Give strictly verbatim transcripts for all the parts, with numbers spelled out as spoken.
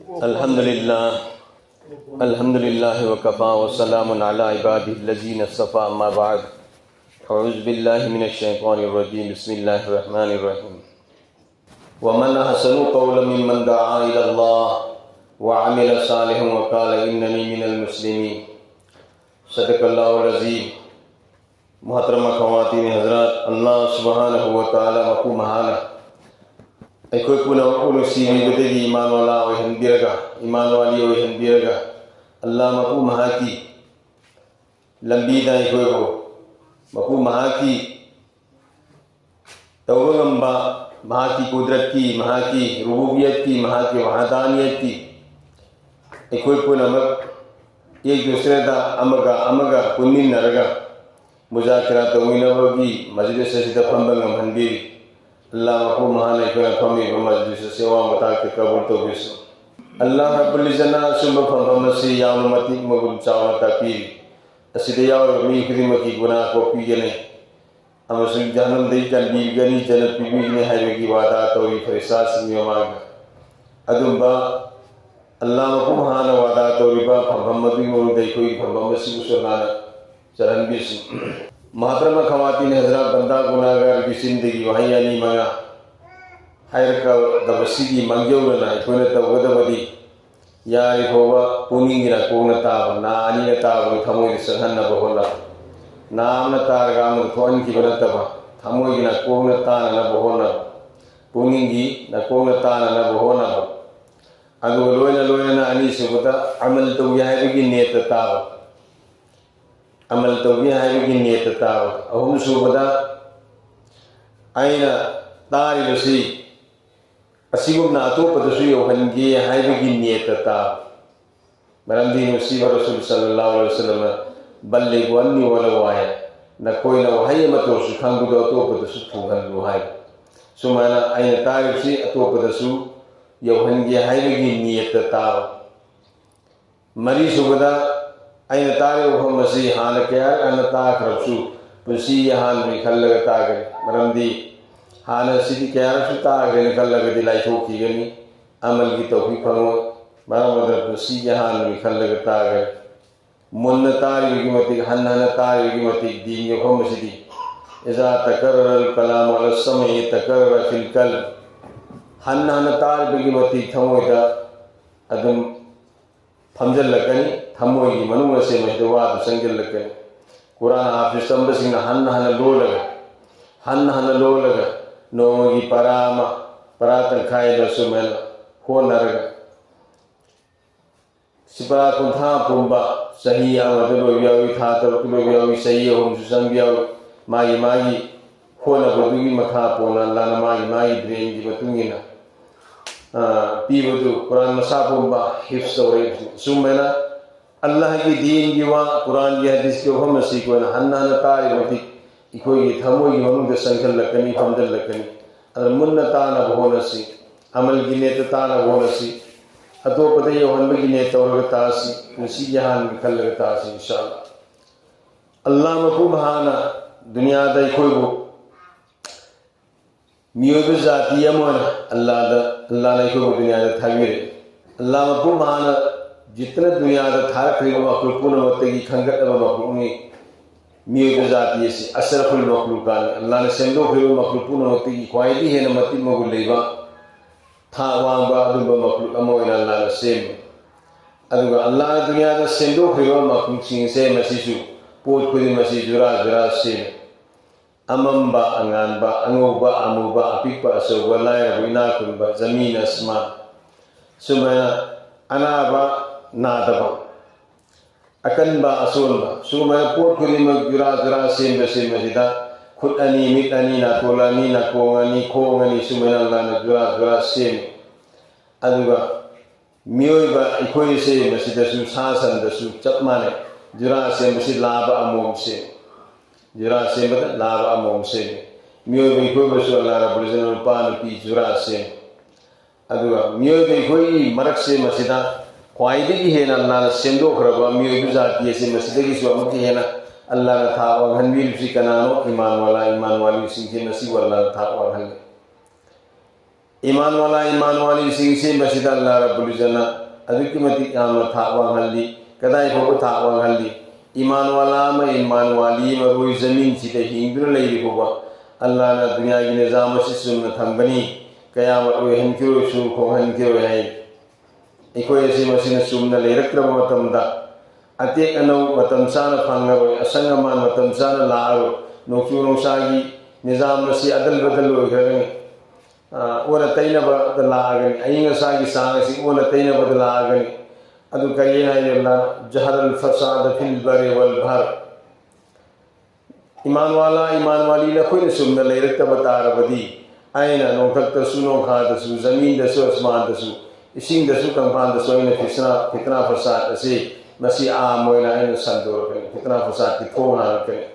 الحمد لله. الحمد لله وكفى وسلام على عباده الذين اصطفى، أما بعد. أعوذ بالله من الشيطان الرجيم. بسم الله الرحمن الرحيم. ومن أحسن قولا ممن دعا إلى الله وعمل صالحا وقال إنني من المسلمين. صدق الله العظيم. ꯃꯨꯍꯇꯔꯃ ꯈꯋꯥꯇꯤꯟ ꯍꯖꯔꯥꯠ, ꯑꯜꯂꯥꯍ ꯁꯨꯕꯍꯥꯅꯍꯨ ꯋ ꯇꯥꯂꯥ ꯃꯄꯨ ꯃꯍꯥꯛꯅ ꯑꯩꯈꯣꯏ ꯄꯨꯝꯅꯃꯛꯄꯨ ꯅꯨꯡꯁꯤꯕꯤꯕꯗꯒꯤ ꯏꯃꯥꯟ ꯋꯥꯂꯥ ꯑꯣꯏꯍꯟꯕꯤꯔꯒ, ꯏꯃꯥꯟ ꯋꯥꯂꯤ ꯑꯣꯏꯍꯟꯕꯤꯔꯒ, ꯑꯜꯂꯥꯍ ꯃꯄꯨ ꯃꯍꯥꯛꯀꯤ ꯂꯝꯕꯤꯗ ꯑꯩꯈꯣꯏꯕꯨ ꯃꯄꯨ ꯃꯍꯥꯛꯀꯤ ꯇꯧꯕ ꯉꯝꯕ, ꯃꯍꯥꯛꯀꯤ ꯀꯨꯗꯔꯠꯀꯤ, ꯃꯍꯥꯛꯀꯤ ꯔꯨꯕꯨꯕꯤꯌꯠꯀꯤ, ꯃꯍꯥꯛꯀꯤ ꯋꯥꯍꯗꯥꯅꯤꯌꯠꯀꯤ ꯑꯩꯈꯣꯏ ꯄꯨꯝꯅꯃꯛ ꯌꯦꯛ ꯗꯨꯁꯔꯦꯗ ꯑꯃꯒ ꯑꯃꯒ ꯄꯨꯟꯃꯤꯟꯅꯔꯒ ꯃꯨꯖꯥꯀꯔꯥ ꯇꯧꯃꯤꯟꯅꯕꯒꯤ ꯃꯖꯂꯤꯁ ꯑꯁꯤꯗ ꯐꯝꯕ ꯉꯝꯍꯟꯕꯤꯔꯤ꯫ ꯑꯜꯂꯥꯍ ꯃꯄꯨ ꯃꯍꯥꯛꯅ ꯑꯩꯈꯣꯏꯅ ꯐꯝꯃꯤꯕ ꯃꯖꯂꯤꯁ ꯑꯁꯤ ꯑꯋꯥꯡꯕ ꯊꯥꯛꯇ ꯀꯕꯨꯜ ꯇꯧꯕꯤꯁꯅꯨ꯫ ꯑꯜꯂꯥꯍ ꯔꯕꯨꯜ ꯏꯖꯠꯅ ꯑꯆꯨꯝꯕ ꯐꯝꯐꯝ ꯑꯁꯤ ꯌꯥꯝꯅ ꯃꯇꯤꯛ ꯃꯒꯨꯟ ꯆꯥꯎꯅ ꯇꯥꯛꯄꯤꯔꯤ꯫ ꯑꯁꯤꯗ ꯌꯥꯎꯔꯤꯕ ꯃꯤ ꯈꯨꯗꯤꯡꯃꯛꯀꯤ ꯒꯨꯅꯥꯍ ꯀꯣꯛꯄꯤꯒꯅꯤ ꯑꯃꯁꯨꯡ ꯖꯍꯟꯅꯝꯗꯒꯤ ꯀꯟꯕꯤꯒꯅꯤ, ꯖꯟꯅꯠ ꯄꯤꯕꯤꯒꯅꯤ ꯍꯥꯏꯕꯒꯤ ꯋꯥꯗꯥ ꯇꯧꯔꯤ ꯐꯔꯤꯁꯇꯥꯁꯤꯡꯒꯤ ꯃꯃꯥꯡꯗ꯫ ꯑꯗꯨꯝꯕ ꯑꯜꯂꯥꯍ ꯃꯄꯨ ꯃꯍꯥꯛꯅ ꯋꯥꯗꯥ ꯇꯧꯔꯤꯕ ꯐꯝꯐꯝ ꯑꯗꯨꯒꯤ ꯃꯅꯨꯡꯗ ꯑꯩꯈꯣꯏꯒꯤ ꯐꯝꯐꯝ ꯑꯁꯤꯕꯨꯁꯨ ꯑꯜꯂꯥꯍꯅ ꯆꯜꯍꯟꯕꯤꯁꯅꯨ꯫ ꯃꯍꯇꯔꯃ ꯈꯋꯥꯇꯤꯟ ꯍꯖꯔꯥꯠ, ꯕꯟꯗꯥ ꯒꯨꯅꯥꯍꯒꯥꯔꯒꯤ ꯆꯤꯟꯗꯒꯤ ꯋꯥꯍꯩ ꯑꯅꯤ ꯃꯉꯥ ꯍꯥꯏꯔꯛꯀꯗꯕꯁꯤꯒꯤ ꯃꯥꯡꯖꯧꯅꯅ ꯑꯩꯈꯣꯏꯅ ꯇꯧꯒꯗꯕꯗꯤ ꯌꯥꯔꯤꯐꯥꯎꯕ ꯄꯨꯛꯅꯤꯡꯒꯤ ꯅꯥꯀꯣꯡꯅ ꯇꯥꯕ, ꯅꯥ ꯑꯅꯤꯅ ꯇꯥꯕꯗꯨ ꯊꯃꯣꯏꯗ ꯆꯪꯍꯟꯅꯕ ꯍꯣꯠꯅꯕ꯫ ꯅꯥ ꯑꯃꯅ ꯇꯥꯔꯒ ꯑꯃꯗ ꯊꯣꯛꯍꯟꯈꯤꯕ ꯅꯠꯇꯕ, ꯊꯃꯣꯏꯒꯤ ꯅꯥꯀꯣꯡꯅ ꯇꯥꯅꯅꯕ ꯍꯣꯠꯅꯕ, ꯄꯨꯛꯅꯤꯡꯒꯤ ꯅꯥꯀꯣꯡꯅ ꯇꯥꯅꯅꯕ ꯍꯣꯠꯅꯕ꯫ ꯑꯗꯨꯒ ꯂꯣꯏꯅ ꯂꯣꯏꯅꯅ ꯑꯅꯤꯁꯨꯕꯗ ꯑꯃꯜ ꯇꯧꯒꯦ ꯍꯥꯏꯕꯒꯤ ꯅꯤꯌꯠꯇ ꯇꯥꯕ, ꯑꯃꯜ ꯇꯧꯒꯦ ꯍꯥꯏꯕꯒꯤ ꯅꯤꯌꯠꯇ ꯇꯥꯕ꯫ ꯑꯍꯨꯝꯁꯨꯕꯗ ꯑꯩꯅ ꯇꯥꯔꯤꯕꯁꯤ ꯑꯁꯤꯒꯨꯝꯅ ꯑꯇꯣꯞꯄꯗꯁꯨ ꯌꯧꯍꯟꯒꯦ ꯍꯥꯏꯕꯒꯤ ꯅꯤꯌꯠꯇ ꯇꯥꯕ꯫ ꯃꯔꯝꯗꯤ ꯅꯨꯡꯁꯤꯕ ꯔꯁꯨꯜ ꯁꯜꯂꯜꯂꯥꯍꯨ ꯑꯂꯩꯍꯤ ꯋꯁꯜꯂꯝꯅ "ꯕꯜꯂꯤꯒꯨ ꯑꯟꯅꯤ ꯋꯥꯂꯧ ꯑꯥꯌꯥ", ꯅꯈꯣꯏꯅ ꯋꯥꯍꯩ ꯑꯃꯇ ꯑꯣꯏꯔꯁꯨ ꯈꯪꯕꯗꯨ ꯑꯇꯣꯞꯄꯗꯁꯨ ꯊꯨꯡꯍꯜꯂꯨ ꯍꯥꯏꯕ꯫ ꯁꯨꯃꯥꯏꯅ ꯑꯩꯅ ꯇꯥꯔꯤꯕꯁꯤ ꯑꯇꯣꯞꯄꯗꯁꯨ ꯌꯧꯍꯟꯒꯦ ꯍꯥꯏꯕꯒꯤ ꯅꯤꯌꯠꯇ ꯇꯥꯕ꯫ ꯃꯔꯤꯁꯨꯕꯗ, ꯑꯩꯅ ꯇꯥꯔꯤꯕ ꯋꯥꯐꯝ ꯑꯁꯤ ꯍꯥꯟꯅ ꯀꯌꯥꯔꯛ ꯍꯟꯅ ꯇꯥꯈ꯭ꯔꯕꯁꯨ ꯄꯨꯟꯁꯤꯒꯤ ꯑꯍꯥꯟꯕꯅꯤ ꯈꯜꯂꯒ ꯇꯥꯒꯅꯤ꯫ ꯃꯔꯝꯗꯤ ꯍꯥꯟꯅ ꯁꯤꯗꯤ ꯀꯌꯥꯔꯛꯁꯨ ꯇꯥꯈ꯭ꯔꯦꯅ ꯈꯜꯂꯒꯗꯤ ꯂꯥꯏꯊꯣꯛꯈꯤꯒꯅꯤ, ꯑꯃꯜꯒꯤ ꯇꯧꯐꯤꯛ ꯐꯪꯉꯣꯏ꯫ ꯃꯔꯝ ꯑꯗꯨꯅ ꯄꯨꯟꯁꯤꯒꯤ ꯑꯍꯥꯟꯕꯅꯤ ꯈꯜꯂꯒ ꯇꯥꯒꯅꯤ꯫ ꯃꯨꯟꯅ ꯇꯥꯔꯤꯕꯒꯤ ꯃꯇꯤꯛ, ꯍꯟꯅ ꯍꯟꯅ ꯇꯥꯔꯤꯕꯒꯤ ꯃꯇꯤꯛ ꯗꯤꯟꯒꯤ ꯋꯥꯐꯝ ꯑꯁꯤꯗꯤ, "إذا تكرر الكلام على السمع تكرر في القلب"꯫ ꯍꯟꯅ ꯍꯟꯅ ꯇꯥꯔꯤꯕꯒꯤ ꯃꯇꯤꯛ ꯊꯃꯣꯏꯗ ꯑꯗꯨꯝ ꯐꯝꯖꯤꯜꯂꯛꯀꯅꯤ꯫ ꯊꯃꯣꯏꯒꯤ ꯃꯅꯨꯡ ꯑꯁꯦ ꯃꯁꯤꯗ ꯋꯥꯗꯨ ꯆꯪꯁꯤꯜꯂꯛꯀꯅꯤ꯫ ꯀꯨꯔꯥꯟ ꯍꯥꯐꯤꯖ ꯇꯝꯕꯁꯤꯡꯅ ꯍꯟꯅ ꯍꯟꯅ ꯂꯣꯜꯂꯒ, ꯍꯟꯅ ꯍꯟꯅ ꯂꯣꯜꯂꯒ, ꯅꯣꯡꯃꯒꯤ ꯄꯔꯥ ꯑꯃ, ꯄꯔꯥ ꯇꯪꯈꯥꯏꯗ ꯁꯨꯃꯥꯏꯅ ꯍꯣꯠꯅꯔꯒ, ꯁꯤ ꯄꯔꯥ ꯀꯨꯟꯊ꯭ꯔꯥ ꯄꯨꯝꯕ ꯆꯍꯤ ꯑꯃꯗ ꯂꯣꯏꯕ ꯌꯥꯎꯏ, ꯊꯥ ꯇꯔꯨꯛꯇ ꯂꯣꯏꯕ ꯌꯥꯎꯏ, ꯆꯍꯤ ꯑꯍꯨꯝꯁꯨ ꯆꯪꯕ ꯌꯥꯎꯏ꯫ ꯃꯥꯒꯤ ꯃꯥꯒꯤ ꯍꯣꯠꯅꯕꯗꯨꯒꯤ ꯃꯈꯥ ꯄꯣꯟꯅ ꯑꯜꯂꯥꯍꯅ ꯃꯥꯒꯤ ꯃꯥꯒꯤ ꯕ꯭ꯔꯦꯟꯒꯤ ꯃꯇꯨꯡ ꯏꯟꯅ, ꯑ, ꯄꯤꯕꯗꯨ ꯀꯨꯔꯥꯟ ꯃꯁꯥ ꯄꯨꯝꯕ ꯍꯤꯐꯁ ꯇꯧꯔꯦ꯫ ꯑꯁꯨꯝꯕꯅ ꯑꯜꯂꯥꯍꯒꯤ ꯗꯤꯟꯒꯤ ꯋꯥ, ꯀꯨꯔꯥꯟꯒꯤ ꯍꯗꯤꯁꯀꯤ ꯋꯥꯐꯝ ꯑꯁꯤ ꯑꯩꯈꯣꯏꯅ ꯍꯟꯅ ꯍꯟꯅ ꯇꯥꯔꯤꯕ ꯃꯇꯤꯛ ꯑꯩꯈꯣꯏꯒꯤ ꯊꯃꯣꯏꯒꯤ ꯃꯅꯨꯡꯗ ꯆꯪꯁꯤꯜꯂꯛꯀꯅꯤ, ꯐꯝꯖꯤꯜꯂꯛꯀꯅꯤ꯫ ꯑꯗꯨꯅ ꯃꯨꯟꯅ ꯇꯥꯅꯕ ꯍꯣꯠꯅꯁꯤ, ꯑꯃꯜꯒꯤ ꯅꯦꯠꯇ ꯇꯥꯅꯕ ꯍꯣꯠꯅꯁꯤ꯫ ꯑꯇꯣꯞꯄꯗ ꯌꯧꯍꯟꯕꯒꯤ ꯅꯦꯠ ꯇꯧꯔꯒ ꯇꯥꯁꯤ, ꯄꯨꯟꯁꯤꯒꯤ ꯑꯍꯥꯟꯕ ꯈꯜꯂꯒ ꯇꯥꯁꯤ, ꯏꯟꯁꯥ ꯑꯜꯂꯥꯍ꯫ ꯑꯜꯂꯥꯍ ꯃꯄꯨ ꯃꯍꯥꯛꯅ ꯗꯨꯅꯤꯌꯥꯗ ꯑꯩꯈꯣꯏꯕꯨ ꯃꯤꯑꯣꯏꯕ ꯖꯥꯇꯤ ꯑꯃ ꯑꯣꯏꯅ ꯑꯜꯂꯥꯍꯗ, ꯑꯜꯂꯥꯍꯅ ꯑꯩꯈꯣꯏꯕꯨ ꯗꯨꯅꯤꯌꯥꯗ ꯊꯥꯕꯤꯔꯦ꯫ ꯑꯜꯂꯥꯍ ꯃꯄꯨ ꯃꯍꯥꯛꯅ ꯖꯤꯠꯇꯅ ꯗꯨꯅꯤꯌꯥꯗ ꯊꯥꯔꯛꯈ꯭ꯔꯤꯕ ꯃꯈꯣꯏ ꯄꯨꯝꯅꯃꯛꯇꯒꯤ ꯈꯟꯒꯠꯂꯕ ꯃꯈꯣꯏꯅꯤ꯫ ꯃꯤꯑꯣꯏꯕ ꯖꯥꯇꯤ ꯑꯁꯤ ꯑꯁꯔꯐꯨꯜ ꯃꯈꯂꯨꯀꯥꯠꯅꯤ꯫ ꯑꯜꯂꯥꯍꯅ ꯁꯦꯝꯗꯣꯛꯈ꯭ꯔꯤꯕ ꯃꯈꯂꯨꯛ ꯄꯨꯝꯅꯃꯛꯇꯒꯤ ꯈ꯭ꯋꯥꯏꯗꯒꯤ ꯍꯦꯟꯅ ꯃꯇꯤꯛ ꯃꯒꯨꯟ ꯂꯩꯕ, ꯊꯥꯛ ꯋꯥꯡꯕ ꯑꯗꯨꯝꯕ ꯃꯈꯂꯨꯛ ꯑꯃ ꯑꯣꯏꯅ ꯑꯜꯂꯥꯍꯅ ꯁꯦꯝꯃꯤ꯫ ꯑꯗꯨꯒ ꯑꯜꯂꯥꯍꯅ ꯗꯨꯅꯤꯌꯥꯗ ꯁꯦꯝꯗꯣꯛꯈ꯭ꯔꯤꯕ ꯃꯈꯂꯨꯛꯁꯤꯡꯁꯦ ꯃꯁꯤꯁꯨ ꯄꯣꯠ ꯈꯨꯗꯤꯡꯃꯛꯁꯤ ꯖꯨꯔꯥ ꯖꯨꯔꯥ ꯁꯦꯝꯃꯤ꯫ ꯑꯃꯝꯕ, ꯑꯉꯥꯟꯕ, ꯑꯉꯧꯕ, ꯑꯃꯨꯕ, ꯑꯄꯤꯛꯄ, ꯑꯆꯧꯕ, ꯂꯥꯏꯔꯕ, ꯏꯅꯥꯛ ꯈꯨꯟꯕ, ꯖꯃꯤꯟ, ꯑꯁꯃꯥꯟ, ꯁꯨꯃꯥꯏꯅ ꯑꯅꯥꯕ, ꯅꯥꯗꯕ, ꯑꯀꯟꯕ, ꯑꯁꯣꯟꯕ, ꯁꯨꯃꯥꯏꯅ ꯄꯣꯠ ꯈꯨꯗꯤꯡꯃꯛ ꯖꯨꯔꯥ ꯖꯨꯔꯥ ꯁꯦꯝꯕ, ꯁꯦꯝꯕꯁꯤꯗ ꯈꯨꯠ ꯑꯅꯤ, ꯃꯤꯠ ꯑꯅꯤ, ꯅꯥꯇꯣꯟ ꯑꯅꯤ, ꯅꯥꯀꯣꯡ ꯑꯅꯤ, ꯈꯣꯡ ꯑꯅꯤ, ꯁꯨꯃꯥꯏꯅ ꯑꯜꯂꯥꯍꯅ ꯖꯨꯔꯥ ꯖꯨꯔꯥ ꯁꯦꯝꯃꯤ꯫ ꯑꯗꯨꯒ ꯃꯤꯑꯣꯏꯕ ꯑꯩꯈꯣꯏꯁꯦ ꯃꯁꯤꯗꯁꯨ, ꯁꯥ ꯁꯟꯗꯁꯨ ꯆꯞ ꯃꯥꯟꯅꯩ꯫ ꯖꯨꯔꯥ ꯁꯦꯝꯕꯁꯤ ꯂꯥꯕ ꯑꯃꯣꯝ ꯁꯦꯝꯃꯤ꯫ ꯖꯨꯔꯥ ꯁꯦꯝꯕꯗ ꯂꯥꯕ ꯑꯃꯣꯝ ꯁꯦꯝꯃꯤ꯫ ꯃꯤꯑꯣꯏꯕ ꯑꯩꯈꯣꯏꯕꯨꯁꯨ ꯑꯜꯂꯥꯍ ꯔꯕꯨꯜ ꯏꯖ꯭ꯖꯠꯅ ꯅꯨꯄꯥ ꯅꯨꯄꯤ ꯖꯨꯔꯥ ꯁꯦꯝꯃꯤ꯫ ꯑꯗꯨꯒ ꯃꯤꯑꯣꯏꯕ ꯑꯩꯈꯣꯏꯒꯤ ꯃꯔꯛꯁꯦ ꯃꯁꯤꯗ ꯈ꯭ꯋꯥꯏꯗꯒꯤ ꯍꯦꯟꯅ ꯑꯜꯂꯥꯍꯅ ꯁꯦꯝꯗꯣꯛꯈ꯭ꯔꯕ ꯃꯤꯑꯣꯏꯕ ꯖꯥꯇꯤ ꯑꯁꯤ ꯃꯁꯤꯗꯒꯤꯁꯨ ꯑꯃꯨꯛꯀ ꯍꯦꯟꯅ ꯑꯜꯂꯥꯍꯅ ꯊꯥꯛ ꯋꯥꯡꯍꯟꯕꯤꯔꯤꯕꯁꯤ ꯀꯅꯥꯅꯣ? ꯏꯃꯥꯟ ꯋꯥꯂꯥ, ꯏꯃꯥꯟ ꯋꯥꯂꯤꯁꯤꯡꯁꯤ ꯃꯁꯤꯕꯨ ꯑꯜꯂꯥꯍꯅ ꯊꯥꯛ ꯋꯥꯡꯍꯜꯂꯤ꯫ ꯏꯃꯥꯟ ꯋꯥꯂꯥ, ꯏꯃꯥꯟ ꯋꯥꯂꯤꯁꯤꯡꯁꯤ ꯃꯁꯤꯗ ꯑꯜꯂꯥꯍ ꯔꯕꯨꯜ ꯏꯖ꯭ꯖꯠꯅ ꯑꯗꯨꯛꯀꯤ ꯃꯇꯤꯛ ꯌꯥꯝꯅ ꯊꯥꯛ ꯋꯥꯡꯍꯜꯂꯤ꯫ ꯀꯗꯥꯏ ꯐꯥꯎꯕ ꯊꯥꯛ ꯋꯥꯡꯍꯜꯂꯤ? ꯏꯃꯥꯟ ꯋꯥꯂꯥ ꯑꯃ, ꯏꯃꯥꯟ ꯋꯥꯂꯤ ꯑꯃ ꯔꯣꯏ ꯖꯃꯤꯟꯁꯤꯗ ꯍꯤꯡꯗꯨꯅ ꯂꯩꯔꯤ ꯐꯥꯎꯕ ꯑꯜꯂꯥꯅ ꯗꯨꯅꯤꯌꯥꯒꯤ ꯅꯤꯖꯥꯝ ꯑꯁꯤ ꯆꯨꯝꯅ ꯊꯝꯒꯅꯤ, ꯀꯌꯥꯃꯠ ꯑꯣꯏꯍꯟꯈꯤꯔꯣꯏ, ꯁꯨ ꯈꯣꯡꯍꯟꯈꯤꯔꯣꯏ ꯍꯥꯏ꯫ ꯑꯩꯈꯣꯏ ꯑꯁꯤ ꯃꯁꯤꯅ ꯆꯨꯝꯅ ꯂꯩꯔꯛꯇ꯭ꯔꯕ ꯃꯇꯝꯗ ꯑꯇꯦꯛ ꯑꯅꯧ ꯃꯇꯝ ꯆꯥꯅ ꯐꯪꯉꯔꯣꯏ, ꯑꯁꯪ ꯑꯃꯥꯟ ꯃꯇꯝ ꯆꯥꯅ ꯂꯥꯛꯑꯔꯣꯏ, ꯅꯣꯡꯖꯨ ꯅꯨꯡꯁꯥꯒꯤ ꯅꯤꯖꯥꯝ ꯑꯁꯤ ꯑꯗꯜ ꯕꯗꯜ ꯑꯣꯏꯈ꯭ꯔꯒꯅꯤ꯫ ꯑ, ꯑꯣꯟꯅ ꯇꯩꯅꯕꯗ ꯂꯥꯛꯑꯒꯅꯤ꯫ ꯑꯏꯪ ꯑꯁꯥꯒꯤ ꯆꯥꯡ ꯑꯁꯤ ꯑꯣꯟꯅ ꯇꯩꯅꯕꯗ ꯂꯥꯛꯑꯒꯅꯤ꯫ ꯑꯗꯨ ꯀꯔꯤꯅ ꯍꯥꯏꯔꯤꯕꯅ? ꯖꯍꯔ ꯑꯜ ꯐꯁꯥꯗ ꯐꯤꯜ ꯕꯔꯤ ꯋꯜ ꯕꯍꯔ꯫ ꯏꯃꯥꯟ ꯋꯥꯂꯥ, ꯏꯃꯥꯟ ꯋꯥꯂꯤ ꯅꯈꯣꯏꯅ ꯆꯨꯝꯅ ꯂꯩꯔꯛꯇꯕ ꯇꯥꯔꯕꯗꯤ, ꯑꯩꯅ ꯅꯣꯡꯊꯛꯇꯁꯨ, ꯅꯣꯡꯈꯥꯗꯁꯨ, ꯖꯃꯤꯟꯗꯁꯨ, ꯑꯁꯃꯥꯟꯗꯁꯨ, ꯏꯁꯤꯡꯗꯁꯨ, ꯀꯪꯐꯥꯟꯗꯁꯨ ꯑꯩꯅ ꯐꯤꯁꯅꯥ, ꯐꯤꯇꯅꯥ ꯐꯁꯥꯗ ꯑꯁꯤ ꯃꯁꯤ ꯑꯥꯝ ꯑꯣꯏꯅ ꯑꯩꯅ ꯁꯟꯗꯣꯔꯛꯀꯅꯤ꯫ ꯐꯤꯇꯅꯥ ꯐꯁꯥꯗꯀꯤ ꯊꯣꯡ ꯍꯥꯡꯉꯛꯀꯅꯤ꯫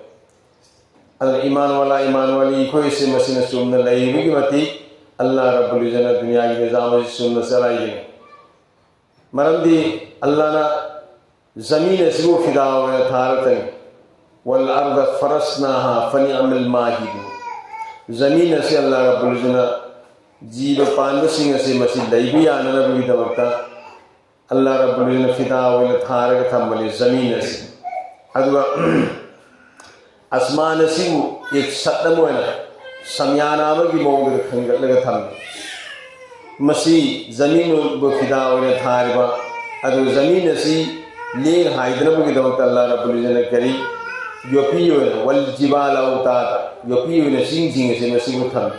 ꯑꯗꯨꯅ ꯏꯃꯥꯟ ꯋꯥꯂꯥ, ꯏꯃꯥꯟ ꯋꯥꯂꯤ ꯑꯩꯈꯣꯏꯁꯦ ꯃꯁꯤꯅ ꯆꯨꯝꯅ ꯂꯩꯔꯤꯕꯒꯤ ꯃꯇꯤꯛ ꯑꯜꯂꯥ ꯔꯕꯨꯜ ꯏꯖ꯭ꯖꯠꯅ ꯗꯨꯅꯤꯌꯥꯒꯤ ꯅꯤꯖꯥꯝ ꯑꯁꯤ ꯆꯨꯝꯅ ꯆꯂꯥꯏꯒꯅꯤ꯫ ꯃꯔꯝꯗꯤ ꯑꯜꯂꯥꯅ ꯖꯃꯤꯟ ꯑꯁꯤꯕꯨ ꯐꯤꯗꯥ ꯑꯣꯏꯅ ꯊꯥꯔꯛꯀꯅꯤ꯫ "ꯋꯜ ꯑꯔꯗ ꯐꯔꯁꯅꯥꯍꯥ ꯐꯅꯤꯑꯃꯜ ꯃꯥꯍꯤꯗꯨ"꯫ ꯖꯃꯤꯟ ꯑꯁꯤ ꯑꯜꯂꯥ ꯔꯕꯨꯜ ꯏꯖ꯭ꯖꯠꯅ ꯖꯤꯕ ꯄꯥꯟꯕꯁꯤꯡ ꯑꯁꯤ ꯃꯁꯤ ꯂꯩꯕ ꯌꯥꯅꯅꯕꯒꯤꯗꯃꯛꯇ ꯑꯜꯂꯥ ꯔꯕꯨꯜ ꯏꯖ꯭ꯖꯠꯅ ꯐꯤꯗꯥ ꯑꯣꯏꯅ ꯊꯥꯔꯒ ꯊꯝꯕꯅꯤ ꯖꯃꯤꯟ ꯑꯁꯤ꯫ ꯑꯗꯨꯒ ꯑꯁꯃꯥꯟ ꯑꯁꯤꯕꯨ ꯏꯛꯁꯠ ꯑꯃ ꯑꯣꯏꯅ ꯁꯃꯌꯥꯅ ꯑꯃꯒꯤ ꯃꯑꯣꯡꯗ ꯈꯟꯒꯠꯂꯒ ꯊꯝꯃꯤ꯫ ꯃꯁꯤ ꯖꯃꯤꯟꯕꯨ ꯐꯤꯗꯥ ꯑꯣꯏꯅ ꯊꯥꯔꯤꯕ, ꯑꯗꯨ ꯖꯃꯤꯟ ꯑꯁꯤ ꯂꯦꯡ ꯍꯥꯏꯗꯅꯕꯒꯤꯗꯃꯛꯇ ꯑꯜꯂꯥ ꯔꯕꯨꯜ ꯏꯖ꯭ꯖꯠꯅ ꯀꯔꯤ ꯌꯣꯠꯄꯤ ꯑꯣꯏꯅ, "ꯋꯜ ꯖꯤꯕꯥꯂ ꯑꯧꯇꯥꯗ", ꯌꯣꯠꯄꯤ ꯑꯣꯏꯅ ꯆꯤꯡꯁꯤꯡ ꯑꯁꯤ ꯃꯁꯤꯕꯨ ꯊꯝꯃꯤ꯫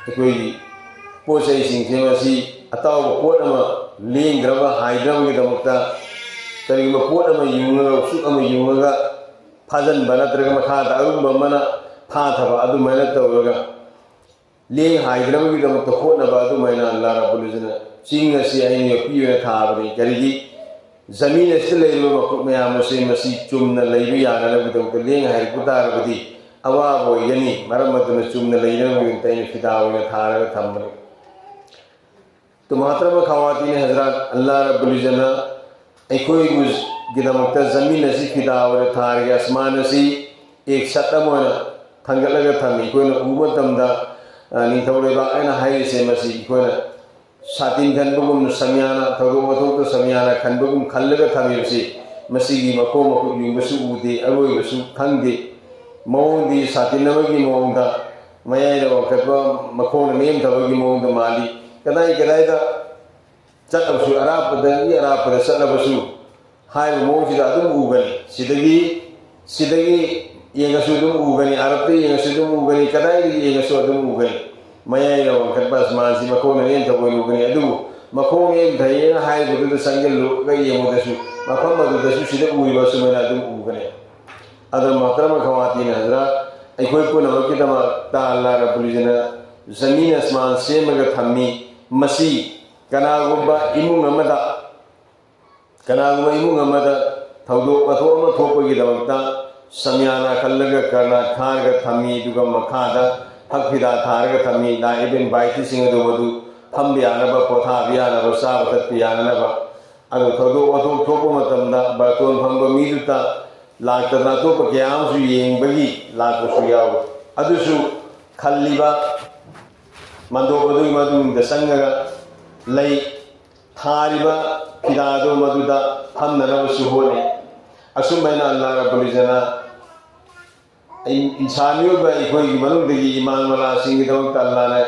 ꯑꯩꯈꯣꯏꯒꯤ ꯄꯣꯠ ꯆꯩꯁꯤꯡꯁꯦ ꯃꯁꯤ ꯑꯇꯥꯎꯕ ꯄꯣꯠ ꯑꯃ ꯂꯦꯡꯗ꯭ꯔꯕ ꯍꯥꯏꯗ꯭ꯔꯕꯒꯤꯗꯃꯛꯇ ꯀꯔꯤꯒꯨꯝꯕ ꯄꯣꯠ ꯑꯃ ꯌꯨꯡꯉꯒ, ꯎꯆꯨꯛ ꯑꯃ ꯌꯨꯡꯉꯒ ꯐꯥꯖꯤꯟꯕ ꯅꯠꯇ꯭ꯔꯒ ꯃꯈꯥꯗ ꯑꯔꯨꯝꯕ ꯑꯃꯅ ꯐꯥꯊꯕ ꯑꯗꯨꯃꯥꯏꯅ ꯇꯧꯔꯒ ꯂꯦꯡ ꯍꯥꯏꯗꯅꯕꯒꯤꯗꯃꯛꯇ ꯍꯣꯠꯅꯕ ꯑꯗꯨꯃꯥꯏꯅ ꯑꯜꯂꯥ ꯔꯕꯨꯜ ꯏꯖ꯭ꯖꯠꯅ ꯆꯤꯡ ꯑꯁꯤ ꯑꯩꯅ ꯌꯣꯠꯄꯤ ꯑꯣꯏꯅ ꯊꯥꯕꯅꯤ꯫ ꯀꯔꯤꯒꯤ? ꯖꯃꯤꯟ ꯑꯁꯤꯗ ꯂꯩꯔꯤꯕ ꯃꯈꯣꯏ ꯃꯌꯥꯝ ꯑꯁꯤ ꯃꯁꯤ ꯆꯨꯝꯅ ꯂꯩꯕ ꯌꯥꯅꯅꯕꯒꯤꯗꯃꯛꯇ ꯂꯦꯡ ꯍꯥꯏꯔꯛꯄ ꯇꯥꯔꯕꯗꯤ ꯑꯋꯥꯕ ꯑꯣꯏꯒꯅꯤ꯫ ꯃꯔꯝ ꯑꯗꯨꯅ ꯆꯨꯝꯅ ꯂꯩꯅꯕꯒꯤꯗꯃꯛꯇ ꯑꯩꯅ ꯐꯤꯗꯥ ꯑꯣꯏꯅ ꯊꯥꯔꯒ ꯊꯝꯕꯅꯤ꯫ ꯇꯨꯃꯥꯇ꯭ꯔꯃ ꯈꯋꯥꯇꯤꯅ ꯍꯖꯔꯥꯠ, ꯑꯜꯂꯥ ꯔꯕꯨꯜ ꯏꯖ꯭ꯖꯠꯅ ꯑꯩꯈꯣꯏꯒꯤꯗꯃꯛꯇ ꯖꯃꯤꯟ ꯑꯁꯤ ꯐꯤꯗꯥ ꯑꯣꯏꯅ ꯊꯥꯔꯒꯦ, ꯑꯁꯃꯥꯟ ꯑꯁꯤ ꯑꯦꯛ ꯁꯠ ꯑꯃ ꯑꯣꯏꯅ ꯊꯥꯡꯒꯠꯂꯒ ꯊꯝꯃꯤ꯫ ꯑꯩꯈꯣꯏꯅ ꯎꯕ ꯃꯇꯝꯗ, ꯑ, ꯅꯤꯡꯊꯧ ꯂꯩꯕꯥꯛ ꯍꯥꯏꯅ ꯍꯥꯏꯔꯤꯁꯦ ꯃꯁꯤ ꯑꯩꯈꯣꯏꯅ ꯁꯥꯇꯤꯟ ꯈꯟꯕꯒꯨꯝꯅ ꯁꯃꯤꯌꯥꯅ, ꯊꯧꯗꯣꯛ ꯋꯥꯊꯣꯛꯇ ꯁꯃꯤꯌꯥꯅ ꯈꯟꯕꯒꯨꯝ ꯈꯜꯂꯒ ꯊꯝꯃꯤꯕꯁꯤ, ꯃꯁꯤꯒꯤ ꯃꯈꯣꯡ ꯃꯈꯨꯠ ꯌꯨꯡꯕꯁꯨ ꯎꯗꯦ, ꯑꯔꯣꯏꯕꯁꯨ ꯈꯪꯗꯦ꯫ ꯃꯑꯣꯡꯗꯤ ꯁꯥꯇꯤꯟ ꯑꯃꯒꯤ ꯃꯑꯣꯡꯗ, ꯃꯌꯥꯏꯗ ꯋꯥꯡꯈꯠꯄ, ꯃꯈꯣꯡꯅ ꯅꯦꯝꯊꯕꯒꯤ ꯃꯑꯣꯡꯗ ꯃꯥꯜꯂꯤ꯫ ꯀꯗꯥꯏ ꯀꯗꯥꯏꯗ ꯆꯠꯂꯕꯁꯨ, ꯑꯔꯥꯞꯄꯗꯒꯤ ꯑꯔꯥꯞꯄꯗ ꯆꯠꯂꯕꯁꯨ, ꯍꯥꯏꯔꯤꯕ ꯃꯑꯣꯡꯁꯤꯗ ꯑꯗꯨꯝ ꯎꯒꯅꯤ꯫ ꯁꯤꯗꯒꯤ, ꯁꯤꯗꯒꯤ ꯌꯦꯡꯉꯁꯨ ꯑꯗꯨꯝ ꯎꯒꯅꯤ, ꯑꯔꯥꯞꯄꯗ ꯌꯦꯡꯉꯁꯨ ꯑꯗꯨꯝ ꯎꯒꯅꯤ, ꯀꯗꯥꯏꯗꯒꯤ ꯌꯦꯡꯉꯁꯨ ꯑꯗꯨꯝ ꯎꯒꯅꯤ꯫ ꯃꯌꯥꯏꯗ ꯋꯥꯡꯈꯠꯄ ꯑꯁꯃꯥꯟꯁꯤ ꯃꯈꯣꯡꯅ ꯅꯦꯝꯊꯕ ꯑꯣꯏꯅ ꯎꯒꯅꯤ꯫ ꯑꯗꯨꯕꯨ ꯃꯈꯣꯡ ꯅꯦꯝꯊꯩꯑꯅ ꯍꯥꯏꯔꯤꯕꯗꯨꯗ ꯆꯪꯁꯤꯜꯂꯒ ꯌꯦꯡꯕꯗꯁꯨ, ꯃꯐꯝ ꯑꯗꯨꯗꯁꯨ ꯁꯤꯗ ꯎꯔꯤꯕ ꯑꯁꯨꯃꯥꯏꯅ ꯑꯗꯨꯝ ꯎꯒꯅꯤ꯫ ꯑꯗꯨꯅ ꯃꯍꯇꯔꯝ ꯈꯋꯥꯇꯤꯟ ꯍꯖꯔꯥꯠ, ꯑꯩꯈꯣꯏ ꯄꯨꯝꯅꯃꯛꯀꯤꯗꯃꯛꯇ ꯑꯜꯂꯥ ꯔꯕꯨꯜ ꯏꯖ꯭ꯖꯠꯅ ꯖꯃꯤꯟ ꯑꯁꯃꯥꯟ ꯁꯦꯝꯃꯒ ꯊꯝꯃꯤ꯫ ꯃꯁꯤ ꯀꯅꯥꯒꯨꯝꯕ ꯏꯃꯨꯡ ꯑꯃꯗ, ꯀꯅꯥꯒꯨꯝꯕ ꯏꯃꯨꯡ ꯑꯃꯗ ꯊꯧꯗꯣꯛ ꯋꯥꯊꯣꯛ ꯑꯃ ꯊꯣꯛꯄꯒꯤꯗꯃꯛꯇ ꯁꯃꯤꯌꯥꯅꯥ ꯈꯜꯂꯒ ꯀꯔꯅꯥꯠ ꯈꯥꯔꯒ ꯊꯝꯃꯤ, ꯑꯗꯨꯒ ꯃꯈꯥꯗ ꯐꯛ ꯐꯤꯗꯥ ꯊꯥꯔꯒ ꯊꯝꯃꯤ, ꯂꯥꯛꯏꯕ ꯏꯟꯚꯥꯏꯇꯤꯁꯤꯡ ꯑꯗꯨ ꯃꯗꯨ ꯐꯝꯕ ꯌꯥꯅꯕ, ꯄꯣꯊꯥꯕ ꯌꯥꯅꯕ, ꯆꯥꯕ ꯊꯛꯄ ꯌꯥꯅꯅꯕ꯫ ꯑꯗꯨ ꯊꯧꯗꯣꯛ ꯋꯥꯊꯣꯛ ꯊꯣꯛꯄ ꯃꯇꯝꯗ ꯕꯥꯔꯇꯣꯟ ꯐꯝꯕ ꯃꯤꯗꯨꯇ ꯂꯥꯛꯇꯅ ꯑꯇꯣꯞꯄ ꯀꯌꯥ ꯑꯃꯁꯨ ꯌꯦꯡꯕꯒꯤ ꯂꯥꯛꯄꯁꯨ ꯌꯥꯎꯏ꯫ ꯑꯗꯨꯁꯨ ꯈꯜꯂꯤꯕ ꯃꯟꯗꯣꯞ ꯑꯗꯨꯒꯤ ꯃꯅꯨꯡꯗ ꯆꯪꯉꯒ ꯂꯩ ꯊꯥꯔꯤꯕ ꯐꯤꯗꯥꯗꯣ ꯃꯗꯨꯗ ꯐꯝꯅꯅꯕꯁꯨ ꯍꯣꯠꯅꯩ꯫ ꯑꯁꯨꯝ ꯍꯥꯏꯅ ꯑꯜꯂꯥ ꯔꯕꯨꯜ ꯏꯖ꯭ꯖꯠꯅ ꯏꯟꯁꯥꯟ ꯃꯤꯑꯣꯏꯕ ꯑꯩꯈꯣꯏꯒꯤ ꯃꯅꯨꯡꯗꯒꯤ ꯏꯃꯥꯟ ꯃꯂꯥꯁꯤꯡꯒꯤꯗꯃꯛꯇ ꯑꯜꯂꯥꯅ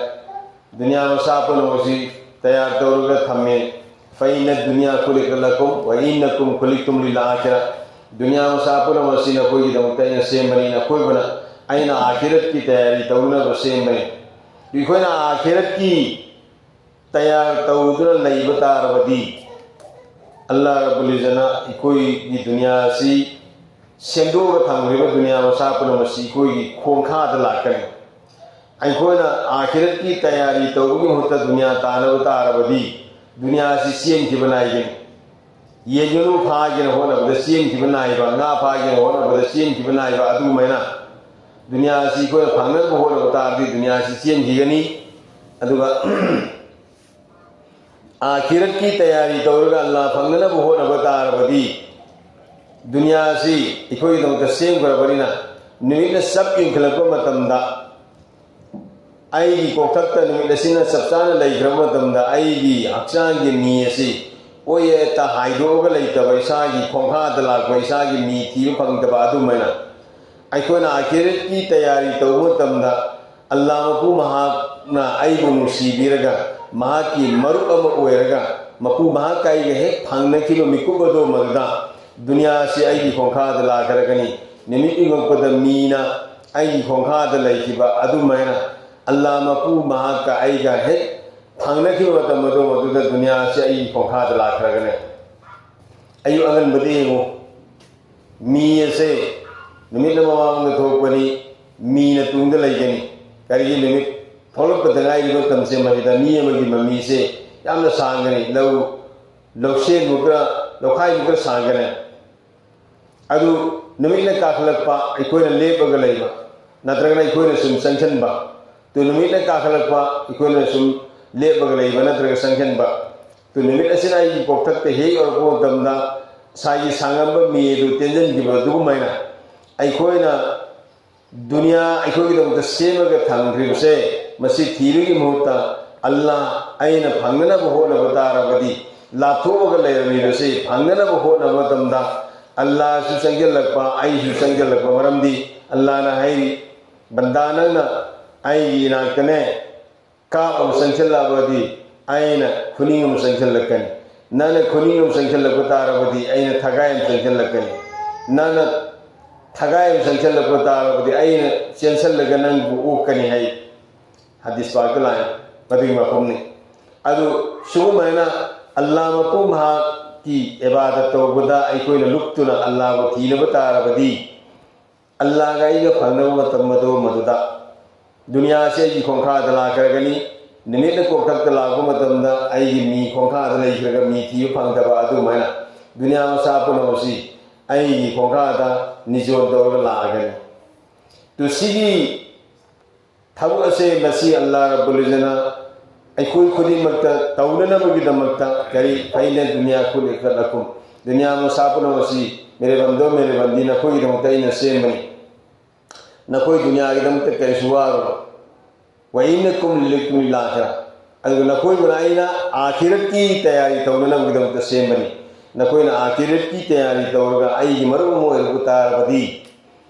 ꯗꯨꯅꯤꯌꯥ ꯃꯆꯥ ꯄꯨꯝꯅꯃꯛꯁꯤ ꯇꯌꯥꯔ ꯇꯧꯔꯒ ꯊꯝꯃꯦ꯫ "ꯐꯏꯟꯅ ꯗꯨꯅꯤꯌꯥ ꯈꯨꯂꯤꯀ ꯂꯀꯨꯝ ꯋ ꯏꯟꯅꯀꯨꯝ ꯈꯨꯂꯤꯛꯇꯨꯝ ꯂꯤꯜ ꯑꯥꯈꯤꯔꯥ"꯫ ꯗꯨꯅꯤꯌꯥ ꯃꯆꯥ ꯄꯨꯝꯅꯃꯛꯁꯤ ꯅꯈꯣꯏꯒꯤꯗꯃꯛꯇ ꯑꯩꯅ ꯁꯦꯝꯕꯅꯤ, ꯅꯈꯣꯏꯕꯨꯅ ꯑꯩꯅ ꯑꯥꯈꯤꯔꯠꯀꯤ ꯇꯌꯥꯔꯤ ꯇꯧꯅꯕ ꯁꯦꯝꯕꯅꯤ꯫ ꯑꯩꯈꯣꯏꯅ ꯑꯥꯈꯤꯔꯠꯀꯤ ꯇꯌꯥꯔ ꯇꯧꯗꯨꯅ ꯂꯩꯕ ꯇꯥꯔꯕꯗꯤ, ꯑꯜꯂꯥ ꯔꯕꯨꯜ ꯏꯖ꯭ꯖꯠꯅ ꯑꯩꯈꯣꯏꯒꯤ ꯗꯨꯅꯤꯌꯥ ꯑꯁꯤ ꯁꯦꯝꯗꯣꯛꯑꯒ ꯊꯝꯈ꯭ꯔꯤꯕ ꯗꯨꯅꯤꯌꯥ ꯃꯆꯥ ꯄꯨꯝꯅꯃꯛ ꯑꯁꯤ ꯑꯩꯈꯣꯏꯒꯤ ꯈꯣꯡꯈꯥꯗ ꯂꯥꯛꯀꯅꯤ꯫ ꯑꯩꯈꯣꯏꯅ ꯑꯥꯈꯤꯔꯠꯀꯤ ꯇꯌꯥꯔꯤ ꯇꯧꯕꯒꯤ ꯃꯍꯨꯠꯇ ꯗꯨꯅꯤꯌꯥ ꯇꯥꯟꯅꯕ ꯇꯥꯔꯕꯗꯤ, ꯗꯨꯅꯤꯌꯥ ꯑꯁꯤ ꯆꯦꯟꯈꯤꯕ ꯅꯥꯏꯒꯅꯤ꯫ ꯌꯦꯟ ꯉꯥꯅꯨ ꯐꯥꯒꯦꯅ ꯍꯣꯠꯅꯕꯗ ꯆꯦꯟꯈꯤꯕ ꯅꯥꯏꯕ, ꯉꯥ ꯐꯥꯒꯦꯅ ꯍꯣꯠꯅꯕꯗ ꯆꯦꯟꯈꯤꯕ ꯅꯥꯏꯕ, ꯑꯗꯨꯃꯥꯏꯅ ꯗꯨꯅꯤꯌꯥ ꯑꯁꯤ ꯑꯩꯈꯣꯏꯅ ꯐꯪꯅꯕ ꯍꯣꯠꯅꯕ ꯇꯥꯔꯗꯤ ꯗꯨꯅꯤꯌꯥ ꯑꯁꯤ ꯆꯦꯟꯈꯤꯒꯅꯤ꯫ ꯑꯗꯨꯒ ꯑꯥꯈꯤꯔꯠꯀꯤ ꯇꯌꯥꯔꯤ ꯇꯧꯔꯒ ꯑꯜꯂꯥ ꯐꯪꯅꯅꯕ ꯍꯣꯠꯅꯕ ꯇꯥꯔꯕꯗꯤ, ꯗꯨꯅꯤꯌꯥ ꯑꯁꯤ ꯑꯩꯈꯣꯏꯒꯤꯗꯃꯛꯇ ꯁꯦꯝꯈ꯭ꯔꯕꯅꯤꯅ, ꯅꯨꯃꯤꯠꯅ ꯆꯞ ꯌꯨꯡꯈꯠꯂꯛꯄ ꯃꯇꯝꯗ ꯑꯩꯒꯤ ꯀꯣꯛꯊꯛꯇ ꯅꯨꯃꯤꯠ ꯑꯁꯤꯅ ꯆꯞ ꯆꯥꯅ ꯂꯩꯈ꯭ꯔꯕ ꯃꯇꯝꯗ ꯑꯩꯒꯤ ꯍꯛꯆꯥꯡꯒꯤ ꯃꯤ ꯑꯁꯤ ꯑꯣꯏꯌꯦꯠꯇ ꯍꯥꯏꯗꯣꯛꯑꯒ ꯂꯩꯇꯕ, ꯏꯁꯥꯒꯤ ꯈꯣꯡꯈꯥꯗ ꯂꯥꯛꯄ, ꯏꯁꯥꯒꯤ ꯃꯤ ꯊꯤꯕ ꯐꯪꯗꯕ ꯑꯗꯨꯃꯥꯏꯅ ꯑꯩꯈꯣꯏꯅ ꯑꯥꯈꯤꯔꯠꯀꯤ ꯇꯌꯥꯔꯤ ꯇꯧꯕ ꯃꯇꯝꯗ ꯑꯜꯂꯥ ꯃꯄꯨ ꯃꯍꯥꯛꯅ ꯑꯩꯕꯨ ꯅꯨꯡꯁꯤꯕꯤꯔꯒ ꯃꯍꯥꯛꯀꯤ ꯃꯔꯨꯞ ꯑꯃ ꯑꯣꯏꯔꯒ ꯃꯄꯨ ꯃꯍꯥꯛꯀ ꯑꯩꯒ ꯍꯦꯛ ꯐꯪꯅꯈꯤꯕ ꯃꯤꯀꯨꯞ ꯑꯗꯨ ꯃꯗꯨꯗ ꯗꯨꯅꯤꯌꯥ ꯑꯁꯤ ꯑꯩꯒꯤ ꯈꯣꯡꯈꯥꯗ ꯂꯥꯛꯈ꯭ꯔꯒꯅꯤ꯫ ꯅꯨꯃꯤꯠ ꯌꯨꯡꯉꯛꯄꯗ ꯃꯤꯅ ꯑꯩꯒꯤ ꯈꯣꯡꯈꯥꯗ ꯂꯩꯈꯤꯕ ꯑꯗꯨꯃꯥꯏꯅ ꯑꯜꯂꯥ ꯃꯄꯨ ꯃꯍꯥꯛꯀ ꯑꯩꯒ ꯍꯦꯛ ꯐꯪꯅꯈꯤꯕ ꯃꯇꯝ ꯑꯗꯨ ꯃꯗꯨꯗ ꯗꯨꯅꯤꯌꯥ ꯑꯁꯤ ꯑꯩꯒꯤ ꯈꯣꯡꯈꯥꯗ ꯂꯥꯛꯈ꯭ꯔꯒꯅꯤ꯫ ꯑꯌꯨꯛ ꯑꯉꯟꯕꯗ ꯌꯦꯡꯉꯨ, ꯃꯤ ꯑꯁꯦ ꯅꯨꯃꯤꯠꯅ ꯃꯃꯥꯡꯗ ꯊꯣꯛꯄꯅꯤ, ꯃꯤꯅ ꯇꯨꯡꯗ ꯂꯩꯒꯅꯤ꯫ ꯀꯔꯤꯒꯤ? ꯅꯨꯃꯤꯠ ꯊꯣꯛꯂꯛꯄꯗ ꯉꯥꯏꯔꯤꯕ ꯃꯇꯝꯁꯦ ꯃꯁꯤꯗ ꯃꯤ ꯑꯃꯒꯤ ꯃꯃꯤꯁꯦ ꯌꯥꯝꯅ ꯁꯥꯡꯒꯅꯤ, ꯂꯧ ꯂꯧꯁꯦꯟꯃꯨꯛꯀ ꯂꯧꯈꯥꯏꯃꯨꯛꯀ ꯁꯥꯡꯒꯅꯤ꯫ ꯑꯗꯨ ꯅꯨꯃꯤꯠꯅ ꯀꯥꯈꯠꯂꯛꯄ ꯑꯩꯈꯣꯏꯅ ꯂꯦꯞꯄꯒ ꯂꯩꯕ, ꯅꯠꯇ꯭ꯔꯒꯅ ꯑꯩꯈꯣꯏꯅ ꯁꯨꯝ ꯆꯪꯁꯤꯟꯕ꯫ ꯇꯨ ꯅꯨꯃꯤꯠꯅ ꯀꯥꯈꯠꯂꯛꯄ ꯑꯩꯈꯣꯏꯅ ꯁꯨꯝ ꯂꯦꯞꯄꯒ ꯂꯩꯕ ꯅꯠꯇ꯭ꯔꯒ ꯆꯪꯁꯤꯟꯕ꯫ ꯇꯨ ꯅꯨꯃꯤꯠ ꯑꯁꯤꯅ ꯑꯩꯒꯤ ꯀꯣꯛꯊꯛꯇ ꯍꯦꯛ ꯌꯧꯔꯛꯄ ꯃꯇꯝꯗ ꯉꯁꯥꯏꯒꯤ ꯁꯥꯡꯉꯝꯕ ꯃꯤ ꯑꯗꯨ ꯇꯦꯟꯁꯤꯟꯈꯤꯕ ꯑꯗꯨꯒꯨꯝꯃꯥꯏꯅ ꯑꯩꯈꯣꯏꯅ ꯗꯨꯅꯤꯌꯥ ꯑꯩꯈꯣꯏꯒꯤꯗꯃꯛꯇ ꯁꯦꯝꯃꯒ ꯊꯝꯈ꯭ꯔꯤꯕꯁꯦ, ꯃꯁꯤ ꯊꯤꯕꯒꯤ ꯃꯍꯨꯠꯇ ꯑꯜꯂꯥ ꯑꯩꯅ ꯐꯪꯅꯅꯕ ꯍꯣꯠꯅꯕ ꯇꯥꯔꯕꯗꯤ, ꯂꯥꯞꯊꯣꯛꯑꯒ ꯂꯩꯔꯝꯃꯤꯕꯁꯤ ꯐꯪꯅꯅꯕ ꯍꯣꯠꯅꯕ ꯃꯇꯝꯗ ꯑꯜꯂꯥꯁꯨ ꯆꯪꯁꯤꯜꯂꯛꯄ, ꯑꯩꯁꯨ ꯆꯪꯁꯤꯜꯂꯛꯄ꯫ ꯃꯔꯝꯗꯤ ꯑꯜꯂꯥꯅ ꯍꯥꯏꯔꯤ, "ꯕꯟꯗꯥ, ꯅꯪꯅ ꯑꯩꯒꯤ ꯏꯅꯥꯛꯇꯅꯦ ꯀꯥꯞ ꯑꯃ ꯆꯪꯁꯤꯜꯂꯛꯑꯕꯗꯤ ꯑꯩꯅ ꯈꯨꯅꯤꯡ ꯑꯃ ꯆꯪꯁꯤꯜꯂꯛꯀꯅꯤ꯫ ꯅꯪꯅ ꯈꯨꯅꯤꯡ ꯑꯃ ꯆꯪꯁꯤꯜꯂꯛꯄ ꯇꯥꯔꯕꯗꯤ ꯑꯩꯅ ꯊꯒꯥꯏ ꯑꯃ ꯆꯪꯁꯤꯜꯂꯛꯀꯅꯤ꯫ ꯅꯪꯅ ꯊꯒꯥꯏ ꯑꯃ ꯆꯪꯁꯤꯜꯂꯛꯄ ꯇꯥꯔꯕꯗꯤ ꯑꯩꯅ ꯆꯦꯟꯁꯤꯜꯂꯒ ꯅꯪꯕꯨ ꯑꯣꯛꯀꯅꯤ" ꯍꯥꯏ꯫ ꯍꯗꯤꯁ ꯄꯥꯛꯇ ꯂꯥꯛꯑꯦ, ꯃꯗꯨꯒꯤ ꯃꯐꯝꯅꯤ꯫ ꯑꯗꯨ ꯁꯤꯒꯨꯝꯕꯅ ꯑꯜꯂꯥ ꯃꯄꯨ ꯃꯍꯥꯛꯀꯤ ꯏꯕꯥꯗꯠ ꯇꯧꯕꯗ ꯑꯩꯈꯣꯏꯅ ꯂꯨꯞꯇꯨꯅ ꯑꯜꯂꯥꯕꯨ ꯊꯤꯅꯕ ꯇꯥꯔꯕꯗꯤ, ꯑꯜꯂꯥꯒ ꯑꯩꯒ ꯐꯪꯅꯕ ꯃꯇꯝ ꯑꯗꯨ ꯃꯗꯨꯗ ꯗꯨꯅꯤꯌꯥꯁꯤ ꯑꯩꯒꯤ ꯈꯣꯡꯈꯥꯗ ꯂꯥꯛꯈ꯭ꯔꯒꯅꯤ꯫ ꯅꯨꯃꯤꯠꯅ ꯀꯣꯛꯊꯛꯇ ꯂꯥꯛꯄ ꯃꯇꯝꯗ ꯑꯩꯒꯤ ꯃꯤ ꯈꯣꯡꯈꯥꯗ ꯂꯩꯈ꯭ꯔꯒ ꯃꯤ ꯊꯤꯕ ꯐꯪꯗꯕ ꯑꯗꯨꯃꯥꯏꯅ ꯗꯨꯅꯤꯌꯥ ꯃꯆꯥ ꯄꯨꯝꯅꯃꯛꯁꯤ ꯑꯩꯒꯤ ꯈꯣꯡꯈꯥꯗ ꯅꯤꯖꯣꯟ ꯇꯧꯔꯒ ꯂꯥꯛꯑꯒꯅꯤ꯫ ꯇꯨ ꯁꯤꯒꯤ ꯊꯕꯛ ꯑꯁꯦ ꯃꯁꯤ ꯑꯜꯂꯥ ꯔꯕꯨꯜ ꯏꯖꯠꯅ ꯑꯩꯈꯣꯏ ꯈꯨꯗꯤꯡꯃꯛꯇ ꯇꯧꯅꯅꯕꯒꯤꯗꯃꯛꯇ ꯀꯔꯤ ꯐꯩꯅ ꯗꯨꯅꯤꯌꯥ ꯈꯨꯂꯤꯀꯠ ꯂꯀꯨꯝ, ꯗꯨꯅꯤꯌꯥ ꯃꯆꯥ ꯄꯨꯝꯅꯃꯛ ꯑꯁꯤ ꯃꯦꯔꯦꯕꯟꯗꯣ ꯃꯦꯔꯦꯕꯟꯗꯤ ꯅꯈꯣꯏꯒꯤꯗꯃꯛꯇ ꯑꯩꯅ ꯁꯦꯝꯕꯅꯤ꯫ ꯅꯈꯣꯏ ꯗꯨꯅꯤꯌꯥꯒꯤꯗꯃꯛꯇ ꯀꯔꯤꯁꯨ ꯋꯥꯔꯨꯅꯨ꯫ وإنكم لكم الآخرة. ꯑꯗꯨꯒ ꯅꯈꯣꯏꯕꯨꯅ ꯑꯩꯅ ꯑꯥꯈꯤꯔꯠꯀꯤ ꯇꯌꯥꯔꯤ ꯇꯧꯅꯅꯕꯒꯤꯗꯃꯛꯇ ꯁꯦꯝꯕꯅꯤ꯫ ꯅꯈꯣꯏꯅ ꯑꯥꯈꯤꯔꯠꯀꯤ ꯇꯌꯥꯔꯤ ꯇꯧꯔꯒ ꯑꯩꯒꯤ ꯃꯔꯨꯞ ꯑꯃ ꯑꯣꯏꯔꯛꯄ ꯇꯥꯔꯕꯗꯤ,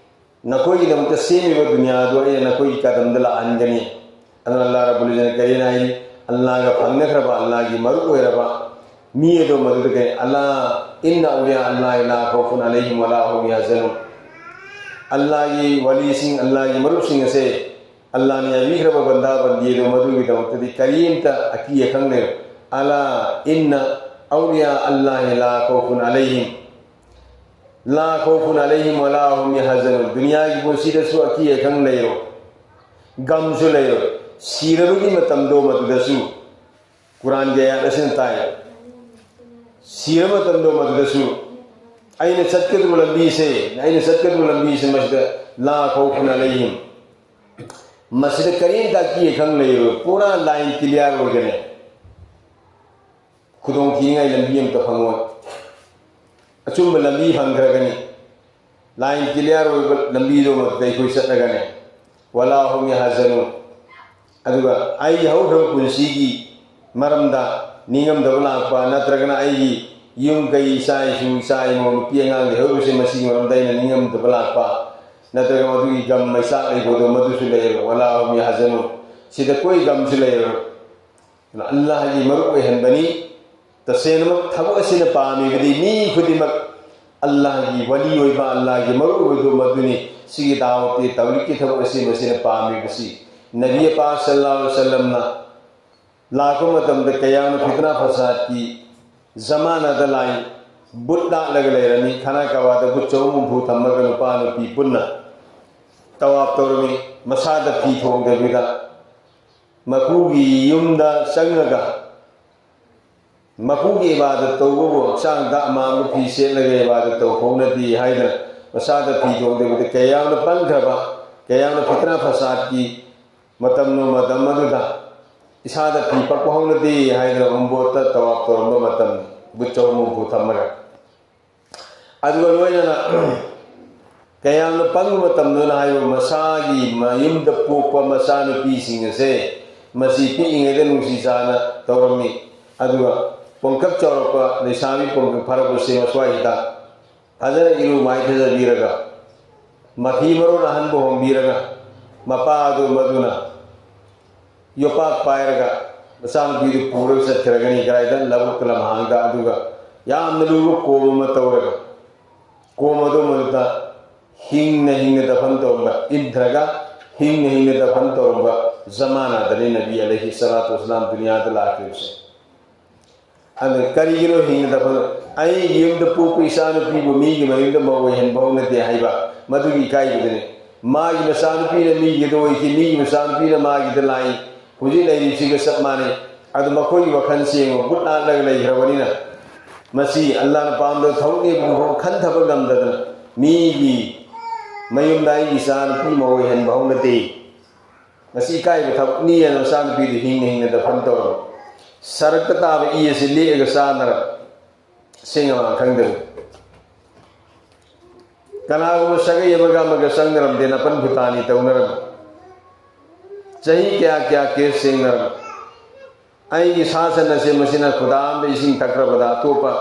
ꯅꯈꯣꯏꯒꯤꯗꯃꯛꯇ ꯁꯦꯝꯃꯤꯕ ꯗꯨꯅꯤꯌꯥꯗꯨ ꯑꯩꯅ ꯅꯈꯣꯏꯒꯤ ꯀꯗꯝꯗ ꯂꯥꯛꯍꯟꯒꯅꯤ꯫ ꯑꯗꯨꯅ ꯑꯜꯂꯥꯍ ꯔꯕꯨꯜ ꯏꯖ꯭ꯖꯠꯅ ꯀꯔꯤꯅ ꯍꯥꯏꯔꯤ? ꯑꯜꯂꯥꯍꯒ ꯐꯪꯅꯈ꯭ꯔꯕ, ꯑꯜꯂꯥꯍꯒꯤ ꯃꯔꯨꯞ ꯑꯣꯏꯔꯕ ꯃꯤ ꯑꯗꯨ ꯃꯗꯨꯗ ꯀꯔꯤ? "ألا إن أولياء الله لا خوف عليهم ولا هم يحزنون"꯫ ꯑꯜꯂꯥꯍꯒꯤ ꯋꯥꯂꯤꯁꯤꯡ, ꯑꯜꯂꯥꯍꯒꯤ ꯃꯔꯨꯞꯁꯤꯡ ꯑꯁꯦ, ꯑꯜꯂꯥꯍꯅ ꯌꯥꯕꯤꯈ꯭ꯔꯕ ꯕꯟꯗꯥ ꯕꯟꯗꯤ ꯑꯗꯨ ꯃꯗꯨꯒꯤꯗꯃꯛꯇꯗꯤ ꯀꯔꯤꯝꯇ ꯑꯀꯤ ꯑꯈꯪ ꯂꯩꯔꯣꯏ꯫ "ألا إن أولياء الله لا خوف عليهم، لا خوف عليهم ولا هم يحزنون"꯫ ꯗꯨꯅꯤꯌꯥꯒꯤ ꯄꯨꯟꯁꯤꯗꯁꯨ ꯑꯀꯤ ꯑꯈꯪ ꯂꯩꯔꯣꯏ, ꯒꯝꯁꯨ ꯂꯩꯔꯣꯏ꯫ ꯁꯤꯔꯕꯒꯤ ꯃꯇꯝꯗꯣ ꯃꯗꯨꯗꯁꯨ ꯀꯨꯔꯥꯟꯒꯤ ꯑꯥꯌꯥꯠ ꯑꯁꯤꯅ ꯇꯥꯛꯏ, ꯁꯤꯔꯕ ꯃꯇꯝꯗꯣ ꯃꯗꯨꯗꯁꯨ ꯑꯩꯅ ꯆꯠꯀꯗꯕ ꯂꯝꯕꯤꯁꯦ, ꯑꯩꯅ ꯆꯠꯀꯗꯕ ꯂꯝꯕꯤꯁꯦ ꯃꯁꯤꯗ "لا خوف عليهم"꯫ ꯃꯁꯤꯗ ꯀꯔꯤꯝꯇ ꯑꯀꯤ ꯑꯈꯪ ꯂꯩꯔꯣꯏ, ꯄꯨꯔꯥ line clear ꯑꯣꯏꯒꯅꯤ꯫ ꯈꯨꯗꯣꯡ ꯊꯤꯅꯤꯡꯉꯥꯏ ꯂꯝꯕꯤ ꯑꯃꯇ ꯐꯪꯉꯣꯏ꯫ ꯑꯆꯨꯝꯕ ꯂꯝꯕꯤ ꯐꯪꯈ꯭ꯔꯒꯅꯤ꯫ Line clear ꯑꯣꯏꯕ ꯂꯝꯕꯤꯗꯣ ꯃꯗꯨꯗ ꯑꯩꯈꯣꯏ ꯆꯠꯂꯒꯅꯤ꯫ "ولا هم يحزنون"꯫ ꯑꯗꯨꯒ ꯑꯩꯒꯤ ꯍꯧꯈ꯭ꯔꯕ ꯄꯨꯟꯁꯤꯒꯤ ꯃꯔꯝꯗ ꯅꯤꯡꯉꯝꯗꯕ ꯂꯥꯛꯄ, ꯅꯠꯇ꯭ꯔꯒꯅ ꯑꯩꯒꯤ ꯌꯨꯝ ꯀꯩ, ꯏꯆꯥ ꯏꯁꯨ, ꯏꯆꯥ ꯏꯃꯧ, ꯅꯨꯄꯤ ꯑꯉꯥꯡ ꯂꯩꯍꯧꯔꯤꯕꯁꯦ ꯃꯁꯤꯒꯤ ꯃꯔꯝꯗ ꯑꯩꯅ ꯅꯤꯡꯉꯝꯗꯕ ꯂꯥꯛꯄ, ꯅꯠꯇ꯭ꯔꯒ ꯃꯗꯨꯒꯤ ꯒꯝ ꯃꯩꯆꯥꯛ ꯂꯩꯕꯗꯣ ꯃꯗꯨꯁꯨ ꯂꯩꯔꯣꯏ꯫ "ولا هم يحزنون"꯫ ꯁꯤꯗ ꯀꯣꯏ ꯒꯝꯁꯨ ꯂꯩꯔꯣꯏ꯫ ꯑꯗꯨꯅ ꯑꯜꯂꯥꯍꯒꯤ ꯃꯔꯨꯞ ꯑꯣꯏꯍꯟꯕꯅꯤ꯫ ꯇꯁꯦꯡꯅꯃꯛ ꯊꯕꯛ ꯑꯁꯤꯅ ꯄꯥꯝꯃꯤꯕꯗꯤ ꯃꯤ ꯈꯨꯗꯤꯡꯃꯛ ꯑꯜꯂꯥꯍꯒꯤ ꯋꯥꯂꯤ ꯑꯣꯏꯕ, ꯑꯜꯂꯥꯍꯒꯤ ꯃꯔꯨꯞ ꯑꯣꯏꯕꯗꯨ ꯃꯗꯨꯅꯤ꯫ ꯁꯤꯒꯤ ꯗꯥꯋꯠꯀꯤ ꯇꯕ꯭ꯂꯤꯒꯀꯤ ꯊꯕꯛ ꯑꯁꯤ ꯃꯁꯤꯅ ꯄꯥꯝꯃꯤꯕꯁꯤ꯫ ꯅꯕꯤ ꯄꯥꯛ ꯁꯜꯂꯜꯂꯥꯍꯨ ꯑꯂꯥꯏꯍꯤ ꯋꯥꯁꯜꯂꯝꯅ ꯂꯥꯛꯄ ꯃꯇꯝꯗ ꯀꯌꯥꯝꯅ ꯐꯤꯇꯅꯥ ꯐꯁꯥꯗꯀꯤ ꯖꯃꯥꯅꯥꯗ ꯂꯥꯛꯏ꯫ ꯕꯨꯠ ꯂꯥꯛꯂꯒ ꯂꯩꯔꯝꯃꯤ꯫ ꯈꯥꯅꯥ ꯀꯥꯕꯥꯗ ꯕꯨꯠ ꯆꯍꯨꯝ ꯍꯨꯝꯐꯨ ꯊꯝꯃꯒ ꯅꯨꯄꯥ ꯅꯨꯄꯤ ꯄꯨꯟꯅ ꯇꯋꯥꯞ ꯇꯧꯔꯝꯃꯤ꯫ ꯃꯁꯥꯗ ꯐꯤ ꯊꯣꯡꯗꯕꯤꯗ ꯃꯄꯨꯒꯤ ꯌꯨꯝꯗ ꯆꯪꯉꯒ ꯃꯄꯨꯒꯤ ꯏꯕꯥꯗꯠ ꯇꯧꯕꯕꯨ ꯍꯛꯆꯥꯡꯗ ꯑꯃꯥꯡꯕ ꯐꯤ ꯁꯦꯠꯂꯒ ꯏꯕꯥꯗꯠ ꯇꯧ ꯍꯧꯅꯗꯦ ꯍꯥꯏꯗꯅ ꯃꯁꯥꯗ ꯐꯤ ꯊꯣꯡꯗꯕꯤꯗ ꯀꯌꯥꯝꯅ ꯄꯟꯈ꯭ꯔꯕ, ꯀꯌꯥꯝꯅ ꯐꯤꯇꯅꯥ ꯐꯁꯥꯗꯀꯤ ꯃꯇꯝꯅꯣ, ꯃꯇꯝ ꯑꯗꯨꯗ ꯏꯁꯥꯗ ꯐꯤ ꯄꯛꯄ ꯍꯧꯅꯗꯦ ꯍꯥꯏꯗꯅ ꯎꯝꯕꯣꯠꯇ ꯇꯋꯥꯞ ꯇꯧꯔꯝꯕ ꯃꯇꯝꯅꯤ, ꯕꯨꯠ ꯆꯍꯨꯝ ꯍꯨꯝꯐꯨ ꯊꯝꯃꯒ꯫ ꯑꯗꯨꯒ ꯂꯣꯏꯅꯅ ꯀꯌꯥꯝꯅ ꯄꯪꯕ ꯃꯇꯝꯗꯅ ꯍꯥꯏꯕ, ꯃꯁꯥꯒꯤ ꯃꯌꯨꯝꯗ ꯄꯣꯛꯄ ꯃꯆꯥꯅꯨꯄꯤꯁꯤꯡ ꯑꯁꯦ ꯃꯁꯤ ꯄꯤꯛꯏꯉꯩꯗ ꯅꯨꯡꯁꯤ ꯆꯥꯅ ꯇꯧꯔꯝꯃꯤ꯫ ꯑꯗꯨꯒ ꯄꯣꯡꯈꯛ ꯆꯥꯎꯔꯛꯄ ꯂꯩꯁꯥꯕꯤ ꯄꯣꯡꯈꯛ ꯐꯥꯔꯛꯄꯁꯦ ꯃꯁ꯭ꯋꯥꯏꯁꯤꯗ ꯐꯖꯅ ꯏꯔꯨ ꯃꯥꯏꯊꯖꯕꯤꯔꯒ, ꯃꯐꯤ ꯃꯔꯣꯟ ꯑꯍꯟꯕ ꯍꯣꯡꯕꯤꯔꯒ, ꯃꯄꯥ ꯑꯗꯨ ꯃꯗꯨꯅ ꯌꯣꯄꯥꯛ ꯄꯥꯏꯔꯒ ꯃꯆꯥꯅꯨꯄꯤꯗꯨ ꯄꯨꯔꯒ ꯆꯠꯈ꯭ꯔꯒꯅꯤ ꯀꯗꯥꯏꯗ? ꯂꯧꯕꯨꯛꯇ, ꯂꯝꯍꯥꯡꯗ꯫ ꯑꯗꯨꯒ ꯌꯥꯝꯅ ꯂꯨꯕ ꯀꯣꯝ ꯑꯃ ꯇꯧꯔꯒ, ꯀꯣꯝ ꯑꯗꯨ ꯃꯗꯨꯗ ꯍꯤꯡꯅ ꯍꯤꯡꯅ ꯗꯐꯟ ꯇꯧꯔꯝꯕ, ꯏꯟꯊꯔꯒ ꯍꯤꯡꯅ ꯍꯤꯡꯅ ꯗꯐꯟ ꯇꯧꯔꯝꯕ ꯖꯃꯥꯅꯥꯗꯅꯤ ꯅꯕꯤ ꯑꯂꯩꯍꯤ ꯁꯂꯥꯇꯨ ꯋꯁꯂꯥꯝ ꯗꯨꯅꯤꯌꯥꯗ ꯂꯥꯛꯈꯤꯕꯁꯦ꯫ ꯑꯗꯨ ꯀꯔꯤꯒꯤꯅꯣ ꯍꯤꯡꯅ ꯗꯐꯟ? ꯑꯩꯒꯤ ꯌꯨꯝꯗ ꯄꯣꯛꯄ ꯏꯆꯥꯅꯨꯄꯤꯕꯨ ꯃꯤꯒꯤ ꯃꯌꯨꯝꯗ ꯃꯧ ꯑꯣꯏꯍꯟꯕ ꯍꯧꯅꯗꯦ ꯍꯥꯏꯕ, ꯃꯗꯨꯒꯤ ꯏꯀꯥꯏꯕꯗꯨꯅꯤ꯫ ꯃꯥꯒꯤ ꯃꯆꯥꯅꯨꯄꯤꯅ ꯃꯤꯒꯤꯗ ꯑꯣꯏꯈꯤ, ꯃꯤꯒꯤ ꯃꯆꯥꯅꯨꯄꯤꯅ ꯃꯥꯒꯤꯗ ꯂꯥꯛꯏ꯫ ꯍꯧꯖꯤꯛ ꯂꯩꯔꯤꯕꯁꯤꯒ ꯆꯞ ꯃꯥꯟꯅꯩ꯫ ꯑꯗꯨ ꯃꯈꯣꯏꯒꯤ ꯋꯥꯈꯜꯁꯤ ꯌꯦꯡꯉꯨ, ꯕꯨꯠ ꯅꯥꯠꯂꯒ ꯂꯩꯈ꯭ꯔꯕꯅꯤꯅ, ꯃꯁꯤ ꯑꯜꯂꯥꯍꯅ ꯄꯥꯝꯗꯕ ꯊꯕꯛꯅꯦꯕꯨ ꯈꯟꯊꯕ ꯉꯝꯗꯗꯅ, ꯃꯤꯒꯤ ꯃꯌꯨꯝꯗ ꯑꯩꯒꯤ ꯏꯆꯥꯅꯨꯄꯤ ꯃꯧ ꯑꯣꯏꯍꯟꯕ ꯍꯧꯅꯗꯦ꯫ ꯃꯁꯤ ꯏꯀꯥꯏꯕ ꯊꯕꯛꯅꯤ ꯍꯥꯏꯅ ꯃꯆꯥꯅꯨꯄꯤꯗꯨ ꯍꯤꯡꯅ ꯍꯤꯡꯅ ꯗꯐꯟ ꯇꯧꯔꯝꯃꯤ꯫ ꯁꯔꯛꯇ ꯇꯥꯕ ꯏ ꯑꯁꯤ ꯂꯦꯛꯑꯒ ꯆꯥꯅꯔꯝꯃꯤ꯫ ꯁꯦꯡꯅ ꯃꯥ ꯈꯪꯗꯕ꯫ ꯀꯅꯥꯒꯨꯝꯕ ꯁꯥꯒꯩ ꯑꯃꯒ ꯑꯃꯒ ꯆꯪꯅꯔꯝꯗꯦ, ꯅꯥꯄꯟ ꯈꯨꯇꯥꯅꯤ ꯇꯧꯅꯔꯝꯃꯤ꯫ ꯆꯍꯤ ꯀꯌꯥ ꯀꯌꯥ ꯀꯦꯁ ꯁꯦꯡꯅꯔꯝꯃꯤ꯫ ꯑꯩꯒꯤ ꯁꯥ ꯁꯟ ꯑꯁꯦ ꯃꯁꯤꯅ ꯈꯨꯗꯥ ꯑꯃꯗ ꯏꯁꯤꯡ ꯊꯛꯈ꯭ꯔꯕꯗ ꯑꯇꯣꯞꯄ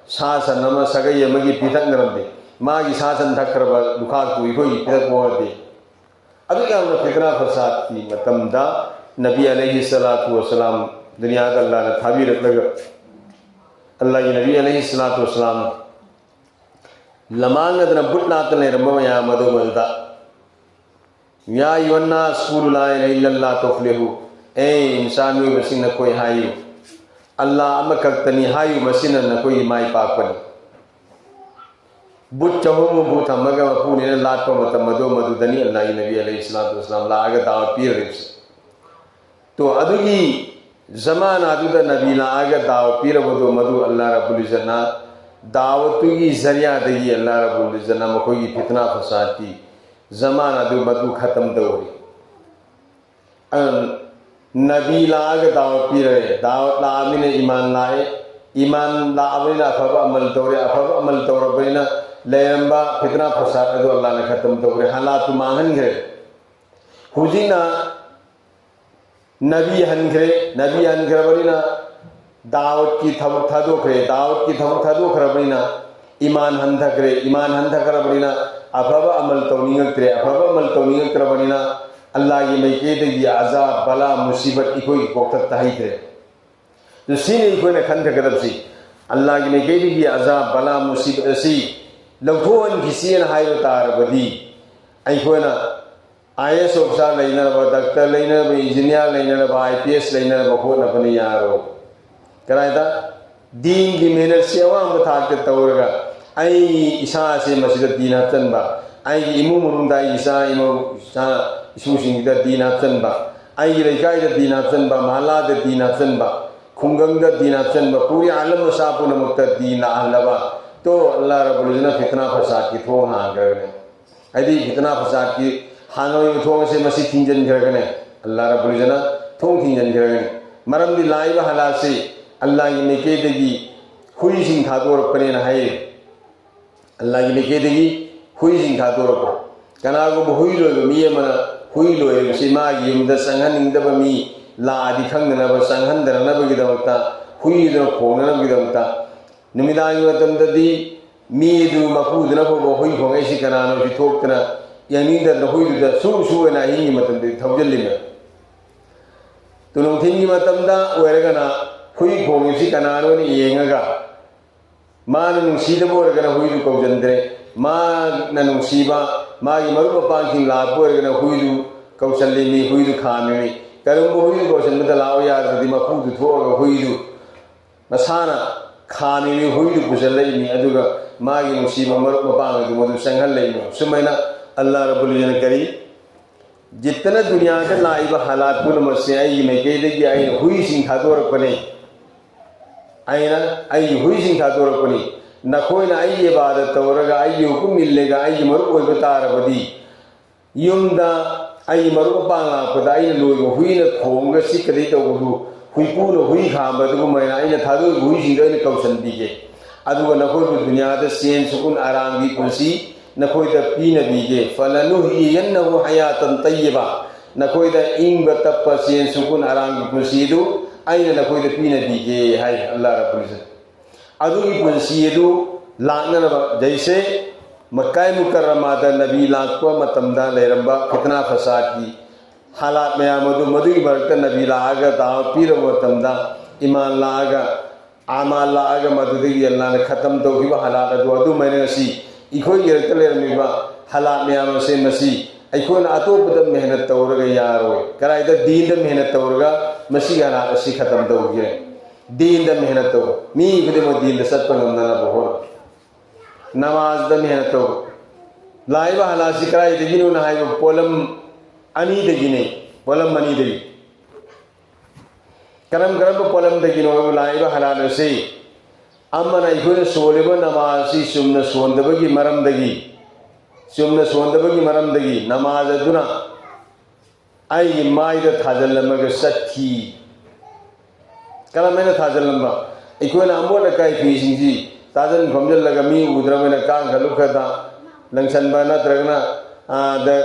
ꯁꯥ ꯁꯟ ꯑꯃ ꯁꯥꯒꯩ ꯑꯃꯒꯤ ꯄꯤꯊꯛꯅꯔꯝꯗꯦ꯫ ꯃꯥꯒꯤ ꯁꯥ ꯁꯟ ꯊꯛꯈ꯭ꯔꯕ ꯂꯨꯈꯥꯛꯇꯨ ꯑꯩꯈꯣꯏꯒꯤ ꯄꯤꯊꯛꯄ ꯍꯧꯔꯗꯦ꯫ ꯑꯗꯨꯛ ꯌꯥꯝꯅ ꯐꯤꯇꯅꯥ ꯐꯁꯥꯗꯀꯤ ꯃꯇꯝꯗ ꯅꯕꯤ ꯑꯂꯩꯍꯤ ꯁꯂꯥꯇꯨ ꯋꯁꯂꯥꯝ ꯗꯨꯅꯤꯌꯥꯗ ꯑꯜꯂꯥꯍꯅ ꯊꯥꯕꯤꯔꯛꯂꯒ, ꯑꯜꯂꯥꯍꯒꯤ ꯅꯕꯤ ꯑꯂꯩꯍꯤ ꯁꯂꯥꯇꯨ ꯋꯁꯂꯥꯝ ꯂꯃꯥꯡꯅꯗꯅ ꯕꯨꯠ ꯅꯥꯠꯇ ꯂꯩꯔꯝꯕ ꯃꯌꯥꯝ ꯑꯗꯨ ꯃꯗꯨꯗ, "ꯌꯥ ꯑꯌꯨꯍꯟꯅꯥꯁ ꯀꯨꯂꯨ ꯂꯥ ꯏꯂꯥꯍ ꯏꯜꯂꯜꯂꯥꯍ ꯇꯨꯐ꯭ꯂꯤꯍꯨ", ꯑꯦ ꯏꯟꯁꯥꯟ ꯃꯤꯑꯣꯏꯕꯁꯤꯡ, ꯅꯈꯣꯏ ꯍꯥꯏꯌꯨ, "ꯑꯜꯂꯥꯍ ꯑꯃꯈꯛꯇꯅꯤ" ꯍꯥꯏꯌꯨ, ꯃꯁꯤꯅ ꯅꯈꯣꯏꯒꯤ ꯃꯥꯏ ꯄꯥꯛꯄꯅꯤ꯫ ꯕꯨꯠ ꯆꯍꯨꯝ ꯍꯨꯝꯐꯨ ꯊꯝꯃꯒ ꯃꯄꯨꯅꯦꯅ ꯂꯥꯠꯄ ꯃꯇꯝ ꯑꯗꯨ, ꯃꯗꯨꯗꯅꯤ ꯑꯜꯂꯥꯍꯒꯤ ꯅꯕꯤ ꯑꯂꯩꯍꯤ ꯁꯂꯥꯇꯨ ꯋꯁꯂꯥꯝ ꯂꯥꯛꯑꯒ ꯗꯥꯋꯠ ꯄꯤꯔꯛꯏꯕꯁꯦ꯫ ꯇꯣ, ꯑꯗꯨꯒꯤ ꯖꯃꯥꯅꯥꯗꯨꯗ ꯅꯕꯤ ꯂꯥꯛꯑꯒ ꯗꯥꯋꯠ ꯄꯤꯔꯕꯗꯣ, ꯃꯗꯨ ꯑꯜꯂꯥꯍ ꯔꯕꯨꯜ ꯏꯖꯠꯅ ꯗꯥꯋꯠꯇꯨꯒꯤ ꯖꯔꯤꯌꯥꯗꯒꯤ ꯑꯜꯂꯥꯍ ꯔꯕꯨꯜ ꯏꯖꯠꯅ ꯃꯈꯣꯏꯒꯤ ꯐꯤꯇꯅꯥ ꯐꯁꯥꯗꯀꯤ ꯖꯃꯥꯅꯥꯗꯨ ꯃꯗꯨ ꯈꯇꯝ ꯇꯧꯔꯤ꯫ ꯑꯗꯨꯅ ꯅꯕꯤ ꯂꯥꯛꯑꯒ ꯗꯥꯋꯠ ꯄꯤꯔꯦ, ꯗꯥꯋꯠ ꯂꯥꯛꯑꯕꯅꯤꯅ ꯏꯃꯥꯟ ꯂꯥꯛꯑꯦ, ꯏꯃꯥꯟ ꯂꯥꯛꯑꯕꯅꯤꯅ ꯑꯐꯕ ꯑꯃꯜ ꯇꯧꯔꯦ, ꯑꯐꯕ ꯑꯃꯜ ꯇꯧꯔꯕꯅꯤꯅ ꯂꯩꯔꯝꯕ ꯐꯤꯇꯅꯥ ꯐꯁꯥꯗ ꯑꯗꯨ ꯑꯜꯂꯥꯍꯅ ꯈꯇꯝ ꯇꯧꯈ꯭ꯔꯦ, ꯍꯥꯂꯥꯠꯇꯨ ꯃꯥꯡꯍꯟꯈ꯭ꯔꯦ꯫ ꯍꯧꯖꯤꯛꯅ ꯅꯕꯤ ꯍꯟꯈ꯭ꯔꯦ, ꯅꯕꯤ ꯍꯟꯈ꯭ꯔꯕꯅꯤꯅ ꯗꯥꯎꯠꯀꯤ ꯊꯕꯛ ꯊꯥꯗꯣꯛꯈ꯭ꯔꯦ, ꯗꯥꯎꯠꯀꯤ ꯊꯕꯛ ꯊꯥꯗꯣꯛꯈ꯭ꯔꯕꯅꯤꯅ ꯏꯃꯥꯟ ꯍꯟꯊꯈ꯭ꯔꯦ, ꯏꯃꯥꯟ ꯍꯟꯊꯈ꯭ꯔꯕꯅꯤꯅ ꯑꯐꯕ ꯑꯃꯜ ꯇꯧꯅꯤꯡꯉꯛꯇ꯭ꯔꯦ, ꯑꯐꯕ ꯑꯃꯜ ꯇꯧꯅꯤꯡꯉꯛꯇ꯭ꯔꯕꯅꯤꯅ ꯑꯜꯂꯥꯍꯒꯤ ꯃꯥꯏꯀꯩꯗꯒꯤ ꯑꯖꯥꯕ, ꯕꯂꯥ, ꯃꯨꯁꯤꯕꯠ ꯑꯩꯈꯣꯏꯒꯤ ꯀꯣꯛꯊꯛꯇ ꯍꯩꯈ꯭ꯔꯦ꯫ ꯑꯗꯨ ꯁꯤꯅꯤ ꯑꯩꯈꯣꯏꯅ ꯈꯟꯊꯒꯗꯕꯁꯤ꯫ ꯑꯜꯂꯥꯍꯒꯤ ꯃꯥꯏꯀꯩꯗꯒꯤ ꯑꯖꯥꯕ, ꯕꯂꯥ, ꯃꯨꯁꯤꯕꯠ ꯑꯁꯤ ꯂꯧꯊꯣꯛꯍꯟꯈꯤꯁꯤꯅ ꯍꯥꯏꯕ ꯇꯥꯔꯕꯗꯤ, ꯑꯩꯈꯣꯏꯅ ꯑꯥꯏ ꯑꯦꯁ ꯑꯣꯐꯤꯁꯥꯔ ꯂꯩꯅꯅꯕ, ꯗꯥꯛꯇꯔ ꯂꯩꯅꯅꯕ, ꯏꯟꯖꯤꯅꯤꯌꯥꯔ ꯂꯩꯅꯅꯕ, ꯑꯥꯏ ꯄꯤ ꯑꯦꯁ ꯂꯩꯅꯅꯕ ꯍꯣꯠꯅꯕꯅ ꯌꯥꯔꯣꯏ꯫ ꯀꯗꯥꯏꯗ? ꯗꯤꯟꯒꯤ ꯃꯦꯍꯅꯠꯁꯤ ꯑꯋꯥꯡꯕ ꯊꯥꯛꯇ ꯇꯧꯔꯒ, ꯑꯩ ꯏꯁꯥꯁꯦ ꯃꯁꯤꯗ ꯗꯤꯟ ꯍꯥꯞꯆꯤꯟꯕ, ꯑꯩꯒꯤ ꯏꯃꯨꯡ ꯃꯅꯨꯡꯗ ꯑꯩꯒꯤ ꯏꯆꯥ ꯏꯃꯧ, ꯏꯆꯥ ꯏꯁꯨꯁꯤꯡꯁꯤꯗ ꯗꯤꯟ ꯍꯥꯞꯆꯤꯟꯕ, ꯑꯩꯒꯤ ꯂꯩꯀꯥꯏꯗ ꯗꯤꯟ ꯍꯥꯞꯆꯤꯟꯕ, ꯃꯍꯜꯂꯥꯗ ꯗꯤꯟ ꯍꯥꯞꯆꯤꯟꯕ, ꯈꯨꯡꯒꯪꯗ ꯗꯤꯟ ꯍꯥꯞꯆꯤꯟꯕ, ꯄꯨꯔꯤ ꯑꯥꯂꯝ ꯃꯁꯥ ꯄꯨꯝꯅꯃꯛꯇ ꯗꯤꯟ ꯂꯥꯛꯍꯜꯂꯕ, ꯇꯣ ꯑꯜꯂꯥꯍ ꯔꯕꯨꯜ ꯏꯖ꯭ꯖꯠꯅ ꯐꯤꯇꯅꯥ ꯐꯁꯥꯗꯀꯤ ꯊꯣꯡ ꯍꯥꯡꯈ꯭ꯔꯒꯅꯤ꯫ ꯍꯥꯏꯗꯤ ꯐꯤꯇꯅꯥ ꯐꯁꯥꯗꯀꯤ ꯍꯥꯡꯉꯝꯂꯤꯕ ꯊꯣꯡ ꯑꯁꯦ ꯃꯁꯤ ꯊꯤꯡꯖꯤꯟꯈ꯭ꯔꯒꯅꯤ, ꯑꯜꯂꯥꯍ ꯔꯕꯨꯜ ꯏꯖ꯭ꯖꯠꯅ ꯊꯣꯡ ꯊꯤꯡꯖꯤꯟꯈ꯭ꯔꯒꯅꯤ꯫ ꯃꯔꯝꯗꯤ ꯂꯥꯛꯏꯕ ꯍꯥꯂꯥꯠꯁꯤ ꯑꯜꯂꯥꯍꯒꯤ ꯃꯥꯏꯀꯩꯗꯒꯤ ꯍꯨꯏꯁꯤꯡ ꯊꯥꯗꯣꯔꯛꯄꯅꯦꯅ ꯍꯥꯏꯔꯤ꯫ ꯑꯜꯂꯥꯍꯒꯤ ꯃꯥꯏꯀꯩꯗꯒꯤ ꯍꯨꯏꯁꯤꯡ ꯊꯥꯗꯣꯔꯛꯄ꯫ ꯀꯅꯥꯒꯨꯝꯕ ꯍꯨꯏ ꯂꯣꯏꯕ ꯃꯤ ꯑꯃꯅ ꯍꯨꯏ ꯂꯣꯏꯔꯤꯕꯁꯤ ꯃꯥꯒꯤ ꯌꯨꯝꯗ ꯆꯪꯍꯟꯅꯤꯡꯗꯕ ꯃꯤ ꯂꯥꯛꯑꯗꯤ ꯈꯪꯗꯅꯕ, ꯆꯪꯍꯟꯗꯅꯅꯕꯒꯤꯗꯃꯛꯇ, ꯍꯨꯏꯗꯨꯅ ꯈꯣꯡꯅꯅꯕꯒꯤꯗꯃꯛꯇ, ꯅꯨꯃꯤꯗꯥꯡꯒꯤ ꯃꯇꯝꯗꯗꯤ ꯃꯤꯗꯨ ꯃꯄꯨꯗꯨꯅ ꯐꯥꯎꯕ ꯍꯨꯏ ꯈꯣꯡꯉꯛꯏꯁꯤ ꯀꯅꯥꯅꯣ ꯁꯤ ꯊꯣꯛꯇꯅ ꯌꯦꯡꯅꯤꯡꯗꯗꯅ ꯍꯨꯏꯗꯨꯗ ꯁꯨ ꯁꯨ ꯑꯣꯏꯅ ꯑꯍꯤꯡꯒꯤ ꯃꯇꯝꯗꯗꯤ ꯊꯧꯖꯤꯜꯂꯤꯃꯦ꯫ ꯇꯨꯂꯨꯡꯊꯤꯟꯒꯤ ꯃꯇꯝꯗ ꯑꯣꯏꯔꯒꯅ ꯍꯨꯏ ꯈꯣꯡꯉꯤꯕꯁꯤ ꯀꯅꯥꯅꯣꯅ ꯌꯦꯡꯉꯒ ꯃꯥꯅ ꯅꯨꯡꯁꯤꯗꯕ ꯑꯣꯏꯔꯒꯅ ꯍꯨꯏꯗꯨ ꯀꯧꯁꯤꯟꯗ꯭ꯔꯦ, ꯃꯥꯅ ꯅꯨꯡꯁꯤꯕ ꯃꯥꯒꯤ ꯃꯔꯨꯞ ꯃꯄꯥꯡꯁꯤꯡ ꯂꯥꯛꯄ ꯑꯣꯏꯔꯒꯅ ꯍꯨꯏꯗꯨ ꯀꯧꯁꯤꯜꯂꯤꯅꯤ, ꯍꯨꯏꯗꯨ ꯈꯥꯝꯃꯤꯅꯤ꯫ ꯀꯔꯤꯒꯨꯝꯕ ꯍꯨꯏꯗꯨ ꯀꯧꯁꯤꯟꯕꯗ ꯂꯥꯛꯑꯣ ꯌꯥꯗ꯭ꯔꯗꯤ ꯃꯄꯨꯗꯨ ꯊꯣꯛꯑꯒ ꯍꯨꯏꯗꯨ ꯃꯁꯥꯅ ꯈꯥꯝꯃꯤꯕꯤ ꯍꯨꯏꯗꯨ ꯄꯨꯁꯤꯜꯂꯛꯏꯅꯤ, ꯑꯗꯨꯒ ꯃꯥꯒꯤ ꯅꯨꯡꯁꯤꯕ ꯃꯔꯨꯞ ꯃꯄꯥꯡ ꯑꯗꯨ ꯃꯗꯨ ꯆꯪꯍꯜꯂꯛꯏꯅꯤ꯫ ꯁꯨꯃꯥꯏꯅ ꯑꯜꯂꯥꯍ ꯔꯕꯨꯜ ꯏꯖ꯭ꯖꯠꯅ ꯀꯔꯤ? ꯖꯤꯠꯇꯅ ꯗꯨꯅꯤꯌꯥꯗ ꯂꯥꯛꯏꯕ ꯍꯥꯂꯥꯠ ꯄꯨꯝꯅꯃꯛꯁꯦ ꯑꯩꯒꯤ ꯃꯥꯏꯀꯩꯗꯒꯤ ꯑꯩꯅ ꯍꯨꯏꯁꯤꯡ ꯊꯥꯗꯣꯔꯛꯄꯅꯤ, ꯑꯩꯅ ꯑꯩꯒꯤ ꯍꯨꯏꯁꯤꯡ ꯊꯥꯗꯣꯔꯛꯄꯅꯤ꯫ ꯅꯈꯣꯏꯅ ꯑꯩꯒꯤ ꯏꯕꯥꯗꯠ ꯇꯧꯔꯒ, ꯑꯩꯒꯤ ꯍꯨꯀꯨꯝ ꯏꯜꯂꯒ, ꯑꯩꯒꯤ ꯃꯔꯨꯞ ꯑꯣꯏꯕ ꯇꯥꯔꯕꯗꯤ, ꯌꯨꯝꯗ ꯑꯩ ꯃꯔꯨꯞ ꯃꯄꯥꯡ ꯂꯥꯛꯄꯗ ꯑꯩꯅ ꯂꯣꯏꯕ ꯍꯨꯏꯅ ꯈꯣꯡꯉꯒ ꯆꯤꯛꯀꯗꯩ ꯇꯧꯕꯗꯨ, ꯍꯨꯏꯄꯨꯅ ꯍꯨꯏ ꯈꯥꯝꯕ ꯑꯗꯨꯒꯨꯝꯕꯅ ꯑꯩꯅ ꯊꯥꯗꯣꯛꯏꯕ ꯍꯨꯏꯁꯤꯡꯗꯣ ꯑꯩꯅ ꯀꯧꯁꯟꯕꯤꯒꯦ꯫ ꯑꯗꯨꯒ ꯅꯈꯣꯏꯕꯨ ꯗꯨꯅꯤꯌꯥꯗ ꯁꯦꯟ ꯁꯨꯀꯨꯟ ꯑꯔꯥꯝꯒꯤ ꯄꯨꯟꯁꯤ ꯅꯈꯣꯏꯗ ꯄꯤꯅꯕꯤꯒꯦ꯫ ꯐꯂꯅꯨꯍꯤꯌꯟꯅꯍꯨ ꯍꯌꯥꯇꯟ ꯇꯩꯌꯕ, ꯅꯈꯣꯏꯗ ꯏꯪꯕ ꯇꯞꯄ ꯁꯦꯟ ꯁꯨꯀꯨꯟ ꯑꯔꯥꯝꯒꯤ ꯄꯨꯟꯁꯤꯗꯨ ꯑꯩꯅ ꯅꯈꯣꯏꯗ ꯄꯤꯅꯕꯤꯒꯦ ꯍꯥꯏ ꯑꯜꯂꯥꯍ ꯔꯕꯨꯜ ꯏꯖꯠ꯫ ꯑꯗꯨꯒꯤ ꯄꯨꯟꯁꯤ ꯑꯗꯨ ꯂꯥꯛꯅꯅꯕ, ꯖꯩꯁꯦ ꯃꯛꯀꯥꯏ ꯃꯨꯀꯔꯔꯃꯥꯗ ꯅꯕꯤ ꯂꯥꯛꯄ ꯃꯇꯝꯗ ꯂꯩꯔꯝꯕ ꯐꯤꯇꯅꯥ ꯐꯁꯥꯗꯀꯤ ꯍꯥꯂꯥꯠ ꯃꯌꯥꯝ ꯑꯗꯨ, ꯃꯗꯨꯒꯤ ꯃꯔꯛꯇ ꯅꯕꯤ ꯂꯥꯛꯑꯒ ꯗꯥꯋꯠ ꯄꯤꯔꯕ ꯃꯇꯝꯗ ꯏꯃꯥꯟ ꯂꯥꯛꯑꯒ, ꯑꯃꯥꯜ ꯂꯥꯛꯑꯒ, ꯃꯗꯨꯗꯒꯤ ꯑꯜꯂꯥꯍꯅ ꯈꯇꯝ ꯇꯧꯈꯤꯕ ꯍꯥꯂꯥꯠ ꯑꯗꯨ, ꯑꯗꯨꯃꯥꯏꯅ ꯉꯁꯤ ꯑꯩꯈꯣꯏꯒꯤ ꯏꯔꯛꯇ ꯂꯩꯔꯝꯃꯤꯕ ꯍꯥꯂꯥꯠ ꯃꯌꯥꯝ ꯑꯁꯦ ꯃꯁꯤ ꯑꯩꯈꯣꯏꯅ ꯑꯇꯣꯞꯄꯗ ꯃꯦꯍꯅꯠ ꯇꯧꯔꯒ ꯌꯥꯔꯣꯏ꯫ ꯀꯗꯥꯏꯗ? ꯗꯤꯟꯗ ꯃꯦꯍꯅꯠ ꯇꯧꯔꯒ ꯃꯁꯤꯒꯤ ꯍꯥꯂꯥꯠ ꯑꯁꯤ ꯈꯇꯝ ꯇꯧꯈꯤꯔꯦ꯫ ꯗꯤꯟꯗ ꯃꯦꯍꯅꯠ ꯇꯧ꯫ ꯃꯤ ꯈꯨꯗꯤꯡꯃꯛ ꯗꯤꯟꯗ ꯆꯠꯄ ꯉꯝꯅꯅꯕ ꯍꯣꯠꯅꯧ꯫ ꯅꯃꯥꯖꯗ ꯃꯦꯍꯅꯠ ꯇꯧ꯫ ꯂꯥꯛꯏꯕ ꯍꯥꯂꯥꯠꯁꯤ ꯀꯗꯥꯏꯗꯒꯤꯅꯣꯅ ꯍꯥꯏꯕ ꯄꯣꯠꯂꯝ ꯑꯅꯤꯗꯒꯤꯅꯤ꯫ ꯄꯣꯠꯂꯝ ꯑꯅꯤꯗꯒꯤ꯫ ꯀꯔꯝ ꯀꯔꯝꯕ ꯄꯣꯠꯂꯝꯗꯒꯤꯅꯣ ꯍꯥꯏꯕ ꯂꯥꯛꯏꯕ ꯍꯥꯂꯥꯠ ꯑꯁꯤ? ꯑꯃꯅ ꯑꯩꯈꯣꯏꯅ ꯁꯣꯜꯂꯤꯕ ꯅꯃꯥꯖ ꯑꯁꯤ ꯆꯨꯝꯅ ꯁꯣꯟꯗꯕꯒꯤ ꯃꯔꯝꯗꯒꯤ, ꯆꯨꯝꯅ ꯁꯣꯟꯗꯕꯒꯤ ꯃꯔꯝꯗꯒꯤ ꯅꯃꯥꯖ ꯑꯗꯨꯅ ꯑꯩꯒꯤ ꯃꯥꯏꯗ ꯊꯥꯖꯤꯜꯂꯝꯃꯒ ꯆꯠꯈꯤ꯫ ꯀꯔꯝꯍꯥꯏꯅ ꯊꯥꯖꯤꯜꯂꯝꯕ? ꯑꯩꯈꯣꯏꯅ ꯑꯃꯣꯠ ꯑꯀꯥꯏ ꯐꯤꯁꯤꯡꯁꯤ ꯇꯥꯁꯤꯟ ꯈꯣꯝꯖꯤꯜꯂꯒ ꯃꯤ ꯎꯗ꯭ꯔꯕꯅꯤꯅ ꯀꯥꯡꯈ ꯂꯨꯈꯗ ꯂꯪꯁꯟꯕ ꯅꯠꯇ꯭ꯔꯒꯅ, ꯑꯥꯗ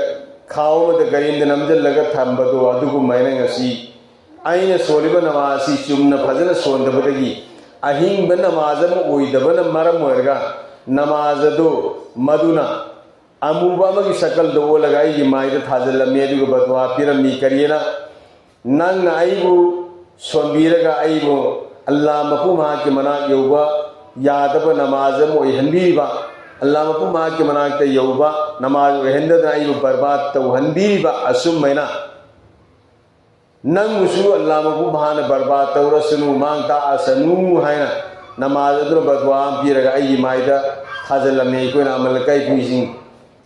ꯈꯥꯎ ꯑꯃꯗ ꯀꯔꯤ ꯑꯃꯗ ꯅꯝꯁꯤꯜꯂꯒ ꯊꯝꯕꯗꯣ, ꯑꯗꯨꯒꯨꯝꯃꯥꯏꯅ ꯉꯁꯤ ꯑꯩꯅ ꯁꯣꯜꯂꯤꯕ ꯅꯃꯥꯖ ꯑꯁꯤ ꯆꯨꯝꯅ ꯐꯖꯅ ꯁꯣꯟꯗꯕꯗꯒꯤ, ꯑꯍꯤꯡꯕ ꯅꯃꯥꯖ ꯑꯃ ꯑꯣꯏꯗꯕꯅ ꯃꯔꯝ ꯑꯣꯏꯔꯒ ꯅꯃꯥꯖ ꯑꯗꯨ ꯃꯗꯨꯅ ꯑꯃꯨꯕ ꯑꯃꯒꯤ ꯁꯀꯜꯗ ꯑꯣꯜꯂꯒ ꯑꯩꯒꯤ ꯃꯥꯏꯗ ꯊꯥꯖꯤꯜꯂꯝꯃꯤ, ꯑꯗꯨꯒ ꯕꯗꯋꯥ ꯄꯤꯔꯝꯃꯤ꯫ ꯀꯔꯤꯅ? ꯅꯪꯅ ꯑꯩꯕꯨ ꯁꯣꯟꯕꯤꯔꯒ ꯑꯩꯕꯨ ꯑꯜꯂꯥ ꯃꯄꯨ ꯃꯍꯥꯛꯀꯤ ꯃꯅꯥꯛ ꯌꯧꯕ ꯌꯥꯗꯕ ꯅꯃꯥꯖ ꯑꯃ ꯑꯣꯏꯍꯟꯕꯤꯔꯤꯕ, ꯑꯜꯂꯥ ꯃꯄꯨ ꯃꯍꯥꯛꯀꯤ ꯃꯅꯥꯛꯇ ꯌꯧꯕ ꯅꯃꯥꯖ ꯑꯣꯏꯍꯟꯗꯗꯅ ꯑꯩꯕꯨ ꯕꯔꯕꯥꯗ ꯇꯧꯍꯟꯕꯤꯔꯤꯕ, ꯑꯁꯨꯝꯃꯥꯏꯅ ꯅꯪꯕꯨꯁꯨ ꯑꯜꯂꯥ ꯃꯄꯨ ꯃꯍꯥꯛꯅ ꯕꯔꯕꯥꯗ ꯇꯧꯔꯁꯅꯨ, ꯃꯥꯡ ꯇꯥꯛꯑꯁꯅꯨ ꯍꯥꯏꯅ ꯅꯃꯥꯖ ꯑꯗꯨꯅ ꯕꯗꯋꯥ ꯑꯃ ꯄꯤꯔꯒ ꯑꯩꯒꯤ ꯃꯥꯏꯗ ꯊꯥꯖꯤꯜꯂꯝꯃꯤ꯫ ꯑꯩꯈꯣꯏꯅ ꯑꯃꯜ ꯑꯀꯥꯏ ꯐꯤꯁꯤꯡ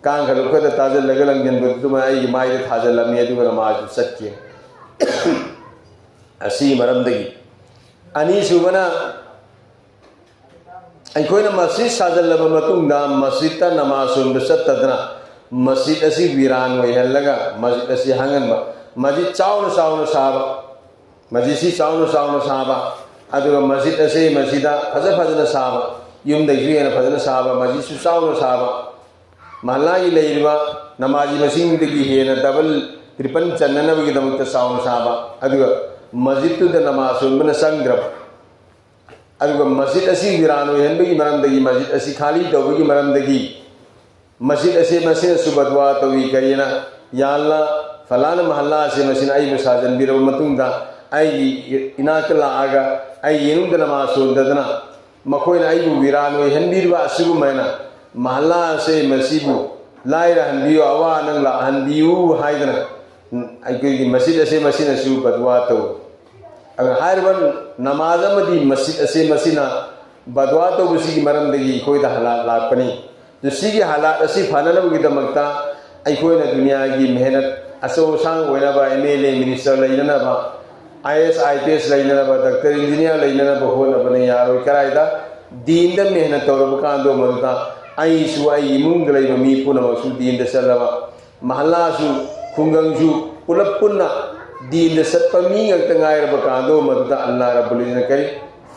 ꯀꯥꯡꯈ ꯂꯨꯈꯗ ꯇꯥꯁꯤꯜꯂꯒ ꯂꯪꯁꯤꯟꯕꯗꯨꯃ ꯑꯩꯒꯤ ꯃꯥꯏꯗ ꯊꯥꯖꯤꯜꯂꯝꯃꯤ, ꯑꯗꯨꯒ ꯅꯃꯥꯖꯗꯨ ꯆꯠꯈꯤ꯫ ꯑꯁꯤꯒꯤ ꯃꯔꯝꯗꯒꯤ꯫ ꯑꯅꯤꯁꯨꯕꯅ, ꯑꯩꯈꯣꯏꯅ ꯃꯁꯖꯤꯗ ꯁꯥꯖꯤꯜꯂꯕ ꯃꯇꯨꯡꯗ ꯃꯁꯖꯤꯗꯇ ꯅꯃꯥꯖ ꯁꯣꯟꯕ ꯆꯠꯇꯗꯅ ꯃꯁꯖꯤꯗ ꯑꯁꯤ ꯋꯤꯔꯥꯟ ꯑꯣꯏꯍꯜꯂꯒ ꯃꯁꯖꯤꯗ ꯑꯁꯤ ꯍꯥꯡꯍꯟꯕ, ꯃꯁꯖꯤꯗ ꯆꯥꯎꯅ ꯆꯥꯎꯅ ꯁꯥꯕ, ꯃꯁꯖꯤꯗꯁꯤ ꯆꯥꯎꯅ ꯆꯥꯎꯅ ꯁꯥꯕ, ꯑꯗꯨꯒ ꯃꯁꯖꯤꯗ ꯑꯁꯤ ꯃꯁꯤꯗ ꯐꯖ ꯐꯖꯅ ꯁꯥꯕ, ꯌꯨꯝꯗꯒꯤꯁꯨ ꯍꯦꯟꯅ ꯐꯖꯅ ꯁꯥꯕ, ꯃꯁꯖꯤꯗꯁꯨ ꯆꯥꯎꯅ ꯁꯥꯕ, ꯃꯍꯜꯂꯥꯒꯤ ꯂꯩꯔꯤꯕ ꯅꯃꯥꯖꯤ ꯃꯁꯤꯡꯗꯒꯤ ꯍꯦꯟꯅ ꯗꯕꯜ, ꯇ꯭ꯔꯤꯄꯜ ꯆꯟꯅꯅꯕꯒꯤꯗꯃꯛꯇ ꯆꯥꯎꯅ ꯁꯥꯕ, ꯑꯗꯨꯒ ꯃꯁꯖꯤꯗꯇꯨꯗ ꯅꯃꯥꯖ ꯁꯣꯟꯕꯅ ꯆꯪꯗ꯭ꯔꯕ, ꯑꯗꯨꯒ ꯃꯁꯖꯤꯗ ꯑꯁꯤ ꯋꯤꯔꯥꯟ ꯑꯣꯏꯍꯟꯕꯒꯤ ꯃꯔꯝꯗꯒꯤ, ꯃꯁꯖꯤꯗ ꯑꯁꯤ ꯈꯥꯂꯤ ꯇꯧꯕꯒꯤ ꯃꯔꯝꯗꯒꯤ, ꯃꯁꯖꯤꯗ ꯑꯁꯤ ꯃꯁꯤꯅꯁꯨ ꯕꯗꯋꯥ ꯇꯧꯏ꯫ ꯀꯔꯤꯅ? "ꯌꯥ ꯑꯜꯂꯥ, ꯐꯂꯥꯅ ꯃꯍꯜꯂꯥ ꯑꯁꯤ ꯃꯁꯤꯅ ꯑꯩꯕꯨ ꯁꯥꯖꯟꯕꯤꯔꯕ ꯃꯇꯨꯡꯗ, ꯑꯩꯒꯤ ꯏꯅꯥꯛꯇ ꯂꯥꯛꯑꯒ ꯑꯩꯒꯤ ꯏꯃꯨꯡꯗ ꯅꯃꯥꯖ ꯁꯣꯟꯗꯗꯅ ꯃꯈꯣꯏꯅ ꯑꯩꯕꯨ ꯋꯤꯔꯥꯟ ꯑꯣꯏꯍꯟꯕꯤꯔꯤꯕ ꯑꯁꯤꯒꯨꯝꯕꯅ ꯃꯍꯜꯂꯥ ꯑꯁꯤ ꯃꯁꯤꯕꯨ ꯂꯥꯏꯔꯍꯟꯕꯤꯌꯨ, ꯑꯋꯥ ꯑꯅꯪ ꯂꯥꯛꯍꯟꯕꯤꯌꯨ" ꯍꯥꯏꯗꯅ ꯑꯩꯈꯣꯏꯒꯤ ꯃꯁꯖꯤꯗ ꯑꯁꯤ ꯃꯁꯤꯅꯁꯨ ꯕꯗꯋꯥ ꯇꯧꯏ꯫ ꯑꯗꯨꯅ ꯍꯥꯏꯔꯤꯕ ꯅꯃꯥꯖ ꯑꯃꯗꯤ ꯃꯁꯖꯤꯗ ꯑꯁꯤ ꯃꯁꯤꯅ ꯕꯗꯋꯥ ꯇꯧꯕꯁꯤꯒꯤ ꯃꯔꯝꯗꯒꯤ ꯑꯩꯈꯣꯏꯗ ꯍꯂꯥꯛ ꯂꯥꯛꯄꯅꯤ꯫ ꯑꯗꯨ ꯁꯤꯒꯤ ꯍꯂꯥꯛ ꯑꯁꯤ ꯐꯅꯅꯕꯒꯤꯗꯃꯛꯇ ꯑꯩꯈꯣꯏꯅ ꯗꯨꯅꯤꯌꯥꯒꯤ ꯃꯦꯍꯅꯠ, ꯑꯆꯧ ꯑꯁꯥꯡ ꯑꯣꯏꯅꯕ, ꯑꯦꯝ ꯑꯦꯜ ꯑꯦ, ꯃꯤꯅꯤꯁꯇꯔ ꯂꯩꯅꯅꯕ, I S, I P S ꯂꯩꯅꯅꯕ, ꯗꯥꯛꯇꯔ, ꯏꯟꯖꯤꯅꯤꯌꯥꯔ ꯂꯩꯅꯅꯕ ꯍꯣꯠꯅꯕꯅ ꯌꯥꯔꯣꯏ꯫ ꯀꯗꯥꯏꯗ? ꯗꯤꯟꯗ ꯃꯦꯍꯅꯠ ꯇꯧꯔꯕ ꯀꯥꯟꯗꯣ ꯃꯗꯨꯗ ꯑꯩꯁꯨ, ꯑꯩꯒꯤ ꯏꯃꯨꯡꯗ ꯂꯩꯕ ꯃꯤ ꯄꯨꯝꯅꯃꯛꯁꯨ ꯗꯤꯟꯗ ꯆꯠꯂꯕ, ꯃꯍꯜꯂꯥꯁꯨ, ꯈꯨꯡꯒꯪꯁꯨ ꯄꯨꯂꯞ ꯄꯨꯟꯅ ꯗꯤꯟꯗ ꯆꯠꯄ ꯃꯤ ꯉꯥꯛꯇ ꯉꯥꯏꯔꯕ ꯀꯥꯟꯗꯣ ꯃꯗꯨꯗ ꯑꯜꯂꯥ ꯔꯕꯨꯜ ꯏꯖꯠꯅ ꯀꯔꯤ?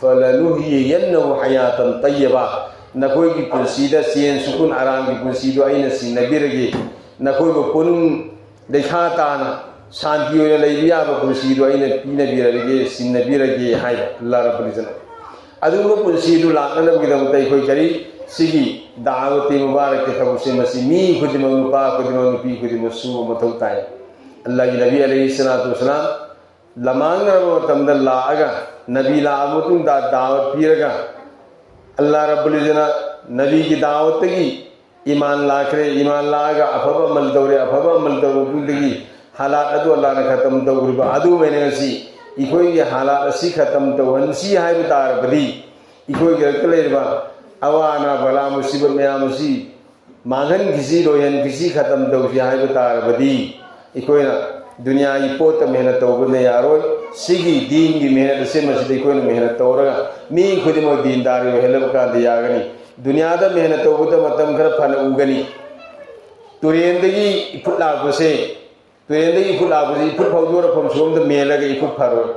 "ꯐꯂꯅꯨꯍꯤꯌꯟꯅꯍꯨ ꯍꯌꯥꯇꯟ ꯇꯩꯌꯕꯥ", ꯅꯈꯣꯏꯒꯤ ꯄꯨꯟꯁꯤꯗ ꯁꯦꯟ ꯁꯨꯈꯨꯟ ꯑꯔꯥꯡꯒꯤ ꯄꯨꯟꯁꯤꯗꯣ ꯑꯩꯅ ꯁꯤꯟꯅꯕꯤꯔꯒꯦ, ꯅꯈꯣꯏꯕꯨ ꯄꯨꯛꯅꯤꯡ ꯂꯩꯈꯥ ꯇꯥꯅ ꯁꯥꯟꯇꯤ ꯑꯣꯏꯅ ꯂꯩꯕ ꯌꯥꯕ ꯄꯨꯟꯁꯤꯗꯣ ꯑꯩꯅ ꯄꯤꯅꯕꯤꯔꯒꯦ, ꯁꯤꯟꯅꯕꯤꯔꯒꯦ ꯍꯥꯏꯕ ꯑꯜꯂꯥ ꯔꯕꯨꯜ ꯏꯖꯠꯅ꯫ ꯑꯗꯨꯒꯨꯝꯕ ꯄꯨꯟꯁꯤꯗꯨ ꯂꯥꯛꯅꯅꯕꯒꯤꯗꯃꯛꯇ ꯑꯩꯈꯣꯏ ꯀꯔꯤ? ꯁꯤꯒꯤ ꯗꯥꯋꯠꯇꯤ ꯃꯨꯕꯥꯔꯛꯀꯤ ꯊꯕꯛꯁꯦ ꯃꯁꯤ ꯃꯤ ꯈꯨꯗꯤꯡꯃꯛ, ꯅꯨꯄꯥ ꯈꯨꯗꯤꯡꯃꯛ, ꯅꯨꯄꯤ ꯈꯨꯗꯤꯡꯃꯛ ꯁꯨꯕ ꯃꯊꯧ ꯇꯥꯏ꯫ ꯑꯜꯂꯥꯍꯒꯤ ꯅꯕꯤ ꯑꯂꯩꯍꯤ ꯁꯂꯥꯇꯨ ꯋꯁꯁꯂꯥꯝ ꯂꯃꯥꯡꯅꯔꯕ ꯃꯇꯝꯗ ꯂꯥꯛꯑꯒ, ꯅꯕꯤ ꯂꯥꯛꯑꯕ ꯃꯇꯨꯡꯗ ꯗꯥꯋꯠ ꯄꯤꯔꯒ, ꯑꯜꯂꯥ ꯔꯕꯨꯜ ꯏꯖꯠꯅ ꯅꯕꯤꯒꯤ ꯗꯥꯋꯠꯇꯒꯤ ꯏꯃꯥꯟ ꯂꯥꯛꯈ꯭ꯔꯦ, ꯏꯃꯥꯟ ꯂꯥꯛꯑꯒ ꯑꯐꯕ ꯑꯃꯜ ꯇꯧꯔꯦ, ꯑꯐꯕ ꯑꯃꯜ ꯇꯧꯔꯕ ꯃꯇꯨꯡꯗꯒꯤ ꯍꯥꯂꯥꯠ ꯑꯗꯨ ꯑꯜꯂꯥꯍꯅ ꯈꯇꯝ ꯇꯧꯈ꯭ꯔꯤꯕ ꯑꯗꯨꯃꯥꯏꯅ ꯉꯁꯤ ꯑꯩꯈꯣꯏꯒꯤ ꯍꯥꯂꯥꯠ ꯑꯁꯤ ꯈꯇꯝ ꯇꯧꯍꯟꯁꯤ ꯍꯥꯏꯕ ꯇꯥꯔꯕꯗꯤ, ꯑꯩꯈꯣꯏꯒꯤ ꯔꯛꯇ ꯂꯩꯔꯤꯕ ꯑꯋꯥ ꯑꯅꯥ, ꯕꯂꯥ ꯃꯨꯁꯤꯕꯠ ꯃꯌꯥꯝ ꯑꯁꯤ ꯃꯥꯡꯍꯟꯈꯤꯁꯤ, ꯂꯣꯏꯍꯟꯈꯤꯁꯤ, ꯈꯇꯝ ꯇꯧꯁꯤ ꯍꯥꯏꯕ ꯇꯥꯔꯕꯗꯤ, ꯑꯩꯈꯣꯏꯅ ꯗꯨꯅꯤꯌꯥꯒꯤ ꯄꯣꯠꯇ ꯃꯦꯍꯅꯠ ꯇꯧꯕꯅ ꯌꯥꯔꯣꯏ꯫ ꯁꯤꯒꯤ ꯗꯤꯟꯒꯤ ꯃꯦꯍꯅꯠ ꯑꯁꯦ ꯃꯁꯤꯗ ꯑꯩꯈꯣꯏꯅ ꯃꯦꯍꯅꯠ ꯇꯧꯔꯒ ꯃꯤ ꯈꯨꯗꯤꯡꯃꯛ ꯗꯤꯟꯗꯥꯔꯤ ꯑꯣꯏꯍꯜꯂꯕ ꯀꯥꯟꯗ ꯌꯥꯒꯅꯤ꯫ ꯗꯨꯅꯤꯌꯥꯗ ꯃꯦꯍꯅꯠ ꯇꯧꯕꯗ ꯃꯇꯝ ꯈꯔ ꯐꯅ ꯎꯒꯅꯤ꯫ ꯇꯨꯔꯦꯟꯗꯒꯤ ꯏꯐꯨꯠ ꯂꯥꯛꯄꯁꯦ, ꯇꯨꯔꯦꯟꯗꯒꯤ ꯏꯐꯨꯠ ꯂꯥꯛꯄꯁꯦ ꯏꯐꯨꯠ ꯐꯧꯗꯣꯔꯛꯐꯝ ꯁꯣꯝꯗ ꯃꯦꯜꯂꯒ ꯏꯐꯨꯠ ꯐꯔꯣꯏ,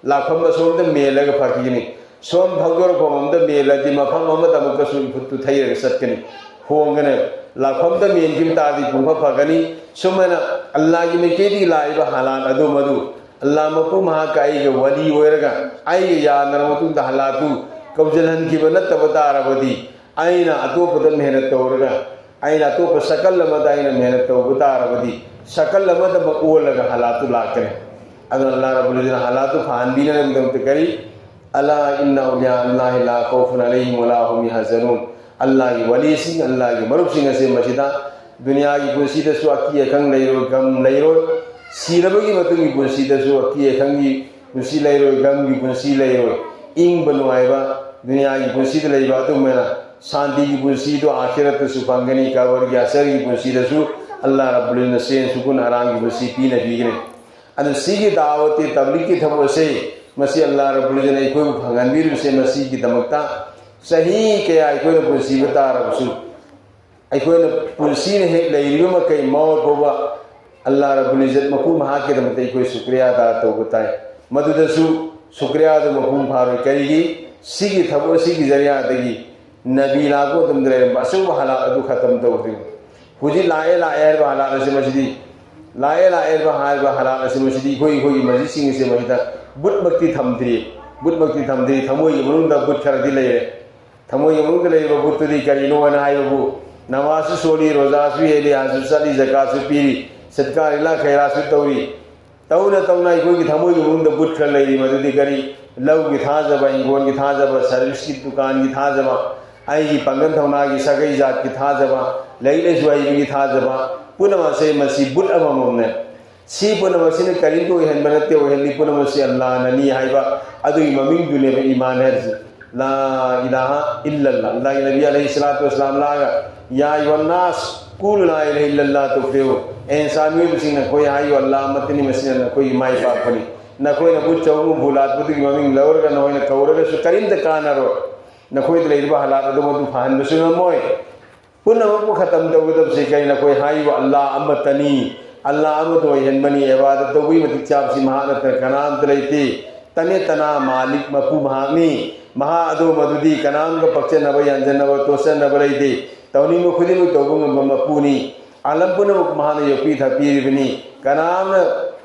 ꯂꯥꯛꯐꯝ ꯑꯁꯣꯝꯗ ꯃꯦꯜꯂꯒ ꯐꯈꯤꯒꯅꯤ꯫ ꯁꯣꯝ ꯊꯧꯗꯣꯔꯛꯐꯝ ꯑꯃꯗ ꯃꯦꯜꯂꯗꯤ ꯃꯐꯝ ꯑꯃꯗ ꯑꯃꯨꯛꯀꯁꯨ ꯏꯐꯨꯠꯇꯨ ꯊꯩꯔꯒ ꯆꯠꯀꯅꯤ, ꯍꯣꯡꯒꯅꯤ꯫ ꯂꯥꯛꯐꯝꯗ ꯃꯦꯟꯈꯤꯕ ꯇꯥꯔꯗꯤ ꯄꯨꯡꯐ ꯐꯒꯅꯤ꯫ ꯁꯨꯃꯥꯏꯅ ꯑꯜꯂꯥꯒꯤ ꯃꯥꯏꯀꯩꯗꯒꯤ ꯂꯥꯛꯏꯕ ꯍꯂꯥꯜ ꯑꯗꯨ ꯃꯗꯨ ꯑꯜꯂꯥ ꯃꯄꯨ ꯃꯍꯥꯛꯀ ꯑꯩꯒ ꯋꯥꯂꯤ ꯑꯣꯏꯔꯒ ꯑꯩꯒ ꯌꯥꯅꯔꯕ ꯃꯇꯨꯡꯗ ꯍꯂꯥꯜꯗꯨ ꯀꯧꯁꯤꯜꯍꯟꯈꯤꯕ ꯅꯠꯇꯕ ꯇꯥꯔꯕꯗꯤ, ꯑꯩꯅ ꯑꯇꯣꯞꯄꯗ ꯃꯦꯍꯅꯠ ꯇꯧꯔꯒ, ꯑꯩꯅ ꯑꯇꯣꯞꯄ ꯁꯀꯜ ꯑꯃꯗ ꯑꯩꯅ ꯃꯦꯍꯅꯠ ꯇꯧꯕ ꯇꯥꯔꯕꯗꯤ, ꯁꯀꯜ ꯑꯃꯗꯃꯛ ꯑꯣꯜꯂꯒ ꯍꯂꯥꯜꯗꯨ ꯂꯥꯛꯀꯅꯤ꯫ ꯑꯗꯨꯅ ꯑꯜꯂꯥ ꯔꯕꯨꯜ ꯏꯖꯠꯅ ꯍꯂꯥꯜꯗꯨ ꯐꯍꯟꯕꯤꯅꯕꯒꯤꯗꯃꯛꯇ ꯀꯔꯤ? "ꯑꯂꯥ ꯏꯟꯅ ꯑꯧꯂꯤꯌꯥ ꯑꯜꯂꯥꯍꯤ ꯂꯥ ꯈꯧꯐꯨꯟ ꯑꯂꯩꯍꯤꯝ ꯋꯂꯥ ꯍꯨꯝ ꯌꯍꯖꯅꯨꯟ"꯫ ꯑꯜꯂꯥꯒꯤ ꯋꯥꯂꯤꯁꯤꯡ, ꯑꯜꯂꯥꯒꯤ ꯃꯔꯨꯞꯁꯤꯡ ꯑꯁꯦ ꯃꯁꯤꯗ ꯗꯨꯅꯤꯌꯥꯒꯤ ꯄꯨꯟꯁꯤꯗꯁꯨ ꯑꯀꯤ ꯑꯈꯪ ꯂꯩꯔꯣꯏ, ꯒꯝ ꯂꯩꯔꯣꯏ, ꯁꯤꯔꯕꯒꯤ ꯃꯇꯨꯡꯒꯤ ꯄꯨꯟꯁꯤꯗꯁꯨ ꯑꯀꯤ ꯑꯈꯪꯒꯤ ꯄꯨꯟꯁꯤ ꯂꯩꯔꯣꯏ, ꯒꯝꯒꯤ ꯄꯨꯟꯁꯤ ꯂꯩꯔꯣꯏ, ꯏꯪꯕ ꯅꯨꯡꯉꯥꯏꯕ ꯗꯨꯅꯤꯌꯥꯒꯤ ꯄꯨꯟꯁꯤꯗ ꯂꯩꯕ ꯑꯗꯨꯃꯥꯏꯅ ꯁꯥꯟꯇꯤꯒꯤ ꯄꯨꯟꯁꯤꯗꯣ ꯑꯥꯈꯤꯔꯠꯇꯁꯨ ꯐꯪꯒꯅꯤ, ꯀꯕꯔꯒꯤ ꯑꯁꯔꯒꯤ ꯄꯨꯟꯁꯤꯗꯁꯨ ꯑꯜꯂꯥ ꯔꯕꯨꯜ ꯏꯖꯠꯅ ꯁꯦꯟ ꯁꯨꯀꯨꯟ ꯑꯔꯥꯝꯒꯤ ꯄꯨꯟꯁꯤ ꯄꯤꯅ ꯄꯤꯒꯅꯤ꯫ ꯑꯗꯨ ꯁꯤꯒꯤ ꯗꯥꯋꯠꯀꯤ ꯇꯕ꯭ꯂꯤꯛꯀꯤ ꯊꯕꯛ ꯑꯁꯤ ꯃꯁꯤ ꯑꯜꯂꯥ ꯔꯕꯨꯜ ꯏꯖꯠꯅ ꯑꯩꯈꯣꯏꯕꯨ ꯐꯪꯍꯟꯕꯤꯔꯤꯕꯁꯦ, ꯃꯁꯤꯒꯤꯗꯃꯛꯇ ꯆꯍꯤ ꯀꯌꯥ ꯑꯩꯈꯣꯏꯅ ꯄꯨꯟꯁꯤꯕ ꯇꯥꯔꯕꯁꯨ, ꯑꯩꯈꯣꯏꯅ ꯄꯨꯟꯁꯤꯅ ꯍꯦꯛ ꯂꯩꯔꯤꯕ ꯃꯈꯩ ꯃꯥꯎ ꯐꯥꯎꯕ ꯑꯜꯂꯥ ꯔꯕꯨꯜ ꯏꯖꯠ ꯃꯄꯨ ꯃꯍꯥꯛꯀꯤꯗꯃꯛꯇ ꯑꯩꯈꯣꯏ ꯁꯨꯀ꯭ꯔꯤꯌꯥ ꯑꯗꯥ ꯇꯧꯕ ꯇꯥꯏ꯫ ꯃꯗꯨꯗꯁꯨ ꯁꯨꯀ꯭ꯔꯤꯌꯥꯗꯨ ꯃꯄꯨꯡ ꯐꯥꯔꯣꯏ꯫ ꯀꯔꯤꯒꯤ? ꯁꯤꯒꯤ ꯊꯕꯛ ꯑꯁꯤꯒꯤ ꯖꯔꯤꯌꯥꯗꯒꯤ ꯅꯕꯤ ꯂꯥꯛꯄ ꯃꯇꯝꯗ ꯂꯩꯔꯝꯕ ꯑꯆꯧꯕ ꯍꯂꯥꯛ ꯑꯗꯨ ꯈꯇꯝ ꯇꯧꯗ꯭ꯔꯤꯕ꯫ ꯍꯧꯖꯤꯛ ꯂꯥꯛꯑꯦ ꯂꯥꯛꯑꯦ ꯍꯥꯏꯔꯤꯕ ꯍꯂꯥꯛ ꯑꯁꯤ ꯃꯁꯤꯗꯤ, ꯂꯥꯛꯑꯦ ꯂꯥꯛꯑꯦ ꯍꯥꯏꯔꯤꯕ ꯍꯂꯥꯛ ꯑꯁꯤ ꯃꯁꯤꯗꯤ ꯑꯩꯈꯣꯏ, ꯑꯩꯈꯣꯏꯒꯤ ꯃꯁꯖꯤꯠꯁꯤꯡ ꯑꯁꯤ ꯃꯁꯤꯗ ꯕꯨꯠꯃꯛꯇꯤ ꯊꯝꯗ꯭ꯔꯤ, ꯕꯨꯠꯃꯛꯇꯤ ꯊꯝꯗ꯭ꯔꯤ꯫ ꯊꯃꯣꯏꯒꯤ ꯃꯅꯨꯡꯗ ꯕꯨꯠ ꯈꯔꯗꯤ ꯂꯩꯔꯦ꯫ ꯊꯃꯣꯏꯒꯤ ꯃꯅꯨꯡꯗ ꯂꯩꯔꯤꯕ ꯕꯨꯠꯇꯨꯗꯤ ꯀꯔꯤꯅꯣ ꯍꯥꯏꯅ ꯍꯥꯏꯕꯕꯨ, ꯅꯃꯥꯖꯁꯨ ꯁꯣꯜꯂꯤ, ꯔꯣꯖꯥꯁꯨ ꯍꯦꯜꯂꯤ, ꯍꯖꯁꯨ ꯆꯠꯂꯤ, ꯖꯀꯥꯠꯁꯨ ꯄꯤꯔꯤ, ꯁꯠꯀꯥꯔ ꯏꯂꯥ ꯈꯩꯔꯥꯠꯁꯨ ꯇꯧꯔꯤ꯫ ꯇꯧꯅ ꯇꯧꯅ ꯑꯩꯈꯣꯏꯒꯤ ꯊꯃꯣꯏꯒꯤ ꯃꯅꯨꯡꯗ ꯕꯨꯠ ꯈꯔ ꯂꯩꯔꯤ, ꯃꯗꯨꯗꯤ ꯀꯔꯤ? ꯂꯧꯒꯤ ꯊꯥꯖꯕ, ꯍꯤꯡꯒꯣꯜꯒꯤ ꯊꯥꯖꯕ, ꯁꯔꯚꯤꯁꯀꯤ ꯗꯨꯀꯥꯟꯒꯤ ꯊꯥꯖꯕ, ꯑꯩꯒꯤ ꯄꯥꯡꯒꯜ ꯊꯧꯅꯥꯒꯤ ꯁꯥꯒꯩ ꯖꯥꯠꯀꯤ ꯊꯥꯖꯕ, ꯂꯥꯏꯔꯤꯛ ꯂꯥꯏꯁꯨ ꯍꯩꯕꯒꯤ ꯊꯥꯖꯕ, ꯄꯨꯝꯅꯃꯛꯁꯦ ꯃꯁꯤ ꯕꯨꯠ ꯑꯃꯃꯝꯅꯦ꯫ ꯁꯤ ꯄꯨꯝꯅꯃꯛꯁꯤꯅ ꯀꯔꯤꯝꯇ ꯑꯣꯏꯍꯟꯕ ꯅꯠꯇꯦ, ꯑꯣꯏꯍꯜꯂꯤ ꯄꯨꯝꯅꯃꯛꯁꯤ ꯑꯜꯂꯥꯅꯅꯤ ꯍꯥꯏꯕ ꯑꯗꯨꯒꯤ ꯃꯃꯤꯡꯗꯨꯅꯦꯕ ꯏꯃꯥꯟ ꯍꯥꯏꯔꯤꯁꯦ꯫ ꯂꯥ ꯏꯂꯥꯍ ꯏꯜꯂꯜꯂꯥꯍ꯫ ꯑꯜꯂꯥꯍꯒꯤ ꯅꯕꯤ ꯑꯂꯩꯍꯤ ꯁꯂꯥꯇꯨ ꯋꯁꯁꯂꯥꯝ ꯂꯥꯛꯑꯒ, "ꯌꯥ ꯑꯌꯨꯍꯟ ꯅꯥꯁ, ꯀꯨꯂꯨ ꯂꯥ ꯏꯂꯥꯍ ꯏꯜꯂꯜꯂꯥꯍ ꯇꯨꯐ꯭ꯂꯤꯍꯨ"꯫ ꯑꯦ ꯏꯟꯁꯥꯟ ꯃꯤꯑꯣꯏꯕꯁꯤꯡ, ꯅꯈꯣꯏ ꯍꯥꯏꯌꯨ, "ꯑꯜꯂꯥꯍ ꯑꯃꯠꯇꯅꯤ, ꯃꯁꯤꯅ ꯅꯈꯣꯏꯒꯤ ꯃꯥꯏ ꯄꯥꯛꯄꯅꯤ"꯫ ꯅꯈꯣꯏꯅ ꯕꯨꯠ ꯆꯍꯨꯝ ꯍꯨꯝꯐꯨ ꯂꯥꯠꯄꯗꯨꯒꯤ ꯃꯃꯤꯡ ꯂꯧꯔꯒ ꯅꯈꯣꯏꯅ ꯀꯧꯔꯒꯁꯨ ꯀꯔꯤꯝꯇ ꯀꯥꯟꯅꯔꯣꯏ꯫ ꯅꯈꯣꯏꯗ ꯂꯩꯔꯤꯕ ꯍꯂꯥꯠ ꯑꯗꯨ ꯃꯗꯨ ꯐꯍꯟꯕꯁꯨ ꯉꯝꯃꯣꯏ꯫ ꯄꯨꯝꯅꯃꯛꯄꯨ ꯈꯇꯝ ꯇꯧꯒꯗꯕꯁꯤ ꯀꯔꯤ? ꯅꯈꯣꯏ ꯍꯥꯏꯔꯤꯕ ꯑꯜꯂꯥꯍ ꯑꯃꯠꯇꯅꯤ꯫ ꯑꯜꯂꯥꯍ ꯑꯃꯠꯇ ꯑꯣꯏꯍꯟꯕꯅꯤ꯫ ꯏꯕꯥꯗꯠ ꯇꯧꯕꯒꯤ ꯃꯇꯤꯛ ꯆꯥꯕꯁꯤ ꯃꯍꯥꯛ ꯅꯠꯇꯅ ꯀꯅꯥꯝꯇ ꯂꯩꯇꯦ꯫ ꯇꯅꯦ ꯇꯅꯥ ꯃꯥꯂꯤꯛ ꯃꯄꯨ ꯃꯍꯥꯛꯅꯤ꯫ ꯃꯍꯥꯛ ꯑꯗꯣ ꯃꯗꯨꯗꯤ ꯀꯅꯥꯝꯒ ꯄꯛꯆꯟꯅꯕ, ꯌꯥꯟꯖꯟꯅꯕ, ꯇꯣꯠꯆꯟꯅꯕ ꯂꯩꯇꯦ꯫ ꯇꯧꯅꯤꯡꯕ ꯈꯨꯗꯤꯡꯃꯛ ꯇꯧꯕ ꯉꯝꯕ ꯃꯄꯨꯅꯤ꯫ ꯑꯥꯂꯝ ꯄꯨꯝꯅꯃꯛ ꯃꯍꯥꯛꯅ ꯌꯣꯛꯄꯤ ꯊꯥꯛꯄꯤꯔꯤꯕꯅꯤ꯫ ꯀꯅꯥꯝꯅ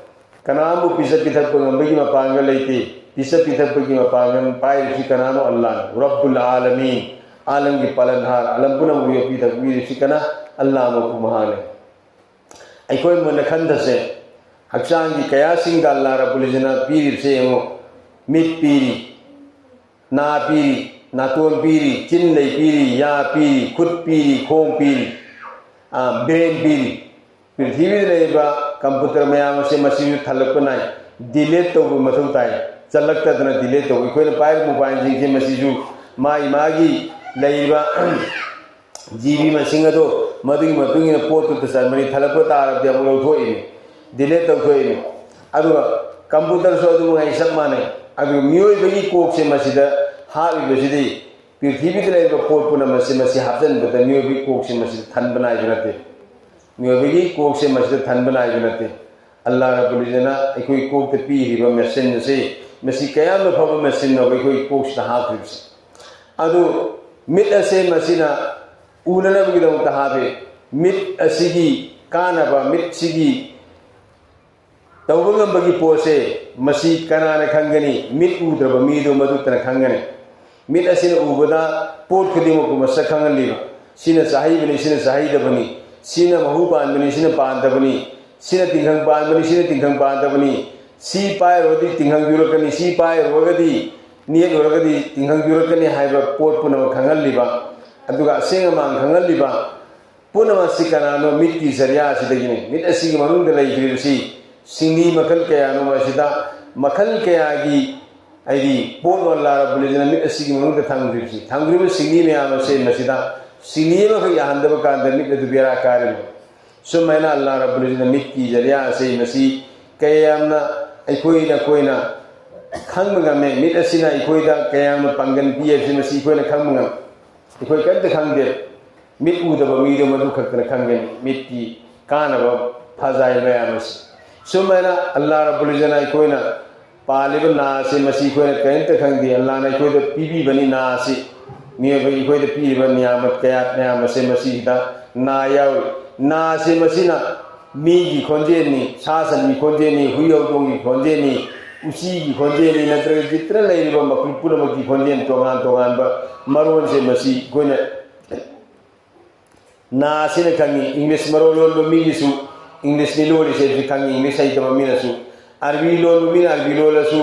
ꯀꯅꯥꯝꯕꯨ ꯄꯤꯖ ꯄꯤꯊꯛꯄ ꯉꯝꯕꯒꯤ ꯃꯄꯥꯡꯒꯜ ꯂꯩꯇꯦ꯫ ꯄꯤꯖ ꯄꯤꯊꯛꯄꯒꯤ ꯃꯄꯥꯡꯒꯜ ꯄꯥꯏꯔꯤꯕꯁꯤ ꯀꯅꯥꯅꯣ? ꯑꯜꯂꯥꯍꯅꯤ, ꯔꯕꯨꯜ ꯑꯥꯂꯃꯤꯟ, ꯑꯥꯂꯝꯒꯤ ꯄꯥꯂꯟꯍꯥꯔ, ꯑꯥꯂꯝ ꯄꯨꯝꯅꯃꯛ ꯌꯣꯛꯄꯤ ꯊꯛꯄꯤꯔꯤꯕꯁꯤ ꯀꯅꯥ? ꯑꯜꯂꯥꯍ ꯃꯄꯨ ꯃꯍꯥꯛꯅꯤ꯫ ꯑꯩꯈꯣꯏ ꯃꯨꯟꯅ ꯈꯟꯊꯁꯦ, ꯍꯛꯆꯥꯡꯒꯤ ꯀꯌꯥꯁꯤꯡꯗ ꯑꯜꯂꯥꯍ ꯔꯕꯨꯜ ꯏꯖꯠꯅ ꯄꯤꯔꯤꯕꯁꯦ ꯌꯦꯡꯉꯨ꯫ ꯃꯤꯠ ꯄꯤꯔꯤ, ꯅꯥ ꯄꯤꯔꯤ, ꯅꯥꯇꯣꯟ ꯄꯤꯔꯤ, ꯆꯤꯟ ꯂꯩ ꯄꯤꯔꯤ, ꯌꯥ ꯄꯤꯔꯤ, ꯈꯨꯠ ꯄꯤꯔꯤ, ꯈꯣꯡ ꯄꯤꯔꯤ, ꯕ꯭ꯔꯦꯟ ꯄꯤꯔꯤ꯫ ꯄ꯭ꯔꯤꯊꯤꯕꯤꯗ ꯂꯩꯔꯤꯕ ꯀꯝꯄ꯭ꯌꯨꯇꯔ ꯃꯌꯥꯝ ꯑꯁꯦ ꯃꯁꯤꯁꯨ ꯊꯜꯂꯛꯄ ꯅꯥꯏ꯫ ꯗꯤꯂꯦꯠ ꯇꯧꯕ ꯃꯊꯧ ꯇꯥꯏ꯫ ꯆꯜꯂꯛꯇꯗꯅ ꯗꯤꯂꯦꯠ ꯇꯧꯕ꯫ ꯑꯩꯈꯣꯏꯅ ꯄꯥꯏꯔꯤꯕ ꯃꯣꯕꯥꯏꯜꯁꯤꯡꯁꯦ ꯃꯁꯤꯁꯨ ꯃꯥꯒꯤ ꯃꯥꯒꯤ ꯂꯩꯔꯤꯕ ꯖꯤ ꯕꯤ ꯃꯁꯤꯡ ꯑꯗꯣ ꯃꯗꯨꯒꯤ ꯃꯇꯨꯡ ꯏꯟꯅ ꯄꯣꯠꯇꯨꯗ ꯆꯟꯕꯅꯤ꯫ ꯊꯜꯂꯛꯄ ꯇꯥꯔꯕꯗꯤ ꯑꯃꯨꯛ ꯂꯧꯊꯣꯛꯏꯅꯤ, ꯗꯤꯂꯦꯠ ꯇꯧꯊꯣꯛꯏꯅꯤ꯫ ꯑꯗꯨꯒ ꯀꯝꯄ꯭ꯌꯨꯇꯔꯁꯨ ꯑꯗꯨ ꯃꯉꯥꯏ ꯆꯞ ꯃꯥꯟꯅꯩ꯫ ꯑꯗꯨꯒ ꯃꯤꯑꯣꯏꯕꯒꯤ ꯀꯣꯛꯁꯦ ꯃꯁꯤꯗ ꯍꯥꯞꯂꯤꯕꯁꯤꯗꯤ ꯄ꯭ꯔꯤꯊꯤꯕꯤꯗ ꯂꯩꯔꯤꯕ ꯄꯣꯠ ꯄꯨꯝꯅꯃꯛꯁꯦ ꯃꯁꯤ ꯍꯥꯞꯆꯤꯟꯕꯗ ꯃꯤꯑꯣꯏꯕꯒꯤ ꯀꯣꯛꯁꯦ ꯃꯁꯤꯗ ꯊꯟꯕ ꯅꯥꯏꯕ ꯅꯠꯇꯦ꯫ ꯃꯤꯑꯣꯏꯕꯒꯤ ꯀꯣꯛꯁꯦ ꯃꯁꯤꯗ ꯊꯟꯕ ꯅꯥꯏꯕ ꯅꯠꯇꯦ꯫ ꯑꯜꯂꯥꯍ ꯔꯕꯨꯜ ꯏꯖꯠꯅ ꯑꯩꯈꯣꯏ ꯀꯣꯛꯇ ꯄꯤꯔꯤꯕ ꯃꯦꯁꯤꯟ ꯑꯁꯤ, ꯃꯁꯤ ꯀꯌꯥꯝꯅ ꯐꯕ ꯃꯦꯁꯤꯟꯅꯣꯕ ꯑꯩꯈꯣꯏ ꯀꯣꯛꯁꯤꯗ ꯍꯥꯞꯈ꯭ꯔꯤꯕꯁꯤ꯫ ꯑꯗꯨ ꯃꯤꯠ ꯑꯁꯦ ꯃꯁꯤꯅ ꯎꯅꯅꯕꯒꯤꯗꯃꯛꯇ ꯍꯥꯞꯄꯤ꯫ ꯃꯤꯠ ꯑꯁꯤꯒꯤ ꯀꯥꯟꯅꯕ, ꯃꯤꯠꯁꯤꯒꯤ ꯇꯧꯕ ꯉꯝꯕꯒꯤ ꯄꯣꯠꯁꯦ ꯃꯁꯤ ꯀꯅꯥꯅ ꯈꯪꯒꯅꯤ? ꯃꯤꯠ ꯎꯗ꯭ꯔꯕ ꯃꯤꯗꯨ ꯃꯗꯨꯇꯅ ꯈꯪꯒꯅꯤ꯫ ꯃꯤꯠ ꯑꯁꯤꯅ ꯎꯕꯗ ꯄꯣꯠ ꯈꯨꯗꯤꯡꯃꯛꯄꯨ ꯃꯁꯛ ꯈꯪꯍꯜꯂꯤꯕ, ꯁꯤꯅ ꯆꯥꯍꯩꯕꯅꯤ, ꯁꯤꯅ ꯆꯥꯍꯩꯗꯕꯅꯤ, ꯁꯤꯅ ꯃꯍꯨ ꯄꯥꯟꯕꯅꯤ, ꯁꯤꯅ ꯄꯥꯟꯗꯕꯅꯤ, ꯁꯤꯅ ꯇꯤꯡꯈꯪ ꯄꯥꯟꯕꯅꯤ, ꯁꯤꯅ ꯇꯤꯡꯈꯪ ꯄꯥꯟꯗꯕꯅꯤ, ꯁꯤ ꯄꯥꯏꯔꯨꯔꯗꯤ ꯇꯤꯡꯈꯪ ꯌꯨꯔꯛꯀꯅꯤ, ꯁꯤ ꯄꯥꯏꯔꯨꯔꯒꯗꯤ ꯅꯦꯠꯂꯨꯔꯒꯗꯤ ꯇꯤꯡꯈꯪ ꯌꯨꯔꯛꯀꯅꯤ ꯍꯥꯏꯕ ꯄꯣꯠ ꯄꯨꯝꯅꯃꯛ ꯈꯪꯍꯜꯂꯤꯕ, ꯑꯗꯨꯒ ꯑꯁꯦꯡ ꯑꯃꯥꯟ ꯈꯪꯍꯜꯂꯤꯕ ꯄꯨꯝꯅꯃꯛ ꯑꯁꯤ ꯀꯅꯥꯅꯣ? ꯃꯤꯠꯀꯤ ꯖꯔꯤꯌꯥ ꯑꯁꯤꯗꯒꯤꯅꯤ꯫ ꯃꯤꯠ ꯑꯁꯤꯒꯤ ꯃꯅꯨꯡꯗ ꯂꯩꯈ꯭ꯔꯤꯕꯁꯤ ꯁꯤꯡꯂꯤ ꯃꯈꯜ ꯀꯌꯥꯅꯣ? ꯃꯁꯤꯗ ꯃꯈꯜ ꯀꯌꯥꯒꯤ, ꯍꯥꯏꯗꯤ, ꯄꯣꯠꯅꯣ ꯑꯜꯂꯥꯍ ꯔꯕꯨꯜ ꯏꯖꯠꯅ ꯃꯤꯠ ꯑꯁꯤꯒꯤ ꯃꯅꯨꯡꯗ ꯊꯝꯈ꯭ꯔꯤꯕꯁꯤ? ꯊꯝꯈ꯭ꯔꯤꯕ ꯁꯤꯡꯂꯤ ꯃꯌꯥꯝ ꯑꯁꯦ ꯃꯁꯤꯗ ꯁꯤꯡꯂꯤ ꯑꯃꯈꯛ ꯌꯥꯍꯟꯗꯕ ꯀꯥꯟꯗ ꯃꯤꯠ ꯑꯗꯨ ꯕꯦꯔꯥ ꯀꯥꯔꯤꯕ꯫ ꯁꯨꯃꯥꯏꯅ ꯑꯜꯂꯥꯍ ꯔꯕꯨꯜ ꯏꯖꯠꯅ ꯃꯤꯠꯀꯤ ꯖꯔꯤꯌꯥ ꯑꯁꯤ ꯃꯁꯤ ꯀꯌꯥ ꯌꯥꯝꯅ ꯑꯩꯈꯣꯏꯅ, ꯑꯩꯈꯣꯏꯅ ꯈꯪꯕ ꯉꯝꯃꯦ꯫ ꯃꯤꯠ ꯑꯁꯤꯅ ꯑꯩꯈꯣꯏꯗ ꯀꯌꯥ ꯌꯥꯝꯅ ꯄꯥꯡꯒꯜ ꯄꯤ ꯍꯥꯏꯕꯁꯤ ꯃꯁꯤ ꯑꯩꯈꯣꯏꯅ ꯈꯪꯕ ꯉꯝꯃꯤ꯫ ꯑꯩꯈꯣꯏ ꯀꯔꯤꯝꯇ ꯈꯪꯗꯦ꯫ ꯃꯤꯠ ꯎꯗꯕ ꯃꯤꯗꯣ ꯃꯗꯨ ꯈꯛꯇꯅ ꯈꯪꯒꯅꯤ ꯃꯤꯠꯀꯤ ꯀꯥꯟꯅꯕ ꯐꯖꯥꯏ ꯃꯌꯥꯝ ꯑꯁꯤ꯫ ꯁꯨꯃꯥꯏꯅ ꯑꯜꯂꯥꯍ ꯔꯕꯨꯜ ꯏꯖꯠꯅ ꯑꯩꯈꯣꯏꯅ ꯄꯥꯜꯂꯤꯕ ꯅꯥꯁꯦ ꯃꯁꯤ ꯑꯩꯈꯣꯏꯅ ꯀꯔꯤꯝꯇ ꯈꯪꯗꯦ꯫ ꯑꯜꯂꯥꯅ ꯑꯩꯈꯣꯏꯗ ꯄꯤꯕꯤꯕꯅꯤ ꯅꯥꯁꯤ꯫ ꯃꯤꯑꯣꯏꯕ ꯑꯩꯈꯣꯏꯗ ꯄꯤꯔꯤꯕ ꯅꯤꯌꯥꯃꯠ ꯀꯌꯥ ꯃꯌꯥꯝ ꯑꯁꯦ ꯃꯁꯤꯗ ꯅꯥ ꯌꯥꯎꯔꯤ꯫ ꯅꯥꯁꯦ ꯃꯁꯤꯅ ꯃꯤꯒꯤ ꯈꯣꯟꯖꯦꯜꯅꯤ, ꯁꯥ ꯁꯟꯒꯤ ꯈꯣꯟꯖꯦꯜꯅꯤ, ꯍꯨꯏ ꯍꯧꯗꯣꯡꯒꯤ ꯈꯣꯟꯖꯦꯜꯅꯤ, ꯎꯆꯤꯒꯤ ꯈꯣꯟꯖꯦꯜꯅꯤ, ꯅꯠꯇ꯭ꯔꯒ ꯆꯤꯇ꯭ꯔ ꯂꯩꯔꯤꯕ ꯃꯈꯜ ꯄꯨꯝꯅꯃꯛꯀꯤ ꯈꯣꯟꯖꯦꯜ ꯇꯣꯉꯥꯟ ꯇꯣꯉꯥꯟꯕ ꯃꯔꯣꯟꯁꯦ ꯃꯁꯤ ꯑꯩꯈꯣꯏꯅ ꯅꯥ ꯑꯁꯤꯅ ꯈꯪꯉꯤ꯫ ꯏꯪꯂꯤꯁ ꯃꯔꯣꯜ ꯂꯣꯟꯕ ꯃꯤꯒꯤꯁꯨ ꯏꯪꯂꯤꯁꯅꯤ ꯂꯣꯜꯂꯤꯁꯦ ꯍꯥꯏꯕꯁꯤ ꯈꯪꯉꯤ, ꯏꯪꯂꯤꯁ ꯍꯩꯇꯕ ꯃꯤꯅꯁꯨ꯫ ꯑꯔꯕꯤ ꯂꯣꯟꯕ ꯃꯤꯅ ꯑꯔꯕꯤ ꯂꯣꯜꯂꯁꯨ,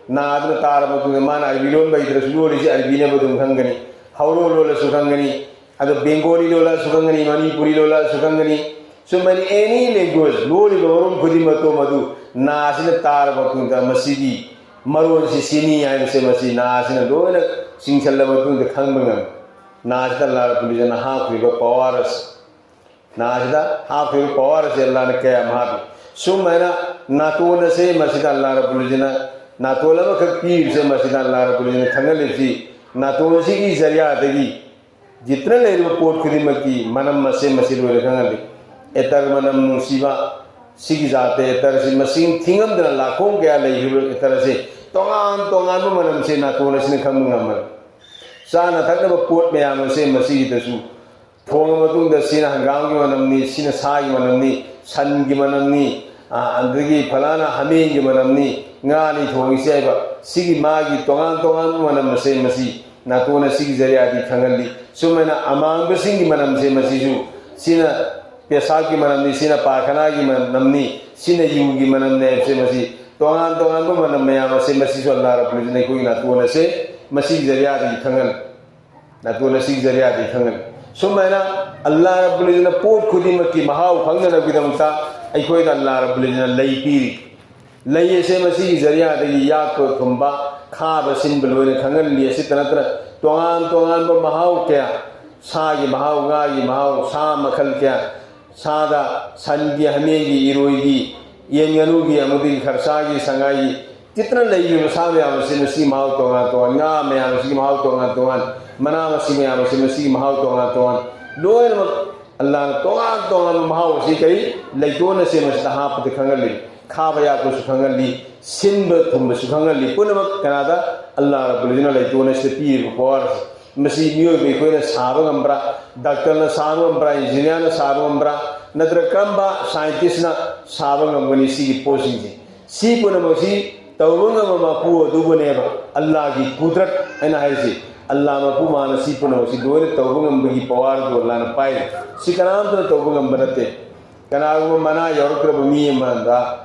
ꯅꯥ ꯑꯗꯨꯅ ꯇꯥꯔꯕ ꯃꯇꯨꯡꯗ ꯃꯥꯅ ꯑꯔꯕꯤ ꯂꯣꯟꯕ ꯍꯩꯇ꯭ꯔꯁꯨ ꯂꯣꯜꯂꯤꯁꯦ ꯑꯔꯕꯤꯅꯦꯕ ꯑꯗꯨꯝ ꯈꯪꯒꯅꯤ꯫ ꯍꯧꯔꯣ ꯂꯣꯜꯂꯁꯨ ꯈꯪꯒꯅꯤ, ꯑꯗꯣ ꯕꯦꯡꯒꯣꯂꯤ ꯂꯣꯜꯂꯁꯨ ꯈꯪꯒꯅꯤ, ꯃꯅꯤꯄꯨꯔꯤ ꯂꯣꯜꯂꯁꯨ ꯈꯪꯒꯅꯤ꯫ ꯁꯨꯃꯥꯏꯅ ꯑꯦꯅꯤ ꯂꯦꯡꯒ꯭ꯋꯦꯖ ꯂꯣꯜꯂꯤꯕ ꯃꯔꯣꯟ ꯈꯨꯗꯤꯡꯃꯛꯇꯣ ꯃꯗꯨ ꯅꯥ ꯑꯁꯤꯅ ꯇꯥꯔꯕ ꯃꯇꯨꯡꯗ ꯃꯁꯤꯒꯤ ꯃꯔꯣꯟꯁꯤ ꯁꯤꯅꯤ ꯍꯥꯏꯕꯁꯦ ꯃꯁꯤ ꯅꯥ ꯑꯁꯤꯅ ꯂꯣꯏꯅ ꯆꯤꯡꯁꯤꯜꯂꯕ ꯃꯇꯨꯡꯗ ꯈꯪꯕ ꯉꯝꯃꯤ꯫ ꯅꯥ ꯑꯁꯤꯗ ꯑꯜꯂꯥꯍ ꯔꯕꯨꯜ ꯏꯖꯠꯅ ꯍꯥꯞꯈ꯭ꯔꯤꯕ ꯄꯋꯥꯔ ꯑꯁꯤ, ꯅꯥ ꯑꯁꯤꯗ ꯍꯥꯞꯈ꯭ꯔꯤꯕ ꯄꯋꯥꯔ ꯑꯁꯤ ꯑꯜꯂꯥꯍꯅ ꯀꯌꯥꯝ ꯍꯥꯞꯄꯤ꯫ ꯁꯨꯃꯥꯏꯅ ꯅꯥꯇꯣꯟ ꯑꯁꯦ ꯃꯁꯤꯗ ꯑꯜꯂꯥꯍ ꯔꯕꯨꯜ ꯏꯖꯠꯅ ꯅꯥꯇꯣꯟ ꯑꯃꯈꯛ ꯄꯤꯔꯤꯕꯁꯦ ꯃꯁꯤꯗ ꯑꯜꯂꯥꯍ ꯔꯕꯨꯜ ꯏꯖꯠꯅ ꯈꯪꯍꯜꯂꯤꯕꯁꯤ ꯅꯥꯇꯣꯟ ꯑꯁꯤꯒꯤ ꯖꯔꯤꯌꯥꯗꯒꯤ ꯖꯤꯇꯅ ꯂꯩꯔꯤꯕ ꯄꯣꯠ ꯈꯨꯗꯤꯡꯃꯛꯀꯤ ꯃꯅꯝ ꯑꯁꯦ ꯃꯁꯤ ꯂꯣꯏꯅ ꯈꯪꯍꯜꯂꯤ꯫ ꯑꯦꯇꯔ ꯃꯅꯝ ꯅꯨꯡꯁꯤꯕ, ꯁꯤꯒꯤ ꯖꯥꯠꯇ ꯑꯦꯇꯔꯁꯤ ꯃꯁꯤꯡ ꯊꯤꯉꯝꯗꯅ ꯂꯥꯈꯣꯡ ꯀꯌꯥ ꯂꯩꯈ꯭ꯔꯤꯕ ꯑꯦꯇꯔ ꯑꯁꯤ ꯇꯣꯉꯥꯟ ꯇꯣꯉꯥꯟꯕ ꯃꯅꯝꯁꯦ ꯅꯥꯇꯣꯟ ꯑꯁꯤꯅ ꯈꯪꯕ ꯉꯝꯃꯤ꯫ ꯆꯥꯅ ꯊꯛꯅꯕ ꯄꯣꯠ ꯃꯌꯥꯝ ꯑꯁꯦ ꯃꯁꯤꯒꯤꯗꯁꯨ ꯊꯣꯡꯉ ꯃꯇꯨꯡꯗ ꯁꯤꯅ ꯍꯪꯒꯥꯝꯒꯤ ꯃꯅꯝꯅꯤ, ꯁꯤꯅ ꯁꯥꯒꯤ ꯃꯅꯝꯅꯤ, ꯁꯟꯒꯤ ꯃꯅꯝꯅꯤ, ꯑ, ꯑꯗꯒꯤ ꯐꯂꯥꯅ ꯍꯥꯃꯦꯡꯒꯤ ꯃꯅꯝꯅꯤ, ꯉꯥꯅꯤ ꯊꯣꯡꯉꯤꯁꯦ ꯍꯥꯏꯕ ꯁꯤꯒꯤ ꯃꯥꯒꯤ ꯇꯣꯉꯥꯟ ꯇꯣꯉꯥꯟꯕ ꯃꯅꯝ ꯑꯁꯦ ꯃꯁꯤ ꯅꯥꯇꯣꯟ ꯑꯁꯤꯒꯤ ꯖꯔꯤꯌꯥꯗꯤ ꯈꯪꯍꯜꯂꯤ꯫ ꯁꯨꯃꯥꯏꯅ ꯑꯃꯥꯡꯕꯁꯤꯡꯒꯤ ꯃꯅꯝꯁꯦ ꯃꯁꯤꯁꯨ ꯁꯤꯅ ꯄꯦꯁꯥꯕꯀꯤ ꯃꯅꯝꯅꯤ, ꯁꯤꯅ ꯄꯥꯈꯅꯥꯒꯤ ꯃꯅꯝꯅꯤ, ꯁꯤꯅ ꯌꯨꯒꯤ ꯃꯅꯝꯅꯤ ꯍꯥꯏꯕꯁꯦ ꯃꯁꯤ ꯇꯣꯉꯥꯟ ꯇꯣꯉꯥꯟꯕ ꯃꯅꯝ ꯃꯌꯥꯝ ꯑꯁꯦ ꯃꯁꯤꯁꯨ ꯑꯜꯂꯥꯍ ꯔꯕꯨꯜ ꯏꯖꯠꯅ ꯑꯩꯈꯣꯏꯒꯤ ꯅꯥꯇꯣꯟ ꯑꯁꯦ ꯃꯁꯤꯒꯤ ꯖꯔꯤꯌꯥꯗꯒꯤ ꯈꯪꯍꯜꯂꯤ꯫ ꯅꯥꯇꯣꯟ ꯑꯁꯤꯒꯤ ꯖꯔꯤꯌꯥꯗꯒꯤ ꯈꯪꯍꯜꯂꯤ꯫ ꯁꯨꯃꯥꯏꯅ ꯑꯜꯂꯥꯍ ꯔꯕꯨꯜ ꯏꯖꯠꯅ ꯄꯣꯠ ꯈꯨꯗꯤꯡꯃꯛꯀꯤ ꯃꯍꯥꯎ ꯈꯪꯅꯅꯕꯒꯤꯗꯃꯛꯇ ꯑꯩꯈꯣꯏꯗ ꯑꯜꯂꯥꯍ ꯔꯕꯨꯜ ꯏꯖꯠꯅ ꯂꯩ ꯄꯤꯔꯤ꯫ ꯂꯩ ꯑꯁꯦ ꯃꯁꯤꯒꯤ ꯖꯔꯤꯌꯥꯗꯒꯤ ꯌꯥꯛꯄ ꯊꯨꯝꯕ, ꯈꯥꯕ ꯁꯤꯟꯕ ꯂꯣꯏꯅ ꯈꯪꯍꯜꯂꯤ꯫ ꯑꯁꯤꯇ ꯅꯠꯇꯅ ꯇꯣꯉꯥꯟ ꯇꯣꯉꯥꯟꯕ ꯃꯍꯥꯎ ꯀꯌꯥ, ꯁꯥꯒꯤ ꯃꯍꯥꯎ, ꯉꯥꯒꯤ ꯃꯍꯥꯎ, ꯁꯥ ꯃꯈꯜ ꯀꯌꯥ, ꯁꯥꯗ ꯁꯟꯒꯤ, ꯍꯥꯃꯦꯡꯒꯤ, ꯏꯔꯣꯏꯒꯤ, ꯌꯦꯟ ꯉꯥꯅꯨꯒꯤ, ꯑꯃꯗꯤ ꯈꯔꯁꯥꯒꯤ, ꯁꯉꯥꯏꯒꯤ, ꯆꯤꯇꯅ ꯂꯩꯔꯤꯕ ꯁꯥ ꯃꯌꯥꯝ ꯑꯁꯤ ꯃꯁꯤ ꯃꯍꯥꯎ ꯇꯣꯉꯥꯟ ꯇꯣꯉꯥꯟ, ꯉꯥ ꯃꯌꯥꯝ ꯑꯁꯤꯒꯤ ꯃꯍꯥꯎ ꯇꯣꯉꯥꯟ ꯇꯣꯉꯥꯟ, ꯃꯅꯥ ꯃꯁꯤꯡ ꯃꯌꯥꯝ ꯑꯁꯤ ꯃꯁꯤꯒꯤ ꯃꯍꯥꯎ ꯇꯣꯉꯥꯟ ꯇꯣꯉꯥꯟ, ꯂꯣꯏꯅꯃꯛ ꯑꯜꯂꯥꯍꯅ ꯇꯣꯉꯥꯟ ꯇꯣꯉꯥꯟꯕ ꯃꯍꯥꯎ ꯑꯁꯤ ꯀꯔꯤ ꯂꯩꯇꯣꯟ ꯑꯁꯦ ꯃꯁꯤꯗ ꯍꯥꯞꯄꯗ ꯈꯪꯍꯜꯂꯤ꯫ ꯈꯥꯕ ꯌꯥꯛꯄꯁꯨ ꯈꯪꯍꯜꯂꯤ, ꯁꯤꯟꯕ ꯊꯨꯡꯕꯁꯨ ꯈꯪꯍꯜꯂꯤ꯫ ꯄꯨꯝꯅꯃꯛ ꯀꯅꯥꯗ? ꯑꯜꯂꯥꯍ ꯔꯕꯨꯜ ꯏꯖ꯭ꯖꯠꯅ ꯂꯩꯇꯣꯟ ꯑꯁꯤꯗ ꯄꯤꯔꯤꯕ ꯄꯋꯥꯔ ꯑꯁꯤ꯫ ꯃꯁꯤ ꯃꯤꯑꯣꯏꯕ ꯑꯩꯈꯣꯏꯅ ꯁꯥꯕ ꯉꯝꯕ꯭ꯔꯥ? ꯗꯥꯛꯇꯔꯅ ꯁꯥꯕ ꯉꯝꯕ꯭ꯔꯥ? ꯏꯟꯖꯤꯅꯤꯌꯥꯔꯅ ꯁꯥꯕ ꯉꯝꯕ꯭ꯔꯥ? ꯅꯠꯇ꯭ꯔꯒ ꯀꯔꯝꯕ ꯁꯥꯏꯟꯇꯤꯁꯅ ꯁꯥꯕ ꯉꯝꯒꯅꯤ ꯁꯤꯒꯤ ꯄꯣꯠꯁꯤꯡꯁꯦ? ꯁꯤ ꯄꯨꯝꯅꯃꯛꯁꯤ ꯇꯧꯕ ꯉꯝꯕ ꯃꯄꯨ ꯑꯗꯨꯕꯨꯅꯦꯕ ꯑꯜꯂꯥꯍꯒꯤ ꯀꯨꯗꯔꯠ ꯍꯥꯏꯅ ꯍꯥꯏꯔꯤꯁꯤ꯫ ꯑꯜꯂꯥꯍ ꯃꯄꯨ ꯃꯍꯥꯛꯅ ꯁꯤ ꯄꯨꯝꯅꯃꯛꯁꯤ ꯂꯣꯏꯅ ꯇꯧꯕ ꯉꯝꯕꯒꯤ ꯄꯋꯥꯔ ꯑꯗꯨ ꯑꯜꯂꯥꯍꯅ ꯄꯥꯏꯔꯤ꯫ ꯁꯤ ꯀꯅꯥꯝꯇꯅ ꯇꯧꯕ ꯉꯝꯕ ꯅꯠꯇꯦ꯫ ꯀꯅꯥꯒꯨꯝꯕ ꯃꯅꯥ ꯌꯥꯎꯔꯛꯇ꯭ꯔꯕ ꯃꯤ ꯑꯃꯗ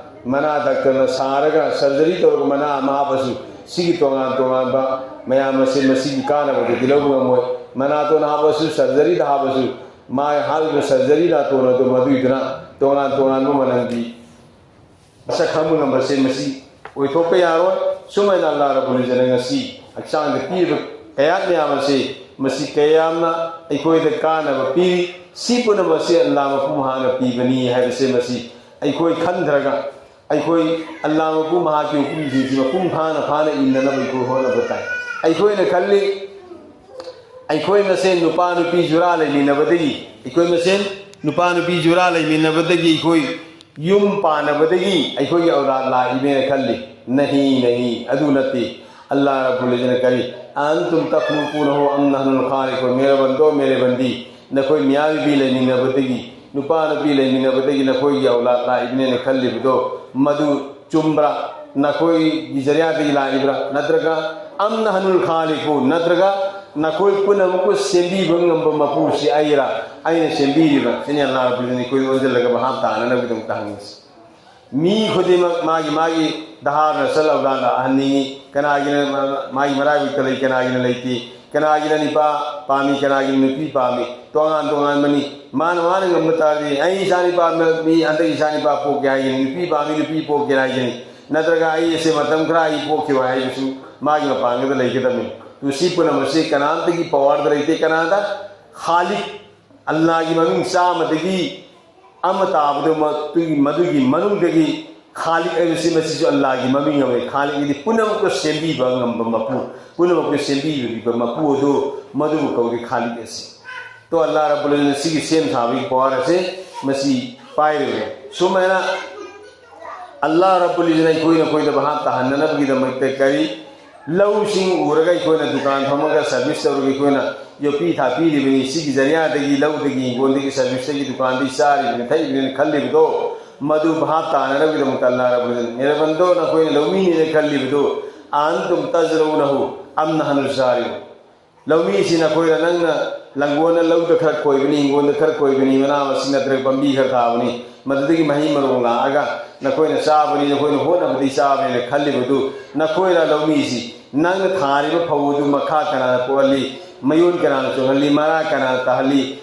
ꯃꯅꯥ ꯗꯥꯛꯇꯔꯅ ꯁꯥꯔꯒ ꯁꯔꯖꯔꯤ ꯇꯧꯔꯒ ꯃꯅꯥ ꯑꯃ ꯍꯥꯞꯄꯁꯨ ꯁꯤꯒꯤ ꯇꯣꯉꯥꯟ ꯇꯣꯉꯥꯟꯕ ꯃꯌꯥꯝ ꯑꯁꯦ ꯃꯁꯤꯒꯤ ꯀꯥꯟꯅꯕꯗꯨꯗꯤ ꯂꯧꯕ ꯉꯝꯃꯣꯏ꯫ ꯃꯅꯥꯇꯣꯟ ꯍꯥꯞꯄꯁꯨ, ꯁꯔꯖꯔꯤꯗ ꯍꯥꯞꯄꯁꯨ, ꯃꯥꯏ ꯍꯥꯞꯂꯤꯕ ꯁꯔꯖꯔꯤ ꯅꯥꯇꯣꯟ ꯑꯗꯨ ꯃꯗꯨꯏꯗꯨꯅ ꯇꯣꯉꯥꯟ ꯇꯣꯉꯥꯟꯕ ꯃꯅꯝꯒꯤ ꯃꯁꯛ ꯈꯪꯕ ꯉꯝꯕꯁꯦ ꯃꯁꯤ ꯑꯣꯏꯊꯣꯛꯄ ꯌꯥꯔꯣꯏ꯫ ꯁꯨꯃꯥꯏꯅ ꯑꯜꯂꯥꯍ ꯔꯕꯨꯜ ꯏꯖ꯭ꯖꯠꯅ ꯉꯁꯤ ꯍꯛꯆꯥꯡꯗ ꯄꯤꯔꯤꯕ ꯀꯌꯥꯠ ꯃꯌꯥꯝ ꯑꯁꯤ, ꯃꯁꯤ ꯀꯌꯥꯝꯅ ꯑꯩꯈꯣꯏꯗ ꯀꯥꯟꯅꯕ ꯄꯤꯔꯤ꯫ ꯁꯤ ꯄꯨꯝꯅꯃꯛ ꯑꯁꯤ ꯑꯜꯂꯥꯍ ꯃꯄꯨ ꯃꯍꯥꯛꯅ ꯄꯤꯕꯅꯤ ꯍꯥꯏꯕꯁꯦ ꯃꯁꯤ ꯑꯩꯈꯣꯏ ꯈꯟꯊꯔꯒ, ꯑꯩꯈꯣꯏ ꯑꯜꯂꯥꯍ ꯃꯄꯨ ꯃꯍꯥꯛꯀꯤ ꯍꯨꯀꯨꯝꯁꯤꯡꯁꯤ ꯃꯄꯨꯡ ꯐꯥꯅ ꯐꯥꯅ ꯏꯟꯅꯅꯕ ꯑꯩꯈꯣꯏ ꯍꯣꯠꯅꯕ ꯇꯥꯏ꯫ ꯑꯩꯈꯣꯏꯅ ꯈꯜꯂꯤ, ꯑꯩꯈꯣꯏ ꯃꯁꯦꯟ ꯅꯨꯄꯥ ꯅꯨꯄꯤ ꯖꯨꯔꯥ ꯂꯩꯃꯤꯟꯅꯕꯗꯒꯤ, ꯑꯩꯈꯣꯏ ꯃꯁꯦꯟ ꯅꯨꯄꯥ ꯅꯨꯄꯤ ꯖꯨꯔꯥ ꯂꯩꯃꯤꯟꯅꯕꯗꯒꯤ ꯑꯩꯈꯣꯏ ꯌꯨꯝ ꯄꯥꯟꯅꯕꯗꯒꯤ ꯑꯩꯈꯣꯏꯒꯤ ꯑꯧꯂꯥꯗ ꯂꯥꯛꯏꯅꯦꯅ ꯈꯜꯂꯤ꯫ ꯅꯍꯤ, ꯅꯍꯤ, ꯑꯗꯨ ꯅꯠꯇꯦ꯫ ꯑꯜꯂꯥꯍ ꯔꯕꯨꯜ ꯏꯖ꯭ꯖꯠꯅ ꯀꯔꯤ, "ꯑꯟꯇꯨꯝ ꯇꯈ꯭ꯂꯨꯀꯨꯅꯍꯨ ꯑꯝ ꯅꯍꯅꯨꯜ ꯈꯥꯂꯤꯀꯨꯟ?" ꯃꯦꯔꯦ ꯕꯟꯗꯣ, ꯃꯦꯔꯦ ꯕꯟꯗꯤ, ꯅꯈꯣꯏ ꯃꯤꯌꯥ ꯕꯤꯕꯤ ꯂꯩꯃꯤꯟꯅꯕꯗꯒꯤ, ꯅꯨꯄꯥ ꯅꯨꯄꯤ ꯂꯩꯃꯤꯟꯅꯕꯗꯒꯤ ꯅꯈꯣꯏꯒꯤ ꯑꯧꯂꯥꯗ ꯂꯥꯛꯏꯕꯅꯦꯅ ꯈꯜꯂꯤꯕꯗꯣ, ꯃꯗꯨ ꯆꯨꯝꯕ꯭ꯔꯥ? ꯅꯈꯣꯏꯒꯤ ꯖꯔꯤꯌꯥꯗꯒꯤ ꯂꯥꯛꯏꯕ꯭ꯔꯥ? ꯅꯠꯇ꯭ꯔꯒ ꯑꯝ ꯅꯍꯅꯨꯜ ꯈꯥꯂꯤꯀꯨꯟ, ꯅꯠꯇ꯭ꯔꯒ ꯅꯈꯣꯏ ꯄꯨꯝꯅꯃꯛꯄꯨ ꯁꯦꯝꯕꯤꯕ ꯉꯝꯕ ꯃꯄꯨꯁꯤ ꯑꯩꯔꯥ? ꯑꯩꯅ ꯁꯦꯝꯕꯤꯔꯤꯕ꯭ꯔꯥ? ꯁꯤꯅꯤ ꯑꯜꯂꯥꯍ ꯔꯕꯨꯜ ꯏꯖ꯭ꯖꯠꯅ ꯑꯩꯈꯣꯏꯗ ꯑꯣꯟꯁꯤꯜꯂꯒ ꯚꯥꯞ ꯇꯥꯅꯅꯕꯒꯤꯗꯃꯛꯇ ꯍꯪꯉꯤꯁꯤ꯫ ꯃꯤ ꯈꯨꯗꯤꯡꯃꯛ ꯃꯥꯒꯤ ꯃꯥꯒꯤ ꯗꯍꯥꯔ ꯅꯁꯜ ꯑꯧꯂꯥꯗ ꯑꯍꯟꯅꯤꯡꯉꯤ꯫ ꯀꯅꯥꯒꯤꯅ ꯃꯥꯒꯤ ꯃꯔꯥꯏꯕꯛꯇ ꯂꯩ, ꯀꯅꯥꯒꯤꯅ ꯂꯩꯇꯦ, ꯀꯅꯥꯒꯤꯅ ꯅꯨꯄꯥ ꯄꯥꯝꯃꯤ, ꯀꯅꯥꯒꯤꯅ ꯅꯨꯄꯤ ꯄꯥꯝꯃꯤ, ꯇꯣꯉꯥꯟ ꯇꯣꯉꯥꯟꯕꯅꯤ꯫ ꯃꯥꯅ ꯃꯥꯅ ꯉꯝꯕ ꯇꯥꯔꯗꯤ ꯑꯩ ꯏꯆꯥ ꯅꯨꯄꯥ ꯃꯤ ꯍꯟꯗꯛ ꯏꯆꯥ ꯅꯨꯄꯥ ꯄꯣꯛꯀꯦ ꯍꯥꯏꯒꯅꯤ, ꯅꯨꯄꯤ ꯄꯥꯝꯃꯤ ꯅꯨꯄꯤ ꯄꯣꯛꯀꯦ ꯍꯥꯏꯒꯅꯤ, ꯅꯠꯇ꯭ꯔꯒ ꯑꯩ ꯑꯁꯦ ꯃꯇꯝ ꯈꯔ ꯑꯩ ꯄꯣꯛꯈꯤꯕ ꯍꯥꯏꯕꯁꯨ ꯃꯥꯒꯤ ꯃꯄꯥꯡꯒꯜꯗ ꯂꯩꯒꯗꯕꯅꯤ꯫ ꯑꯗꯨ ꯁꯤ ꯄꯨꯝꯅꯃꯛꯁꯤ ꯀꯅꯥꯝꯇꯒꯤ ꯄꯋꯥꯔꯗ ꯂꯩꯇꯦ꯫ ꯀꯅꯥꯗ? ꯈꯥꯂꯤꯛ ꯑꯜꯂꯥꯍꯒꯤ ꯃꯃꯤꯡ ꯆꯥꯝꯃꯗꯒꯤ ꯑꯃ ꯇꯥꯕꯗꯨ ꯃꯗꯨꯒꯤ, ꯃꯗꯨꯒꯤ ꯃꯅꯨꯡꯗꯒꯤ ꯈꯥꯂꯤꯛ ꯍꯥꯏꯕꯁꯤ ꯃꯁꯤꯁꯨ ꯑꯜꯂꯥꯍꯒꯤ ꯃꯃꯤꯡ ꯑꯃꯅꯤ꯫ ꯈꯥꯂꯤꯛ ꯍꯥꯏꯗꯤ ꯄꯨꯝꯅꯃꯛꯄꯨ ꯁꯦꯝꯕꯤꯕ ꯉꯝꯕ ꯃꯄꯨ, ꯄꯨꯝꯅꯃꯛꯄꯨ ꯁꯦꯝꯕꯤꯕ ꯃꯄꯨ ꯑꯗꯨ, ꯃꯗꯨꯕꯨ ꯀꯧꯏ ꯈꯥꯂꯤꯛ ꯑꯁꯤ꯫ ꯇꯣ ꯑꯜꯂꯥꯍ ꯔꯕꯨꯜ ꯏꯖ꯭ꯖꯠꯅ ꯁꯤꯒꯤ ꯁꯦꯝ ꯁꯥꯕꯒꯤ ꯄꯋꯥꯔ ꯑꯁꯦ ꯃꯁꯤ ꯄꯥꯏꯔꯤꯕꯅꯤ꯫ ꯁꯨꯃꯥꯏꯅ ꯑꯜꯂꯥꯍ ꯔꯕꯨꯜ ꯏꯖ꯭ꯖꯠꯅ ꯑꯩꯈꯣꯏ ꯅꯈꯣꯏꯗ ꯚꯥꯞ ꯇꯥꯍꯟꯅꯅꯕꯒꯤꯗꯃꯛꯇ ꯀꯔꯤ? ꯂꯧꯁꯤꯡ ꯎꯔꯒ ꯑꯩꯈꯣꯏꯅ ꯗꯨꯀꯥꯟ ꯐꯝꯃꯒ ꯁꯔꯚꯤꯁ ꯇꯧꯔꯒ ꯑꯩꯈꯣꯏꯅ ꯌꯣꯠꯄꯤ ꯊꯥꯛꯄꯤꯔꯤꯕꯅꯤ꯫ ꯁꯤꯒꯤ ꯖꯔꯤꯌꯥꯗꯒꯤ ꯂꯧꯗꯒꯤ ꯍꯤꯡꯒꯣꯜꯗꯒꯤ ꯁꯔꯚꯤꯁꯇꯒꯤ ꯗꯨꯀꯥꯟꯗꯒꯤ ꯆꯥꯔꯤꯕꯅꯤ ꯊꯛꯏꯕꯅꯤꯅ ꯈꯜꯂꯤꯕꯗꯣ, ꯃꯗꯨ ꯚꯥꯞ ꯇꯥꯅꯅꯕꯒꯤꯗꯃꯛꯇ ꯑꯜꯂꯥꯍ ꯔꯕꯨꯜ ꯏꯖ꯭ꯖꯠꯅ, ꯃꯦꯔꯦ ꯕꯟꯗꯣ, ꯅꯈꯣꯏꯅ ꯂꯧꯃꯤꯅꯦꯅ ꯈꯜꯂꯤꯕꯗꯨ, ꯑꯟꯇꯨꯝ ꯇꯖꯔꯧꯅꯍꯨ ꯑꯝ ꯅꯍꯅꯨ ꯖꯥꯔꯤꯎꯟ꯫ ꯂꯧꯃꯤꯁꯤ ꯅꯈꯣꯏꯔ? ꯅꯪꯅ ꯂꯪꯒꯣꯜꯗ ꯂꯧꯗ ꯈꯔ ꯈꯣꯏꯕꯅꯤ, ꯍꯤꯡꯒꯣꯜꯗ ꯈꯔ ꯈꯣꯏꯕꯅꯤ, ꯃꯅꯥ ꯃꯁꯤꯡ ꯅꯠꯇ꯭ꯔꯒ ꯄꯥꯝꯕꯤ ꯈꯔ ꯊꯥꯕꯅꯤ, ꯃꯗꯨꯗꯒꯤ ꯃꯍꯩ ꯃꯔꯣꯡ ꯂꯥꯛꯑꯒ ꯅꯈꯣꯏꯅ ꯆꯥꯕꯅꯤ, ꯅꯈꯣꯏꯅ ꯍꯣꯠꯅꯕꯗꯒꯤ ꯆꯥꯕꯅꯤꯅ ꯈꯜꯂꯤꯕꯗꯨ ꯅꯈꯣꯏꯔ? ꯂꯧꯃꯤꯁꯤ ꯅꯪꯅ ꯊꯥꯔꯤꯕ ꯐꯧ ꯑꯗꯨ ꯃꯈꯥ ꯀꯅꯥꯅ ꯄꯣꯛꯍꯜꯂꯤ? ꯃꯌꯣꯟ ꯀꯅꯥꯅ ꯆꯣꯡꯍꯜꯂꯤ? ꯃꯔꯥ ꯀꯅꯥꯅ ꯇꯥꯍꯜꯂꯤ?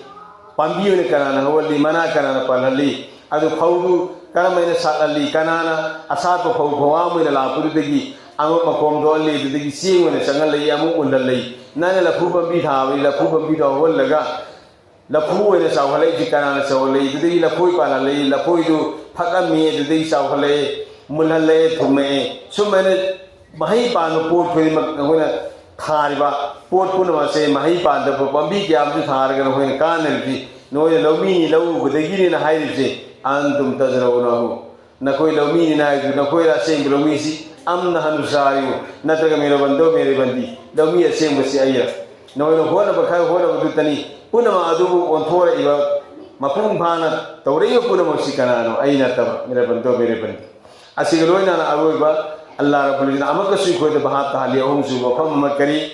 ꯄꯥꯝꯕꯤ ꯑꯣꯏꯅ ꯀꯅꯥꯅ ꯍꯧꯍꯜꯂꯤ? ꯃꯅꯥ ꯀꯅꯥꯅ ꯄꯥꯜꯍꯜꯂꯤ? ꯑꯗꯨ ꯐꯧꯗꯨ ꯀꯔꯝ ꯍꯥꯏꯅ ꯁꯥꯠꯍꯜꯂꯤ? ꯀꯅꯥꯅ ꯑꯁꯥꯠꯄ ꯐꯧ ꯐꯧꯍꯥꯝ ꯑꯣꯏꯅ ꯂꯥꯛꯄꯗꯨꯗꯒꯤ ꯑꯉꯧ ꯃꯈꯣꯝ ꯊꯣꯛꯍꯜꯂꯤ, ꯑꯗꯨꯗꯒꯤ ꯆꯦꯡ ꯑꯣꯏꯅ ꯆꯪꯍꯜꯂꯛꯏ, ꯑꯃꯨꯛ ꯃꯨꯜꯍꯜꯂꯛꯏ? ꯅꯪꯅ ꯂꯐꯨ ꯄꯥꯝꯕꯤ ꯊꯥꯕꯅꯤ, ꯂꯐꯨ ꯄꯥꯝꯕꯤꯗꯣ ꯍꯧꯍꯜꯂꯒ ꯂꯐꯨ ꯑꯣꯏꯅ ꯆꯥꯎꯍꯜꯂꯛꯏꯁꯤ ꯀꯅꯥꯅ ꯆꯥꯎꯍꯜꯂꯛꯏ? ꯑꯗꯨꯗꯒꯤ ꯂꯐꯣꯏ ꯄꯥꯜꯍꯜꯂꯛꯏ, ꯂꯐꯣꯏꯗꯨ ꯐꯛꯑꯝꯃꯤ, ꯑꯗꯨꯗꯒꯤ ꯆꯥꯎꯍꯜꯂꯛꯑꯦ, ꯃꯨꯜꯍꯜꯂꯛꯑꯦ, ꯊꯨꯝꯃꯛꯑꯦ꯫ ꯁꯨꯃꯥꯏꯅ ꯃꯍꯩ ꯄꯥꯟꯕ ꯄꯣꯠ ꯈꯨꯗꯤꯡꯃꯛ ꯅꯈꯣꯏꯅ ꯊꯥꯔꯤꯕ ꯄꯣꯠ ꯄꯨꯝꯅꯃꯛ ꯑꯁꯦ, ꯃꯍꯩ ꯄꯥꯟꯗꯕ ꯄꯥꯝꯕꯤ ꯀꯌꯥ ꯑꯃꯁꯨ ꯊꯥꯔꯒ ꯅꯈꯣꯏꯅ ꯀꯥꯟꯅꯔꯤꯕꯁꯤ ꯅꯈꯣꯏꯅ ꯂꯧꯃꯤꯅꯤ, ꯂꯧ ꯎꯕꯗꯒꯤꯅꯤꯅ ꯍꯥꯏꯔꯤꯕꯁꯦ, ꯑꯟꯇꯨꯝ ꯇꯖꯔꯧꯅꯍꯨ꯫ ꯅꯈꯣꯏ ꯂꯧꯃꯤꯅꯤꯅ ꯍꯥꯏꯗꯨ, ꯅꯈꯣꯏꯔ ꯑꯁꯦꯡꯕ ꯂꯧꯃꯤꯁꯤ? ꯑꯝ ꯅꯍꯅꯨ ꯖꯥꯔꯤꯎꯟ, ꯅꯠꯇ꯭ꯔꯒ ꯃꯦꯔꯦ ꯕꯟꯗꯣ, ꯃꯦꯔꯦ ꯕꯟꯗꯤ, ꯂꯧꯃꯤ ꯑꯁꯦꯡꯕꯁꯤ ꯑꯩꯔ? ꯅꯈꯣꯏꯅ ꯍꯣꯠꯅꯕ ꯈꯔ ꯍꯣꯠꯅꯕꯗꯨꯇꯅꯤ꯫ ꯄꯨꯝꯅꯃꯛ ꯑꯗꯨꯕꯨ ꯑꯣꯟꯊꯣꯔꯛꯏꯕ, ꯃꯄꯨꯡ ꯐꯥꯅ ꯇꯧꯔꯛꯏꯕ ꯄꯨꯝꯅꯃꯛꯁꯤ ꯀꯅꯥꯅꯣ? ꯑꯩ ꯅꯠꯇꯕ, ꯃꯦꯔꯦ ꯕꯟꯗꯣ, ꯃꯦꯔꯦ ꯕꯟꯗꯤ꯫ ꯑꯁꯤꯒ ꯂꯣꯏꯅꯅ ꯑꯔꯣꯏꯕ ꯑꯜꯂꯥꯍ ꯔꯕꯨꯜ ꯏꯖ꯭ꯖꯠꯅ ꯑꯃꯨꯛꯀꯁꯨ ꯑꯩꯈꯣꯏꯗ ꯚꯥꯞ ꯇꯥꯍꯜꯂꯤ꯫ ꯑꯍꯨꯝꯁꯨꯕ ꯋꯥꯐꯝ ꯑꯃ ꯀꯔꯤ?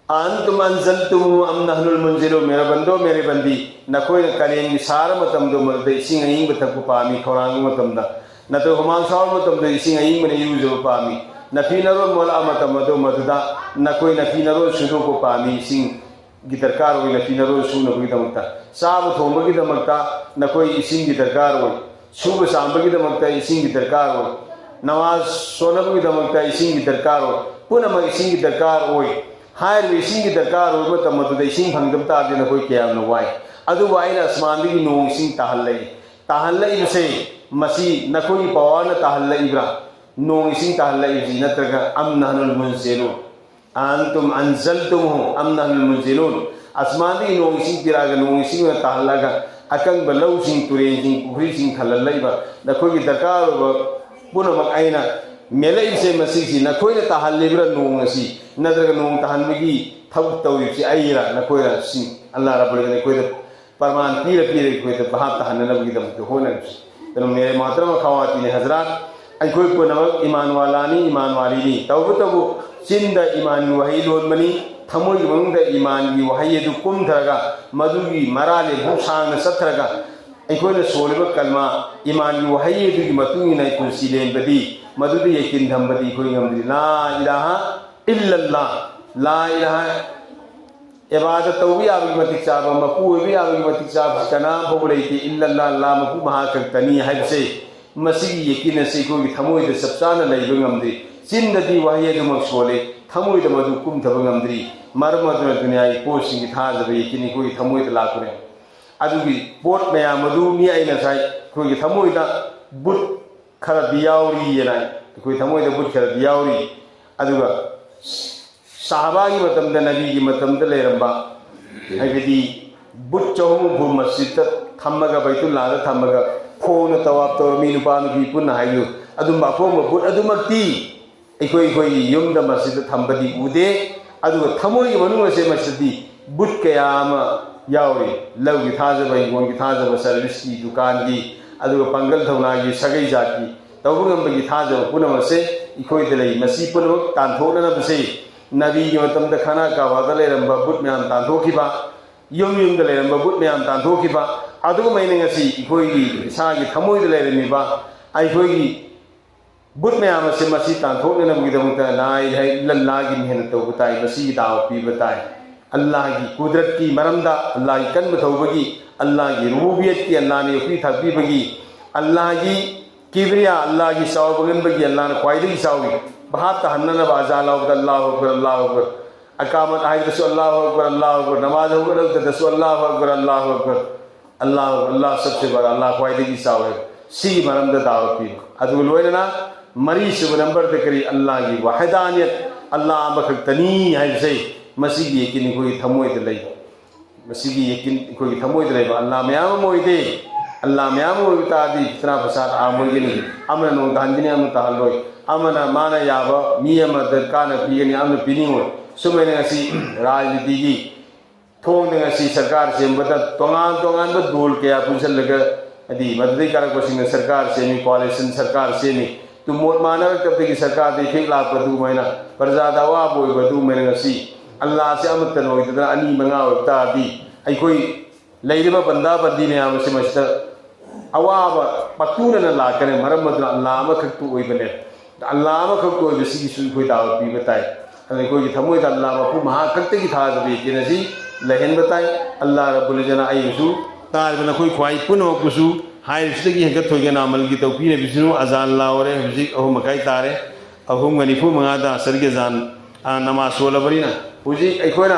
ꯑꯟꯇꯨꯝ ꯑꯟꯖꯜꯇꯨꯃꯨ ꯑꯝ ꯅꯍꯅꯨꯜ ꯃꯨꯟꯖꯤꯂꯨꯟ꯫ ꯃꯦꯔꯦ ꯕꯟꯗꯣ, ꯃꯦꯔꯦ ꯕꯟꯗꯤ, ꯅꯈꯣꯏꯅ ꯀꯥꯂꯦꯟꯒꯤ ꯁꯥꯔ ꯃꯇꯝꯗꯣ ꯃꯗꯨꯗ ꯏꯁꯤꯡ ꯑꯏꯪꯕ ꯊꯛꯄ ꯄꯥꯝꯃꯤ, ꯈꯧꯔꯥꯡꯕ ꯃꯇꯝꯗ, ꯅꯠꯇ꯭ꯔꯒ ꯍꯨꯃꯥꯡ ꯁꯥꯎꯔ ꯃꯇꯝꯗ ꯏꯁꯤꯡ ꯑꯏꯪꯕꯅ ꯏꯔꯨꯖꯕ ꯄꯥꯝꯃꯤ, ꯅꯐꯤ ꯅꯔꯣꯜ ꯃꯣꯠꯂꯛꯑ ꯃꯇꯝ ꯑꯗꯨ ꯃꯗꯨꯗ ꯅꯈꯣꯏ ꯅꯐꯤ ꯅꯔꯣꯜ ꯁꯨꯗꯣꯛꯄ ꯄꯥꯝꯃꯤ, ꯏꯁꯤꯡꯒꯤ ꯗꯔꯀꯥꯔ ꯑꯣꯏ ꯅꯐꯤ ꯅꯔꯣꯜ ꯁꯨꯅꯕꯒꯤꯗꯃꯛꯇ꯫ ꯆꯥꯕ ꯊꯣꯡꯕꯒꯤꯗꯃꯛꯇ ꯅꯈꯣꯏ ꯏꯁꯤꯡꯒꯤ ꯗꯔꯀꯥꯔ ꯑꯣꯏ, ꯁꯨꯕ ꯆꯥꯝꯕꯒꯤꯗꯃꯛꯇ ꯏꯁꯤꯡꯒꯤ ꯗꯔꯀꯥꯔ ꯑꯣꯏ, ꯅꯃꯥꯖ ꯁꯣꯟꯅꯕꯒꯤꯗꯃꯛꯇ ꯏꯁꯤꯡꯒꯤ ꯗꯔꯀꯥꯔ ꯑꯣꯏ, ꯄꯨꯝꯅꯃꯛ ꯏꯁꯤꯡꯒꯤ ꯗꯔꯀꯥꯔ ꯑꯣꯏ꯫ ꯍꯥꯏꯔꯤꯕ ꯏꯁꯤꯡꯒꯤ ꯗꯔꯀꯥꯔ ꯑꯣꯏꯕ ꯃꯇꯝ ꯑꯗꯨꯗ ꯏꯁꯤꯡ ꯐꯪꯗꯕ ꯇꯥꯔꯗꯤ ꯅꯈꯣꯏ ꯀꯌꯥꯝꯅ ꯋꯥꯏ꯫ ꯑꯗꯨꯕꯨ ꯑꯩꯅ ꯑꯁꯃꯥꯟꯗꯒꯤ ꯅꯣꯡ ꯏꯁꯤꯡ ꯇꯥꯍꯜꯂꯛꯏ꯫ ꯇꯥꯍꯜꯂꯛꯏꯕꯁꯦ ꯃꯁꯤ ꯅꯈꯣꯏꯒꯤ ꯄꯋꯥꯔꯅ ꯇꯥꯍꯜꯂꯛꯏꯕ꯭ꯔꯥ? ꯅꯣꯡ ꯏꯁꯤꯡ ꯇꯥꯍꯜꯂꯛꯏꯕꯁꯤ ꯅꯠꯇ꯭ꯔꯒ ꯑꯝ ꯅꯍꯅꯨꯜ ꯃꯨꯟꯖꯤꯂꯨꯟ? ꯑꯟꯇꯨꯝ ꯑꯟꯖꯜꯇꯨꯃꯨ ꯑꯝ ꯅꯍꯅꯨꯜ ꯃꯨꯟꯖꯤꯂꯨꯟ? ꯑꯁꯃꯥꯟꯗꯒꯤ ꯅꯣꯡ ꯏꯁꯤꯡ ꯄꯤꯔꯛꯑꯒ ꯅꯣꯡ ꯏꯁꯤꯡ ꯑꯣꯏꯅ ꯇꯥꯍꯜꯂꯒ ꯑꯀꯪꯕ ꯂꯧꯁꯤꯡ, ꯇꯨꯔꯦꯟꯁꯤꯡ, ꯄꯨꯈ꯭ꯔꯤꯁꯤꯡ ꯊꯜꯍꯜꯂꯛꯏꯕ, ꯅꯈꯣꯏꯒꯤ ꯗꯔꯀꯥꯔ ꯑꯣꯏꯕ ꯄꯨꯝꯅꯃꯛ ꯑꯩꯅ ꯃꯦꯜꯂꯛꯏꯕꯁꯦ ꯃꯁꯤꯁꯤ ꯅꯈꯣꯏꯅ ꯇꯥꯍꯜꯂꯤꯕ꯭ꯔꯥ ꯅꯣꯡ ꯑꯁꯤ? ꯅꯠꯇ꯭ꯔꯒ ꯅꯣꯡ ꯇꯥꯍꯟꯕꯒꯤ ꯊꯕꯛ ꯇꯧꯔꯤꯕꯁꯤ ꯑꯩꯔꯥ ꯅꯈꯣꯏꯔꯥ? ꯁꯤ ꯑꯜꯂꯥꯍ ꯔꯕꯨꯜ ꯏꯖꯠꯅ ꯑꯩꯈꯣꯏꯗ ꯄ꯭ꯔꯃꯥꯟ ꯄꯤꯔ ꯄꯤꯔ ꯑꯩꯈꯣꯏꯗ ꯚꯥꯞ ꯇꯥꯍꯟꯅꯅꯕꯒꯤꯗꯃꯛꯇ ꯍꯣꯠꯅꯔꯤꯕꯁꯤ꯫ ꯑꯗꯨꯅ ꯃꯦꯔꯦ ꯃꯣꯍꯇꯔꯝ ꯑꯈꯋꯥꯇꯤꯅꯦ ꯍꯖꯔꯥꯠ, ꯑꯩꯈꯣꯏ ꯄꯨꯝꯅꯃꯛ ꯏꯃꯥꯟ ꯋꯥꯂꯥꯅꯤ, ꯏꯃꯥꯟ ꯋꯥꯂꯤꯅꯤ꯫ ꯇꯧꯕꯇꯕꯨ ꯆꯤꯟꯗ ꯏꯃꯥꯟꯒꯤ ꯋꯥꯍꯩ ꯂꯣꯟꯕꯅꯤ, ꯊꯃꯣꯏꯒꯤ ꯃꯅꯨꯡꯗ ꯏꯃꯥꯟꯒꯤ ꯋꯥꯍꯩ ꯑꯗꯨ ꯀꯨꯝꯊꯔꯒ ꯃꯗꯨꯒꯤ ꯃꯔꯥꯜ ꯂꯦꯝꯐꯧ ꯁꯥꯡꯅ ꯆꯠꯊꯔꯒ ꯑꯩꯈꯣꯏꯅ ꯁꯣꯜꯂꯤꯕ ꯀꯜꯃꯥ ꯏꯃꯥꯟꯒꯤ ꯋꯥꯍꯩ ꯑꯗꯨꯒꯤ ꯃꯇꯨꯡ ꯏꯟꯅ ꯑꯩ ꯄꯨꯟꯁꯤ ꯂꯦꯟꯕꯗꯤ, ꯃꯗꯨꯗ ꯌꯦꯡꯁꯤꯟ ꯊꯝꯕꯗꯤ ꯑꯩꯈꯣꯏ ꯉꯝꯗ꯭ꯔꯤ꯫ ꯂꯥ ꯏꯂꯥꯍ ꯏꯜꯂꯜꯂꯥꯍ, ꯂꯥ ꯏꯂꯥꯍ, ꯏꯕꯥꯗꯠ ꯇꯧꯕ ꯌꯥꯕꯒꯤ ꯃꯇꯤꯛ ꯆꯥꯕ, ꯃꯄꯨ ꯑꯣꯏꯕ ꯌꯥꯕꯒꯤ ꯃꯇꯤꯛ ꯆꯥꯕꯁꯤ ꯀꯅꯥ ꯐꯥꯎꯕ ꯂꯩꯇꯦ, ꯏꯜꯂꯜꯂꯥꯍ, ꯑꯜꯂꯥꯍ ꯃꯄꯨ ꯃꯍꯥꯛ ꯈꯛꯇꯅꯤ ꯍꯥꯏꯕꯁꯦ, ꯃꯁꯤꯒꯤ ꯌꯦꯀꯤꯟ ꯑꯁꯤ ꯑꯩꯈꯣꯏꯒꯤ ꯊꯃꯣꯏꯗ ꯆꯞ ꯆꯥꯅ ꯂꯩꯕ ꯉꯝꯗꯦ꯫ ꯆꯤꯟꯗꯗꯤ ꯋꯥꯍꯩ ꯑꯗꯨꯃꯛ ꯁꯣꯜꯂꯦ, ꯊꯃꯣꯏꯗ ꯃꯗꯨ ꯀꯨꯝꯊꯕ ꯉꯝꯗ꯭ꯔꯤ꯫ ꯃꯔꯝ ꯑꯗꯨꯅ ꯗꯨꯅꯤꯌꯥꯒꯤ ꯄꯣꯠꯁꯤꯡꯒꯤ ꯊꯥꯖꯕ ꯌꯦꯀꯤꯟ ꯑꯩꯈꯣꯏꯒꯤ ꯊꯃꯣꯏꯗ ꯂꯥꯛꯄꯅꯦ꯫ ꯑꯗꯨꯒꯤ ꯄꯣꯠ ꯃꯌꯥꯝ ꯑꯗꯨ ꯃꯤ ꯑꯩꯅ ꯉꯁꯥꯏ ꯑꯩꯈꯣꯏꯒꯤ ꯊꯃꯣꯏꯗ ꯕꯨꯠ ꯈꯔꯗꯤ ꯌꯥꯎꯔꯤꯑꯅ, ꯑꯩꯈꯣꯏ ꯊꯃꯣꯏꯗ ꯕꯨꯠ ꯈꯔꯗꯤ ꯌꯥꯎꯔꯤ꯫ ꯑꯗꯨꯒ ꯁꯍꯥꯕꯥꯒꯤ ꯃꯇꯝꯗ, ꯅꯕꯤꯒꯤ ꯃꯇꯝꯗ ꯂꯩꯔꯝꯕ, ꯍꯥꯏꯕꯗꯤ ꯕꯨꯠ ꯆꯍꯨꯝ ꯍꯨꯝꯐꯨ ꯃꯁꯖꯤꯠꯇ ꯊꯝꯃꯒ, ꯕꯩꯇꯨꯜꯂꯥꯗ ꯊꯝꯃꯒ ꯈꯣꯡꯅ ꯇꯋꯥꯞ ꯇꯧꯔꯝꯃꯤ, ꯅꯨꯄꯥ ꯅꯨꯄꯤ ꯄꯨꯟꯅ ꯍꯥꯏꯕꯤꯌꯨ꯫ ꯑꯗꯨꯝꯕ ꯑꯐꯣꯡꯕ ꯕꯨꯠ ꯑꯗꯨꯃꯛꯇꯤ ꯑꯩꯈꯣꯏ ꯑꯩꯈꯣꯏꯒꯤ ꯌꯨꯝꯗ ꯃꯁꯖꯤꯠꯇ ꯊꯝꯕꯗꯤ ꯎꯗꯦ꯫ ꯑꯗꯨꯒ ꯊꯃꯣꯏꯒꯤ ꯃꯅꯨꯡ ꯑꯁꯦ ꯃꯁꯤꯗꯗꯤ ꯕꯨꯠ ꯀꯌꯥ ꯑꯃ ꯌꯥꯎꯔꯤ꯫ ꯂꯧꯒꯤ ꯊꯥꯖꯕ, ꯍꯤꯡꯒꯣꯜꯒꯤ ꯊꯥꯖꯕ, ꯁꯔꯚꯤꯁꯀꯤ, ꯗꯨꯀꯥꯟꯒꯤ, ꯑꯗꯨꯒ ꯄꯥꯡꯒꯜ ꯊꯧꯅꯥꯒꯤ, ꯁꯥꯒꯩ ꯖꯥꯠꯀꯤ, ꯇꯧꯕ ꯉꯝꯕꯒꯤ ꯊꯥꯖꯕ ꯄꯨꯝꯅꯃꯛꯁꯦ ꯑꯩꯈꯣꯏꯗ ꯂꯩ꯫ ꯃꯁꯤ ꯄꯨꯝꯅꯃꯛ ꯇꯥꯟꯊꯣꯛꯅꯅꯕꯁꯦ ꯅꯕꯤꯒꯤ ꯃꯇꯝꯗ ꯈꯥꯅꯥ ꯀꯥꯕꯥꯗ ꯂꯩꯔꯝꯕ ꯕꯨꯠ ꯃꯌꯥꯝ ꯇꯥꯟꯊꯣꯛꯈꯤꯕ, ꯌꯨꯝ ꯌꯨꯝꯗ ꯂꯩꯔꯝꯕ ꯕꯨꯠ ꯃꯌꯥꯝ ꯇꯥꯟꯊꯣꯛꯈꯤꯕ, ꯑꯗꯨꯒꯨꯝꯕ ꯑꯩꯅ ꯉꯁꯤ ꯑꯩꯈꯣꯏꯒꯤ ꯏꯁꯥꯒꯤ ꯊꯃꯣꯏꯗ ꯂꯩꯔꯝꯃꯤꯕ ꯑꯩꯈꯣꯏꯒꯤ ꯕꯨꯠ ꯃꯌꯥꯝ ꯑꯁꯤ ꯃꯁꯤ ꯇꯥꯟꯊꯣꯛꯅꯅꯕꯒꯤꯗꯃꯛꯇ ꯂꯥ ꯏꯂꯥꯍ ꯏꯜꯂꯜꯂꯥꯍꯒꯤ ꯃꯦꯍꯅꯠ ꯇꯧꯕ ꯇꯥꯏ, ꯃꯁꯤꯒꯤ ꯗꯥꯋꯥ ꯄꯤꯕ ꯇꯥꯏ꯫ ꯑꯜꯂꯥꯍꯒꯤ ꯀꯨꯗꯔꯠꯀꯤ ꯃꯔꯝꯗ, ꯑꯜꯂꯥꯍꯒꯤ ꯀꯟꯕ ꯊꯧꯕꯒꯤ, ꯑꯜꯂꯥꯍꯒꯤ ꯔꯨꯕꯨꯕꯤꯌꯠꯀꯤ, ꯑꯜꯂꯥꯍꯅ ꯌꯣꯛꯄꯤ ꯊꯥꯛꯄꯤꯕꯒꯤ, ꯑꯜꯂꯥꯍꯒꯤ ꯀꯤꯕ꯭ꯔꯤꯌꯥ, ꯑꯜꯂꯥꯍꯒꯤ ꯆꯥꯎꯕ ꯉꯟꯕꯒꯤ, ꯑꯜꯂꯥꯍꯅ ꯈ꯭ꯋꯥꯏꯗꯒꯤ ꯆꯥꯎꯏ꯫ ꯚꯥꯞ ꯇꯥꯍꯟꯅꯅꯕ ꯑꯖꯥꯟ ꯂꯥꯎꯕꯗ ꯑꯜꯂꯥꯍꯨ ꯑꯛꯕꯔ, ꯑꯜꯂꯥꯍꯨ ꯑꯛꯕꯔ꯫ ꯑꯀꯥꯃꯠ ꯍꯥꯏꯕꯗꯁꯨ ꯑꯜꯂꯥꯍꯨ ꯑꯛꯕꯔ, ꯑꯜꯂꯥꯍꯨ ꯑꯛꯕꯔ꯫ ꯅꯃꯥꯖ ꯍꯧꯒꯠꯂꯛꯄꯗꯁꯨ ꯑꯜꯂꯥꯍꯨ ꯑꯛꯕꯔ, ꯑꯜꯂꯥꯍꯨ ꯑꯛꯕꯔ꯫ ꯑꯜꯂꯥꯍꯨ, ꯑꯜꯂꯥꯍ ꯁꯕꯁꯦ ꯕꯔꯥ, ꯑꯜꯂꯥꯍ ꯈ꯭ꯋꯥꯏꯗꯒꯤ ꯆꯥꯎꯋꯦ꯫ ꯁꯤꯒꯤ ꯃꯔꯝꯗ ꯗꯥꯋꯥ ꯄꯤꯕ꯫ ꯑꯗꯨꯒ ꯂꯣꯏꯅꯅ ꯃꯔꯤꯁꯨꯕ ꯅꯝꯕꯔꯗ ꯀꯔꯤ? ꯑꯜꯂꯥꯍꯒꯤ ꯋꯥꯍꯗꯥꯅꯤꯌꯠ, ꯑꯜꯂꯥꯍ ꯑꯃꯈꯛꯇꯅꯤ ꯍꯥꯏꯕꯁꯦ, ꯃꯁꯤꯒꯤ ꯌꯦꯀꯤꯟ ꯑꯩꯈꯣꯏꯒꯤ ꯊꯃꯣꯏꯗ ꯂꯩꯕ꯫ ꯃꯁꯤꯒꯤ ꯌꯦꯛꯇꯤꯟ ꯑꯩꯈꯣꯏꯒꯤ ꯊꯃꯣꯏꯗ ꯂꯩꯕ ꯑꯜꯂꯥ ꯃꯌꯥꯝ ꯑꯃ ꯑꯣꯏꯗꯦ꯫ ꯑꯜꯂꯥ ꯃꯌꯥꯝ ꯑꯃ ꯑꯣꯏꯕ ꯇꯥꯔꯗꯤ ꯐꯤꯇꯅꯥ ꯐꯁꯥꯗ ꯑꯥꯝ ꯑꯣꯏꯒꯅꯤ꯫ ꯑꯃꯅ ꯅꯣꯡ ꯇꯥꯍꯟꯒꯅꯤ, ꯑꯃꯅ ꯇꯥꯍꯜꯂꯣꯏ꯫ ꯑꯃꯅ ꯃꯥꯅ ꯌꯥꯕ ꯃꯤ ꯑꯃꯗ ꯀꯥꯟꯅ ꯄꯤꯒꯅꯤ, ꯑꯃꯅ ꯄꯤꯅꯤꯡꯉꯣꯏ꯫ ꯁꯨꯃꯥꯏꯅ ꯉꯁꯤ ꯔꯥꯖꯅꯤꯇꯤꯒꯤ ꯊꯣꯡꯗ ꯉꯁꯤ ꯁꯔꯀꯥꯔ ꯁꯦꯝꯕꯗ ꯇꯣꯉꯥꯟ ꯇꯣꯉꯥꯟꯕ ꯗꯣꯜ ꯀꯌꯥ ꯄꯨꯟꯁꯤꯜꯂꯒ, ꯍꯥꯏꯗꯤ ꯃꯗꯨꯗꯒꯤ ꯀꯥꯔꯛꯄꯁꯤꯡꯅ ꯁꯔꯀꯥꯔ ꯁꯦꯝꯃꯤ, ꯀꯣꯑꯥꯂꯤꯁꯟ ꯁꯔꯀꯥꯔ ꯁꯦꯝꯃꯤ꯫ ꯇꯨ ꯃꯣꯠ ꯃꯥꯟꯅꯔꯛꯇꯕꯗꯒꯤ ꯁꯔꯀꯥꯔꯗ ꯏꯐꯦꯛ ꯂꯥꯛꯄ ꯑꯗꯨꯃꯥꯏꯅ, ꯄ꯭ꯔꯖꯥꯗ ꯑꯋꯥꯕ ꯑꯣꯏꯕ ꯑꯗꯨꯃꯥꯏꯅ ꯉꯁꯤ ꯑꯜꯂꯥꯁꯦ ꯑꯃꯠꯇ ꯑꯣꯏꯗꯗꯅ ꯑꯅꯤ ꯃꯉꯥ ꯑꯣꯏꯕ ꯇꯥꯔꯗꯤ ꯑꯩꯈꯣꯏ ꯂꯩꯔꯤꯕ ꯕꯟꯗꯥ ꯕꯟꯗꯤ ꯃꯌꯥꯝ ꯑꯁꯤ ꯃꯁꯤꯗ ꯑꯋꯥꯕ ꯄꯥꯛꯇꯨꯅꯅ ꯂꯥꯛꯀꯅꯤ꯫ ꯃꯔꯝ ꯑꯗꯨꯅ ꯑꯜꯂꯥ ꯑꯃꯈꯛꯇ ꯑꯣꯏꯕꯅꯦ꯫ ꯑꯜꯂꯥ ꯑꯃꯈꯛꯇ ꯑꯣꯏꯕꯁꯤꯒꯤꯁꯨ ꯑꯩꯈꯣꯏ ꯗꯥꯋꯥ ꯄꯤꯕ ꯇꯥꯏ꯫ ꯑꯗꯨꯅ ꯑꯩꯈꯣꯏꯒꯤ ꯊꯃꯣꯏꯗ ꯑꯜꯂꯥ ꯃꯄꯨ ꯃꯍꯥꯛ ꯈꯛꯇꯒꯤ ꯊꯥꯖꯕ ꯌꯦꯛꯇꯤꯟ ꯑꯁꯤ ꯂꯩꯍꯟꯕ ꯇꯥꯏ꯫ ꯑꯜꯂꯥ ꯔꯕꯨꯜ ꯏꯖ꯭ꯖꯠꯅ ꯑꯩꯕꯨꯁꯨ, ꯇꯥꯔꯤꯕ ꯅꯈꯣꯏ ꯈ꯭ꯋꯥꯏ ꯄꯨꯝꯅꯃꯛꯄꯨꯁꯨ ꯍꯥꯏꯔꯤꯕꯁꯤꯗꯒꯤ ꯍꯦꯟꯒꯠ ꯊꯣꯏꯒꯅ ꯑꯃꯜꯒꯤ ꯇꯧꯄꯤꯅꯕꯤꯁꯅꯨ꯫ ꯑꯖꯥꯟ ꯂꯥꯎꯔꯦ, ꯍꯧꯖꯤꯛ ꯑꯍꯨꯝ ꯃꯈꯥꯏ ꯇꯥꯔꯦ꯫ ꯑꯍꯨꯝꯒ ꯅꯤꯐꯨ ꯃꯉꯥꯗ ꯑꯁꯔꯒꯤ ꯑꯖꯥꯟ, ꯑ, ꯅꯃꯥꯖ ꯁꯣꯜꯂꯕꯅꯤꯅ ꯍꯧꯖꯤꯛ ꯑꯩꯈꯣꯏꯅ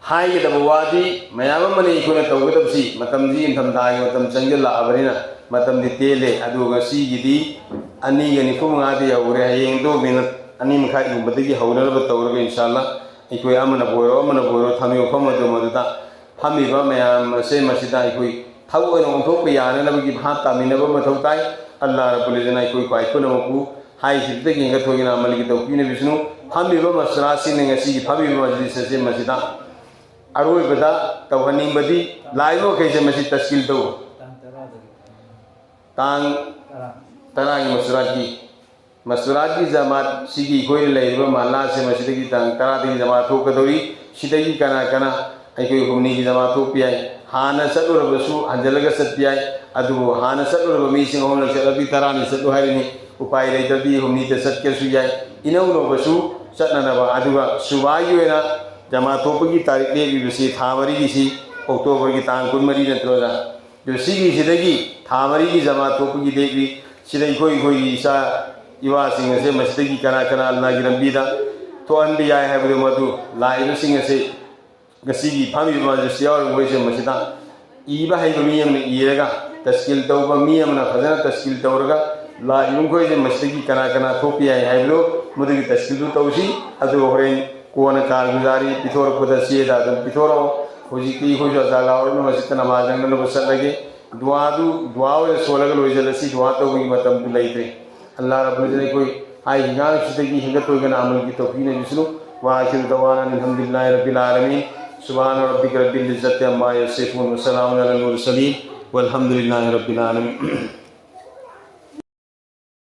ꯍꯥꯏꯒꯗꯕ ꯋꯥꯗꯤ ꯃꯌꯥꯝ ꯑꯃꯅꯤ꯫ ꯑꯩꯈꯣꯏꯅ ꯇꯧꯒꯗꯕꯁꯤ ꯃꯇꯝꯁꯤ ꯏꯪꯊꯝꯊꯥꯒꯤ ꯃꯇꯝ ꯆꯪꯁꯤꯜꯂꯛꯑꯕꯅꯤꯅ ꯃꯇꯝꯗꯤ ꯇꯦꯜꯂꯦ꯫ ꯑꯗꯨꯒ ꯉꯁꯤꯒꯤꯗꯤ ꯑꯅꯤꯒ ꯅꯤꯐꯨ ꯃꯉꯥꯗꯤ ꯌꯧꯈ꯭ꯔꯦ꯫ ꯍꯌꯦꯡꯗꯣ ꯃꯤꯅꯠ ꯑꯅꯤ ꯃꯈꯥꯏꯒꯨꯝꯕꯗꯒꯤ ꯍꯧꯅꯅꯕ ꯇꯧꯔꯒ ꯏꯟꯁꯥꯜꯂꯥ ꯑꯩꯈꯣꯏ ꯑꯃꯅꯕꯨ ꯑꯣꯏꯔꯣ ꯑꯃꯅꯕꯨ ꯑꯣꯏꯔꯣ ꯊꯝꯃꯤꯕ ꯃꯐꯝ ꯑꯗꯨ ꯃꯗꯨꯗ ꯐꯝꯃꯤꯕ ꯃꯌꯥꯝ ꯑꯁꯦ ꯃꯁꯤꯗ ꯑꯩꯈꯣꯏ ꯊꯕꯛ ꯑꯣꯏꯅ ꯑꯣꯟꯊꯣꯛꯄ ꯌꯥꯅꯅꯕꯒꯤ ꯚꯥꯞ ꯇꯥꯃꯤꯟꯅꯕ ꯃꯊꯧ ꯇꯥꯏ꯫ ꯑꯜꯂꯥ ꯔꯕꯨꯜ ꯏꯖ꯭ꯖꯠꯅ ꯑꯩꯈꯣꯏ ꯈ꯭ꯋꯥꯏ ꯄꯨꯝꯅꯃꯛꯄꯨ ꯍꯥꯏꯈꯤꯕꯗꯒꯤ ꯍꯦꯟꯒꯠ ꯊꯣꯏꯒꯅ ꯑꯃꯜꯒꯤ ꯇꯧꯄꯤꯅꯕꯤꯁꯅꯨ꯫ ꯐꯝꯃꯤꯕ ꯃꯁꯔꯥꯁꯤꯡꯅ ꯉꯁꯤꯒꯤ ꯐꯝꯃꯤꯕ ꯃꯖꯂꯤꯁ ꯑꯁꯤ ꯃꯁꯤꯗ ꯑꯔꯣꯏꯕꯗ ꯇꯧꯍꯟꯅꯤꯡꯕꯗꯤ ꯂꯥꯛꯏꯕ ꯃꯈꯩꯁꯦ ꯃꯁꯤ ꯇꯁꯀꯤꯜ ꯇꯧ꯫ ꯇꯥꯡ ꯇꯔꯥꯒꯤ ꯃꯁꯨꯔꯥꯠꯀꯤ, ꯃꯁꯨꯔꯥꯠꯀꯤ ꯖꯃꯥꯠ ꯁꯤꯒꯤ ꯑꯩꯈꯣꯏꯅ ꯂꯩꯔꯤꯕ ꯃꯍꯜꯂꯥꯁꯦ ꯃꯁꯤꯗꯒꯤ ꯇꯥꯡ ꯇꯔꯥꯗꯒꯤ ꯖꯃꯥꯠ ꯊꯣꯛꯀꯗꯧꯔꯤ꯫ ꯁꯤꯗꯒꯤ ꯀꯅꯥ ꯀꯅꯥ ꯑꯩꯈꯣꯏ ꯍꯨꯝꯅꯤꯒꯤ ꯖꯃꯥꯠ ꯊꯣꯛꯄ ꯌꯥꯏ꯫ ꯍꯥꯟꯅ ꯆꯠꯂꯨꯔꯕꯁꯨ ꯍꯟꯖꯤꯜꯂꯒ ꯆꯠꯄ ꯌꯥꯏ꯫ ꯑꯗꯨꯕꯨ ꯍꯥꯟꯅ ꯆꯠꯂꯨꯔꯕ ꯃꯤꯁꯤꯡ ꯑꯍꯨꯝꯂꯛ ꯆꯠꯂꯗꯤ ꯇꯔꯥꯅꯤ ꯆꯠꯂꯨ ꯍꯥꯏꯔꯤꯅꯤ꯫ ꯎꯄꯥꯏ ꯂꯩꯇ꯭ꯔꯗꯤ ꯍꯨꯝꯅꯤꯗ ꯆꯠꯀꯦꯁꯨ ꯌꯥꯏ꯫ ꯏꯅꯧ ꯅꯧꯕꯁꯨ ꯆꯠꯅꯅꯕ꯫ ꯑꯗꯨꯒ ꯁꯨꯕꯥꯏꯒꯤ ꯑꯣꯏꯅ ꯖꯃꯥꯠ ꯊꯣꯛꯄꯒꯤ ꯇꯥꯔꯤꯛ ꯂꯦꯞꯂꯤꯕꯁꯤ ꯊꯥ ꯃꯔꯤꯒꯤꯁꯤ ꯑꯣꯛꯇꯣꯕꯔꯒꯤ ꯇꯥꯡ ꯀꯨꯟꯃꯔꯤ ꯅꯠꯇ꯭ꯔꯣ, ꯑꯣꯖꯥ? ꯑꯗꯨ ꯁꯤꯒꯤꯁꯤꯗꯒꯤ ꯊꯥ ꯃꯔꯤꯒꯤ ꯖꯃꯥꯠ ꯊꯣꯛꯄꯒꯤ ꯂꯦꯞꯂꯤ꯫ ꯁꯤꯗ ꯑꯩꯈꯣꯏ ꯑꯩꯈꯣꯏꯒꯤ ꯏꯆꯥ ꯏꯋꯥꯁꯤꯡ ꯑꯁꯦ ꯃꯁꯤꯗꯒꯤ ꯀꯅꯥ ꯀꯅꯥ ꯑꯜꯂꯥꯒꯤ ꯂꯝꯕꯤꯗ ꯊꯣꯛꯍꯟꯕ ꯌꯥꯏ ꯍꯥꯏꯕꯗꯨ ꯃꯗꯨ ꯂꯥꯛꯏꯕꯁꯤꯡ ꯑꯁꯤ ꯉꯁꯤꯒꯤ ꯐꯝꯃꯤꯕ ꯃꯖꯤꯁ ꯌꯥꯎꯔꯤꯕ ꯃꯈꯣꯏꯁꯦ ꯃꯁꯤꯗ ꯏꯕ ꯍꯩꯕ ꯃꯤ ꯑꯃꯅ ꯏꯔꯒ, ꯇꯁꯀꯤꯜ ꯇꯧꯕ ꯃꯤ ꯑꯃꯅ ꯐꯖꯅ ꯇꯁꯀꯤꯜ ꯇꯧꯔꯒ ꯂꯥꯛꯏꯕ ꯃꯈꯣꯏꯁꯦ ꯃꯁꯤꯗꯒꯤ ꯀꯅꯥ ꯀꯅꯥ ꯊꯣꯛꯄ ꯌꯥꯏ ꯍꯥꯏꯕꯗꯨ ꯃꯗꯨꯒꯤ ꯇꯁꯀꯤꯜꯗꯨ ꯇꯧꯁꯤ꯫ ꯑꯗꯨꯒ ꯍꯣꯔꯦꯟ ꯀꯣꯟꯅ ꯀꯥꯔꯒꯨꯖꯥꯔꯤ ꯄꯤꯊꯣꯔꯛꯄꯗ ꯆꯦꯗ ꯑꯗꯨꯝ ꯄꯤꯊꯣꯔꯛꯑꯣ꯫ ꯍꯧꯖꯤꯛꯇꯤ ꯑꯩꯈꯣꯏꯁꯨ ꯑꯖꯥ ꯂꯥꯎꯔꯕꯅꯤꯅ ꯃꯁꯖꯤꯠꯇ ꯅꯃꯥꯖ ꯆꯪꯅꯅꯕ ꯆꯠꯂꯒꯦ꯫ ꯗꯨꯋꯥꯗꯨ, ꯗꯨꯋꯥ ꯑꯣꯏꯅ ꯁꯣꯜꯂꯒ ꯂꯣꯏꯁꯤꯜꯂꯁꯤ, ꯗꯨꯋꯥ ꯇꯧꯕꯒꯤ ꯃꯇꯝꯗꯨ ꯂꯩꯇ꯭ꯔꯦ꯫ ꯑꯜꯂꯥꯍ ꯔꯕꯨꯜ ꯏꯖ꯭ꯖꯠꯅ ꯑꯩꯈꯣꯏ ꯍꯥꯏꯔꯤꯕ ꯉꯥꯡꯁꯤꯗꯒꯤ ꯍꯦꯟꯒꯠ ꯑꯣꯏꯒꯅ ꯑꯃꯜꯒꯤ ꯇꯧꯐꯤꯛ ꯄꯤꯅꯕꯤꯁꯅꯨ꯫ وآخر دعوانا أن الحمد لله رب العالمين. سبحان ربك رب العزة عما يصفون وسلام على المرسلين والحمد لله رب العالمين.